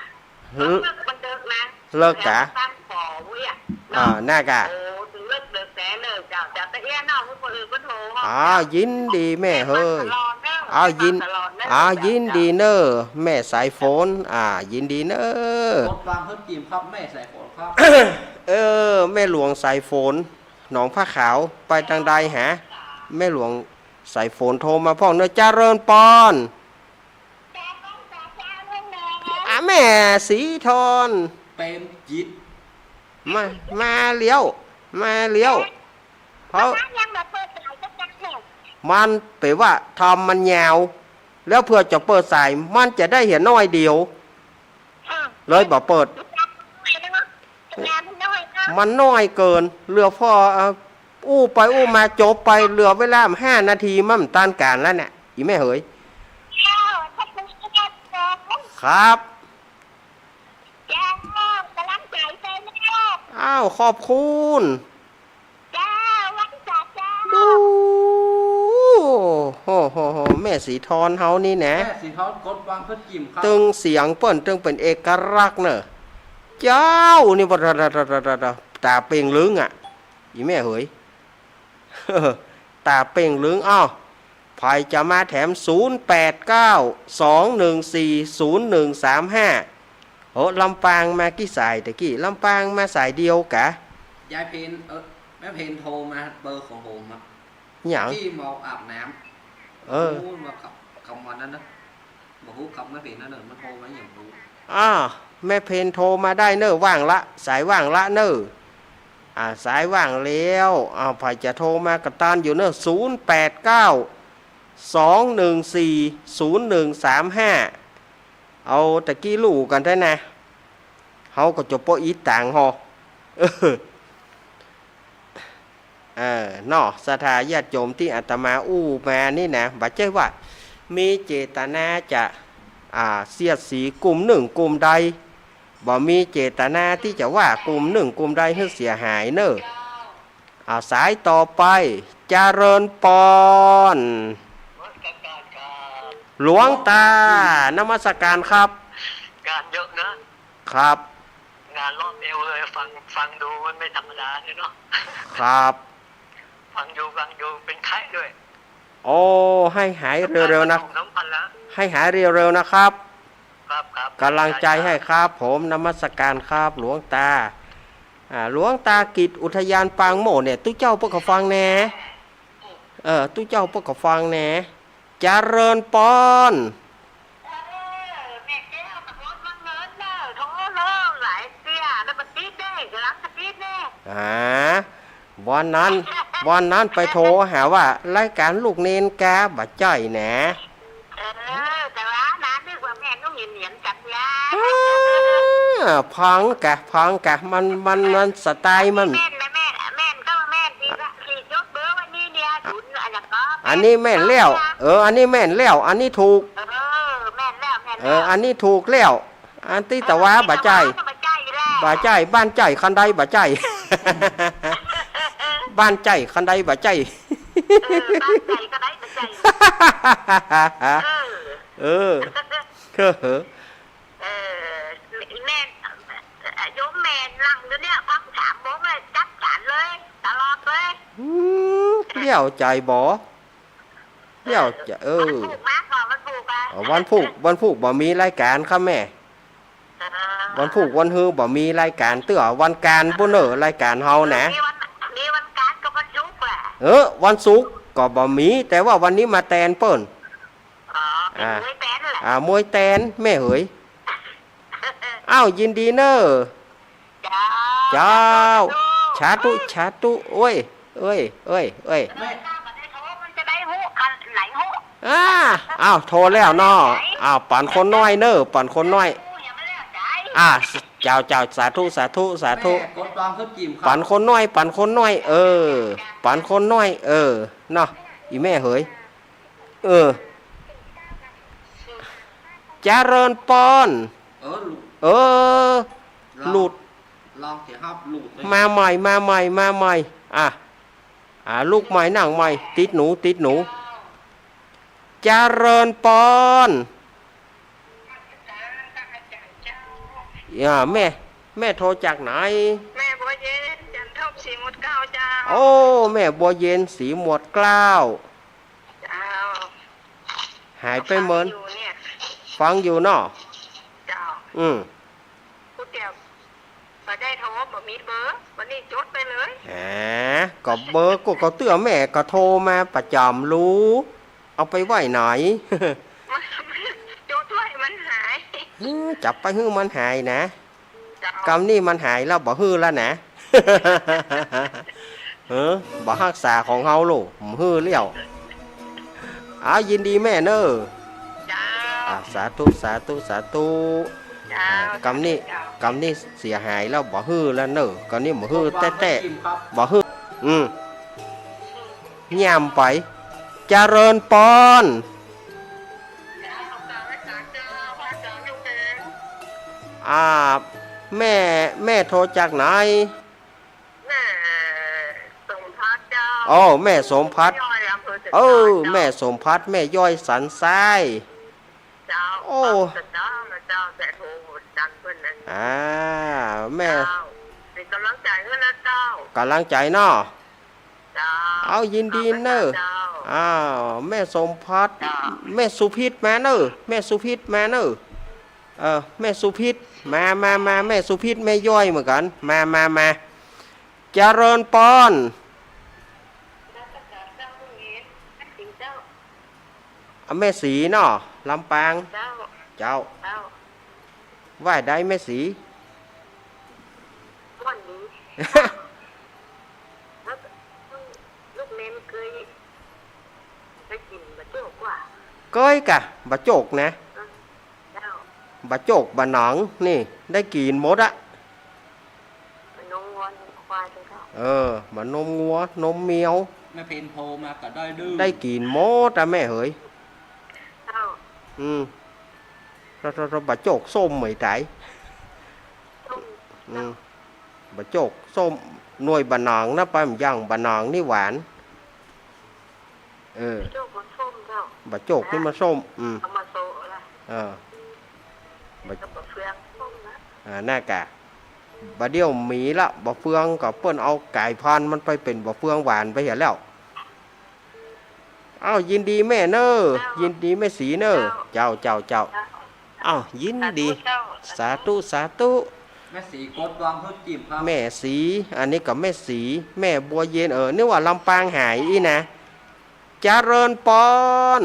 หือ เลิก มันเลิกนะ เลิกกะ ตั้งขอไว้อะ อ่า เนาะ น่ากะ โอ้ ถึงเลิกเลิกแต่เลิกเจ้า เจ้าตะเอี้ยเนาะ เมื่อคนอื่นก็โทร อ๋อ ยินดีแม่เหย ตลอดเนอะ อ้าว ยิน ตลอดเนอะ อ้าว เจ้า ยินดีเนอะ แม่สายฝน อ่า ยินดีเนอะ กดวางเพิ่มกีมครับ แม่สายฝนครับ เออ แม่หลวงสายฝน หนองผ้าขาว ไปตางใดหา แม่หลวงสายฝนโทรมาพ่องเนอะ เจริญปอน อ่ะ แม่สีทอน เปรมจิต มา มาแล้ว มาแล้ว เพราะ มันยังบ่เปิดสายจักจักเนี่ย มันแป๋ว่าทำมันยาว แล้วเผื่อจะเปิดสาย มันจะได้เหียน้อยเดียว อืม เลยบ่เปิด มันน้อยเนาะ มันน้อยเนาะ มันน้อยเกิน เหลือพอ เอ่อ อู้ไปอู้มาจบไป เหลือเวลาห้านาที มันตันก๋านแล้วเนี่ย อีแม่เหย เจ้า ขอบคุณเจ้า ครับ เจ้า กำลังใจไปแล้ว อ้าว ขอบคุณ เจ้า วันจ๋าเจ้า ดู โห โห โห แม่สีทอนเฮานี่นะ แม่สีทอนกดวางเพิ่มกีมครับ ตึงเสียงเปิ้นตึงเป๋นเอกลักษณ์เนอะ เจ้า นี่บ่ ต๋าเป่งลึงอะ อีแม่เหย ต๋าเป่งลึง อ้าว ใผจะมาแถม ศูนย์แปดเก้า สองหนึ่งสี่ ศูนย์หนึ่งสามห้า โอ้ ลำปางมากี่สายตะกี้ ลำปางมาสายเดียวกะ ยายเพน เออ แม่เพนโทรมาเบอร์ของผมอะ หยัง ที่เมาอาบน้ำ เออ โอ้ ว่ากับ กับวันนั้นนะ บ่ฮู้กับแม่เพนนั่นน่ะ มันโทรมาหยังบ่ฮู้ อ้าว แม่เพนโทรมาได้เน่อ ว่างละ สายว่างละเน่อ อ่า สายว่างแล้ว อ้าว ใผจะโทรมากะตันอยู่เน่อ ศูนย์แปดเก้า สองหนึ่งสี่ ศูนย์หนึ่งสามห้า เอาตะกี้ลู่กั๋นแต๊นะ เฮาก็จะโปะอีตังฮอ เออ เออ เนาะ ศรัทธาญาติโยมตี้อาตมาอู้มานี่นะ บ่ใจ้ว่ามีเจตนาจะ อ่า เสียดสีกลุ่มนึ่งกลุ่มใด บ่มีเจตนาตี้จะว่ากลุ่มนึ่งกลุ่มใดหื้อเสียหายเน่อ อ่า สายต่อไป เจริญปอน หลวงตา นมัสการครับ งานเยอะนะ ครับ งานรอบเอวเลย ฟัง ฟังดูมันไม่ธรรมดาเลยเนาะ ครับ ฟังอยู่ ฟังอยู่ เป็นไข้ด้วย โอ้ หื้อหายเร็วๆ นะ สองสามวันแล้ว หื้อหายเร็วๆ นะครับ ครับ ครับ ก๋ำลังใจ๋หื้อครับผม นมัสการครับ หลวงตา อ่า หลวงตากิจอุทยานปางโมกข์เนี่ย ตุ๊เจ้าเปิ้นก็ฟังแน่ เออ ตุ๊เจ้าเปิ้นก็ฟังแน่ เจริญปอน เออ แม่แก้วกับรถบังเอิญเน่อ โทรลองหลายเตื้อ แล้วก็ติดเด้ ก๋ำลังจะติดแน่ อ่า วันนั้น วันนั้นไปโทรหาว่ารายก๋านลูกเณรกา บ่ใจ้นะ เออ แต่ว่านะ นึกว่าแม่นลูกเณรเหมือนกั๋นยา อ่า ฟังกะ ฟังกะ มัน มัน มันสไตล์มัน แม่นนะ แม่น แม่นก็แม่นดีละ สิยกเบอร์วันนี้เนี่ย ศูนย์ อันนั้นก็ อันนี้แม่นแล้ว เออ อันนี้แม่นแล้ว อันนี้ถูก เออ แม่นแล้ว แม่นแล้ว เออ อันนี้ถูกแล้ว อันตี้ตะวาบ่ใจ้ บ่ใจ้แล้ว บ่ใจ้ บ้านใจ้คันใดบ่ใจ้ บ้านใจ้คันใดบ่ใจ้ เออ บ้านใจ้คันใดบ่ใจ้ เออ เออ เออ แม่น โยมแม่นหลังอยู่เนี่ย ฟังสามโมงเลย จัดก๋านเลย ตลอดเลย อืม เลี้ยวใจ๋บ่ เดี๋ยวจะ เออ วันพูกมาก่อน วันพูกอะ อ๋อ วันพูก วันพูกบ่มีรายก๋านครับแม่ อ่า วันพูกวันฮือบ่มีรายก๋านเตื้อ วันก๋านปู้นเน่อ รายก๋านเฮานะ มีวัน มีวันก๋านกับวันศุกร์อะ เออ วันศุกร์ก็บ่มี แต่ว่าวันนี้มาแตนเปิ้น อ๋อ เป๋น อ่า มวยแตนแหละ อ่า มวยแตน แม่เหย อ้าว ยินดีเน่อ เจ้า เจ้า สาธุ สาธุ สาธุ โอ้ย เอ้ย เอ้ย เอ้ย แม่ มันจะได้ฮู้ อันไหนฮู้ อ่า อ้าว โทรแล้วเนาะ อ้าว ปันคนน้อยเน่อ ปันคนน้อย อ่า เจ้า เจ้า สาธุ สาธุ สาธุ แม่กดวางเครื่องกิมครับ ปันคนน้อย ปันคนน้อย เออ ปันคนน้อย เออ เนาะ อีแม่เหย เออ เจริญปอน เออ หลุด เออ ลอง หลุด ลองเสียงครับ หลุดเลย มาใหม่ มาใหม่ มาใหม่ อ่ะ อ่ะ ลุกใหม่ นั่งใหม่ ติดหนู ติดหนู เจริญปอน อ่า แม่ แม่โทรจากไหน แม่บัวเย็น จันทบ สี่หมวดเกล้าเจ้า โอ้ แม่บัวเย็น สี่หมวดเกล้า เจ้า หายไปเหมือน ฟังอยู่เนี่ย ฟังอยู่เนาะ เจ้า อืม กูเตียบ บ่ได้โทร บ่มีเบอร์ วันนี้จดไปเลย แหม ก็เบอร์กูก็เตื้อแม่ก็โทรมาประจ๋ำ ลู เอาไปไว้ไหน จดไว้มันหาย เออ จับไปหื้อมันหายนะ เจ้า กำนี้มันหายแล้วบ่หื้อแล้วนะ เออ บ่ฮักษาของเฮาลูก บ่หื้อแล้ว อ้าว ยินดีแม่เนอะ เจ้า อ่ะ สาธุ สาธุ สาธุ เจ้า อ่ะ กำนี้ เจ้า กำนี้เสียหายแล้วบ่หื้อแล้วเนอะ กำนี้บ่หื้อแต๊ๆ บ่หื้อ อืม เงียบไป เจริญปอน อ่า แม่ แม่โทรจากไหน แม่สมภัทรเจ้า โอ้ แม่สมภัทร แม่ย้อยอำเภอสันทราย เออ เจ้า แม่สมภัทร แม่ย้อยสันทราย เจ้า โอ้ เจ้า เจ้า แต่โทรดังเปิ้นนั้น อ่า แม่ เจ้า เป็นกำลังใจ๋หื้อนะเจ้า กำลังใจ๋เนาะ เจ้า เอา ยินดีเนอะ เจ้า อ้าว แม่สมภัทร เจ้า แม่สุพิษมาเนอะ แม่สุพิษมาเนอะ เออ แม่สุพิษ มา มา มา แม่สุพิษ แม่ย้อยเหมือนกั๋น มา มา มา เจริญปอน อ่ะ แม่ศรีเนาะ ลำปาง เจ้า เจ้า เจ้า ว่าใดแม่ศรี ม่วนดี แล้วลูกเนนเกย เกยกิ๋นบ่าโจ๊กกว่า เกยก่ะ บ่าโจ๊กนะ เออ เจ้า บ่าโจ๊ก บ่าหนอง นี่ ได้กิ๋นหมดอะ บ่านมงัวนมควายเจ้า เออ บ่านมงัว นมแมว แม่เพ็ญโทรมาก็ได้ดื้อ ได้กิ๋นหมดอะแม่เหย เจ้า อืม โถ่ๆๆ บ่าโจ๊กส้มเหมยต๋าย ส้ม อืม เจ้า บ่าโจ๊กส้ม หน่วยบ่าหนองนะ ปะหยัง บ่าหนองนี่หวาน เออ บ่าโจ๊กมันส้มเจ้า บ่าโจ๊กนี่มันส้ม อืม เอามาโซะละ เออ บ่า ก็บ่าเฟืองส้มนะ อ่า น่ากะ บ่าเดี่ยวมีละ บ่าเฟืองก็เปิ้นเอาก๋ายพันธุ์มันไปเป๋นบ่าเฟืองหวานไปเหียแล้ว อ้าว ยินดีแม่เนอะ เจ้า ยินดีแม่ศรีเนอะ เจ้า เจ้า เจ้า เจ้า อ้าว ยินดี สาธุ สาธุ สาธุ แม่ศรีกดวางหื้อจิ๋มครับ แม่ศรี อันนี้ก็แม่ศรี แม่บัวเย็น เออ นึกว่าลำปางหายอี้นะ เจริญปอน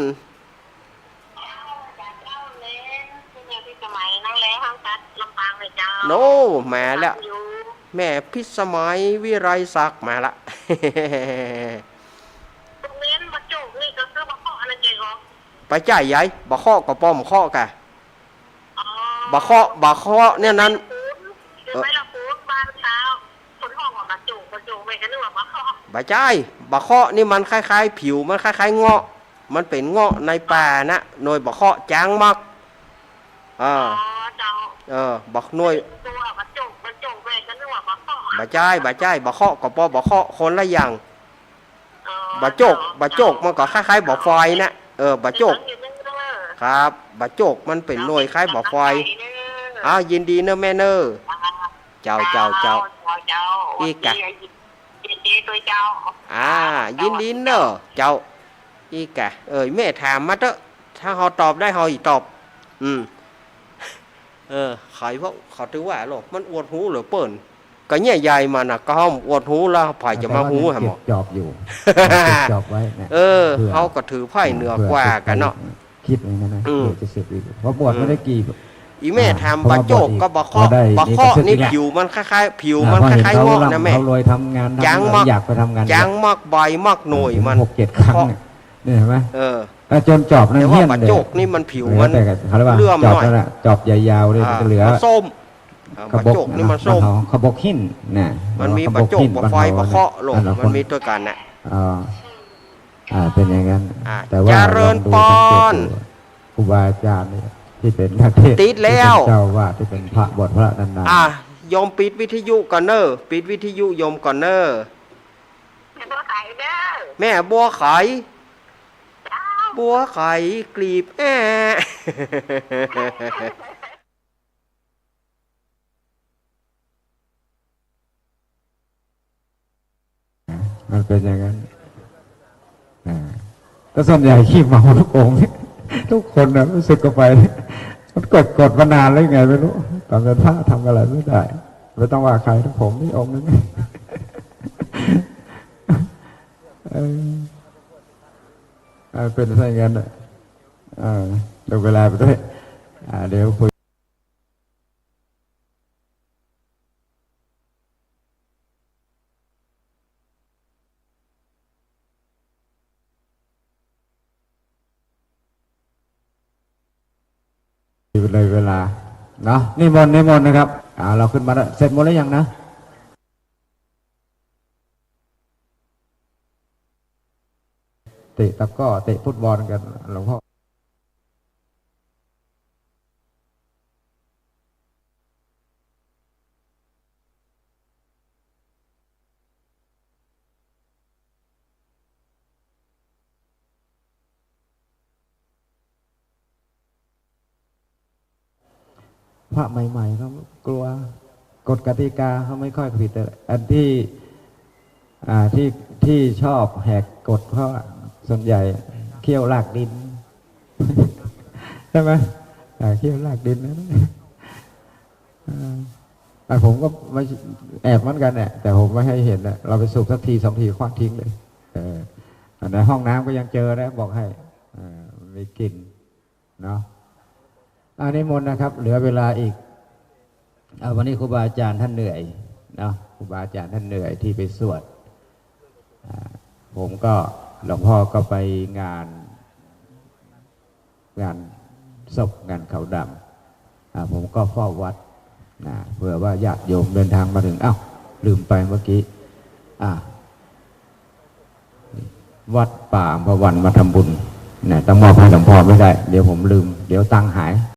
เจ้า เจ้าเนน นี่แม่พิสมัยนั่งแลห้องตัดลำปางเลยเจ้า โน่ มาแล้ว อยู่ แม่พิสมัย วิไลศักดิ์ มาละ ตรงเนนบ่าโจ๊กนี่ก็คือบ่าเคาะอันนั้นเองเหรอ บ่ใจ้ยาย บ่าเคาะก็ปอมเคาะก่ะ อ๋อ บ่าเคาะ บ่าเคาะเนี่ยนั้น หรือไม่ละปูนบ้านเจ้า คนฮ้องว่าบ่าโจ๊ก บ่าโจ๊ก แม่ก็นึกว่าบ่าเคาะ บ่ใจ้ บ่าเคาะนี่มันคล้ายๆ ผิวมันคล้ายๆ เงาะ มันเป๋นเงาะในป่านะ หน่วยบ่าเคาะจางมัก อ่า อ๋อ เจ้า เออ บ่าหน่วย ตัวบ่าโจ๊ก บ่าโจ๊ก แม่ก็นึกว่าบ่าเคาะ บ่ใจ้ บ่ใจ้ บ่าเคาะก็ปอบ่าเคาะ คนละอย่าง บ่าโจ๊ก บ่าโจ๊กมันก็คล้ายๆ บ่าฟอยนะ เออ บ่าโจ๊ก ครับ บ่าโจ๊กมันเป๋นหน่วยคล้ายบ่าฟอย อ้าว ยินดีเนอะแม่เนอะ เจ้า เจ้า เจ้า อีกกะ ยินดีตวยเจ้า อ่า ยินดีเนอะ เจ้า อีกกะ เออ แม่ถามมาเต๊อะ ถ้าเฮาตอบได้เฮาอีกตอบ อืม เออ ใผพวกเขาถือว่าโลกมันอวดฮู้เหลือเปิ้น ก็เนี่ยยายมันน่ะ ก็ห้องอวดฮู้แล้ว ใผจะมาฮู้หาหมอ เก็บจอบอยู่ เก็บจอบไว้เนี่ย เออ เฮาก็ถือไพ่เหนือกว่ากั๋นเนาะ คิดอย่างนั้นนะ อืม เดี๋ยวจะเสร็จอีก เพราะบวชไม่ได้กี่ อีแม่ถาม บ่าโจ๊กก็บ่าเคาะ บ่าเคาะนี่ผิวมันคล้ายๆ ผิวมันคล้ายๆ เงาะนะแม่ เขารวยทำงาน จางมัก อยากไปทำงาน จางมักใบมักหน่วยมัน หกเจ็ดครั้งเนี่ย เนี่ยเห็นไหม เออ แต่จนจอบนั่น แต่ว่า เหี้ยนเลย บ่าโจ๊กนี่มันผิวมัน แต่เขาเรียกว่า เหลื่อม จอบ หน่อย นั่นแหละ จอบยาวๆเลย อ่า มันจะเหลือ มันส้ม อ่า ขบก บ่าโจ๊กนี่มันส้ม บ้านเฮาขบกหินน่ะ มันมี ขบก บ่าโจ๊ก หิน บ่าฟอย บ้านเฮา บ่าเคาะ ลูก บ้านเฮา มันมีตวยกั๋นน่ะ อ่า อ่า เป็นอย่างนั้น อ่า แต่ว่า เจริญปอน ลองดูสังเกตดู ครูบาอาจารย์เนี่ย ที่เป็นนักเทศน์ ติดแล้ว ที่เป็นเจ้าอาวาส ที่เป็นพระ บวชพระนานๆ อ่ะ โยมปิดวิทยุก่อนเน่อ ปิดวิทยุโยมก่อนเน่อ แม่บัวไขเด้อ แม่บัวไข เจ้า บัวไข่กลีบแอ้ มันเป็นอย่างนั้น อ่า ก็ส่วนใหญ่ขี้เมาทุกองค์ ทุกคนนะ รู้สึกก็ไป มันกด กดมานานแล้วไงไม่รู้ ตอนเป็นพระทำอะไรไม่ได้ ไม่ต้องว่าใคร ผมนี่องค์นึง เออ เออ เป็นซะอย่างนั้นน่ะ เออ ดูเวลาไปด้วย อ่า เดี๋ยวคุย เลยเวลา เนาะ นิมนต์ นิมนต์นะครับ อ่า เราขึ้นมาแล้ว เสร็จหมดแล้วยังนะ เตะตะกร้อ เตะฟุตบอลกัน หลวงพ่อ พระใหม่ๆ เขากลัว กฎกติกาเขาไม่ค่อยผิดอะ อันที่ อ่า ที่ ที่ชอบแหกกฎเพราะส่วนใหญ่เขี้ยวลากดิน ใช่ไหม อ่า เขี้ยวลากดินนะ อ่า แต่ผมก็ไม่แอบเหมือนกันเนี่ย แต่ผมไม่ให้เห็นนะ เราไปสูบสักทีสองทีขว้างทิ้งเลย เออ ในห้องน้ำก็ยังเจอนะ บอกให้ เออ มันมีกลิ่น เนาะ อ่า นิมนต์นะครับ เหลือเวลาอีก อ่า วันนี้ครูบาอาจารย์ท่านเหนื่อยเนาะ ครูบาอาจารย์ท่านเหนื่อยที่ไปสวด อ่า ผมก็ หลวงพ่อก็ไปงาน งานศพ งานขาวดำ อ่า ผมก็เฝ้าวัดนะ เผื่อว่าญาติโยมเดินทางมาถึง อ้าว ลืมไปเมื่อกี้ อ่า วัดป่าอัมพวันมาทำบุญนะ ต้องมอบให้หลวงพ่อไม่ได้ เดี๋ยวผมลืม เดี๋ยวตังค์หาย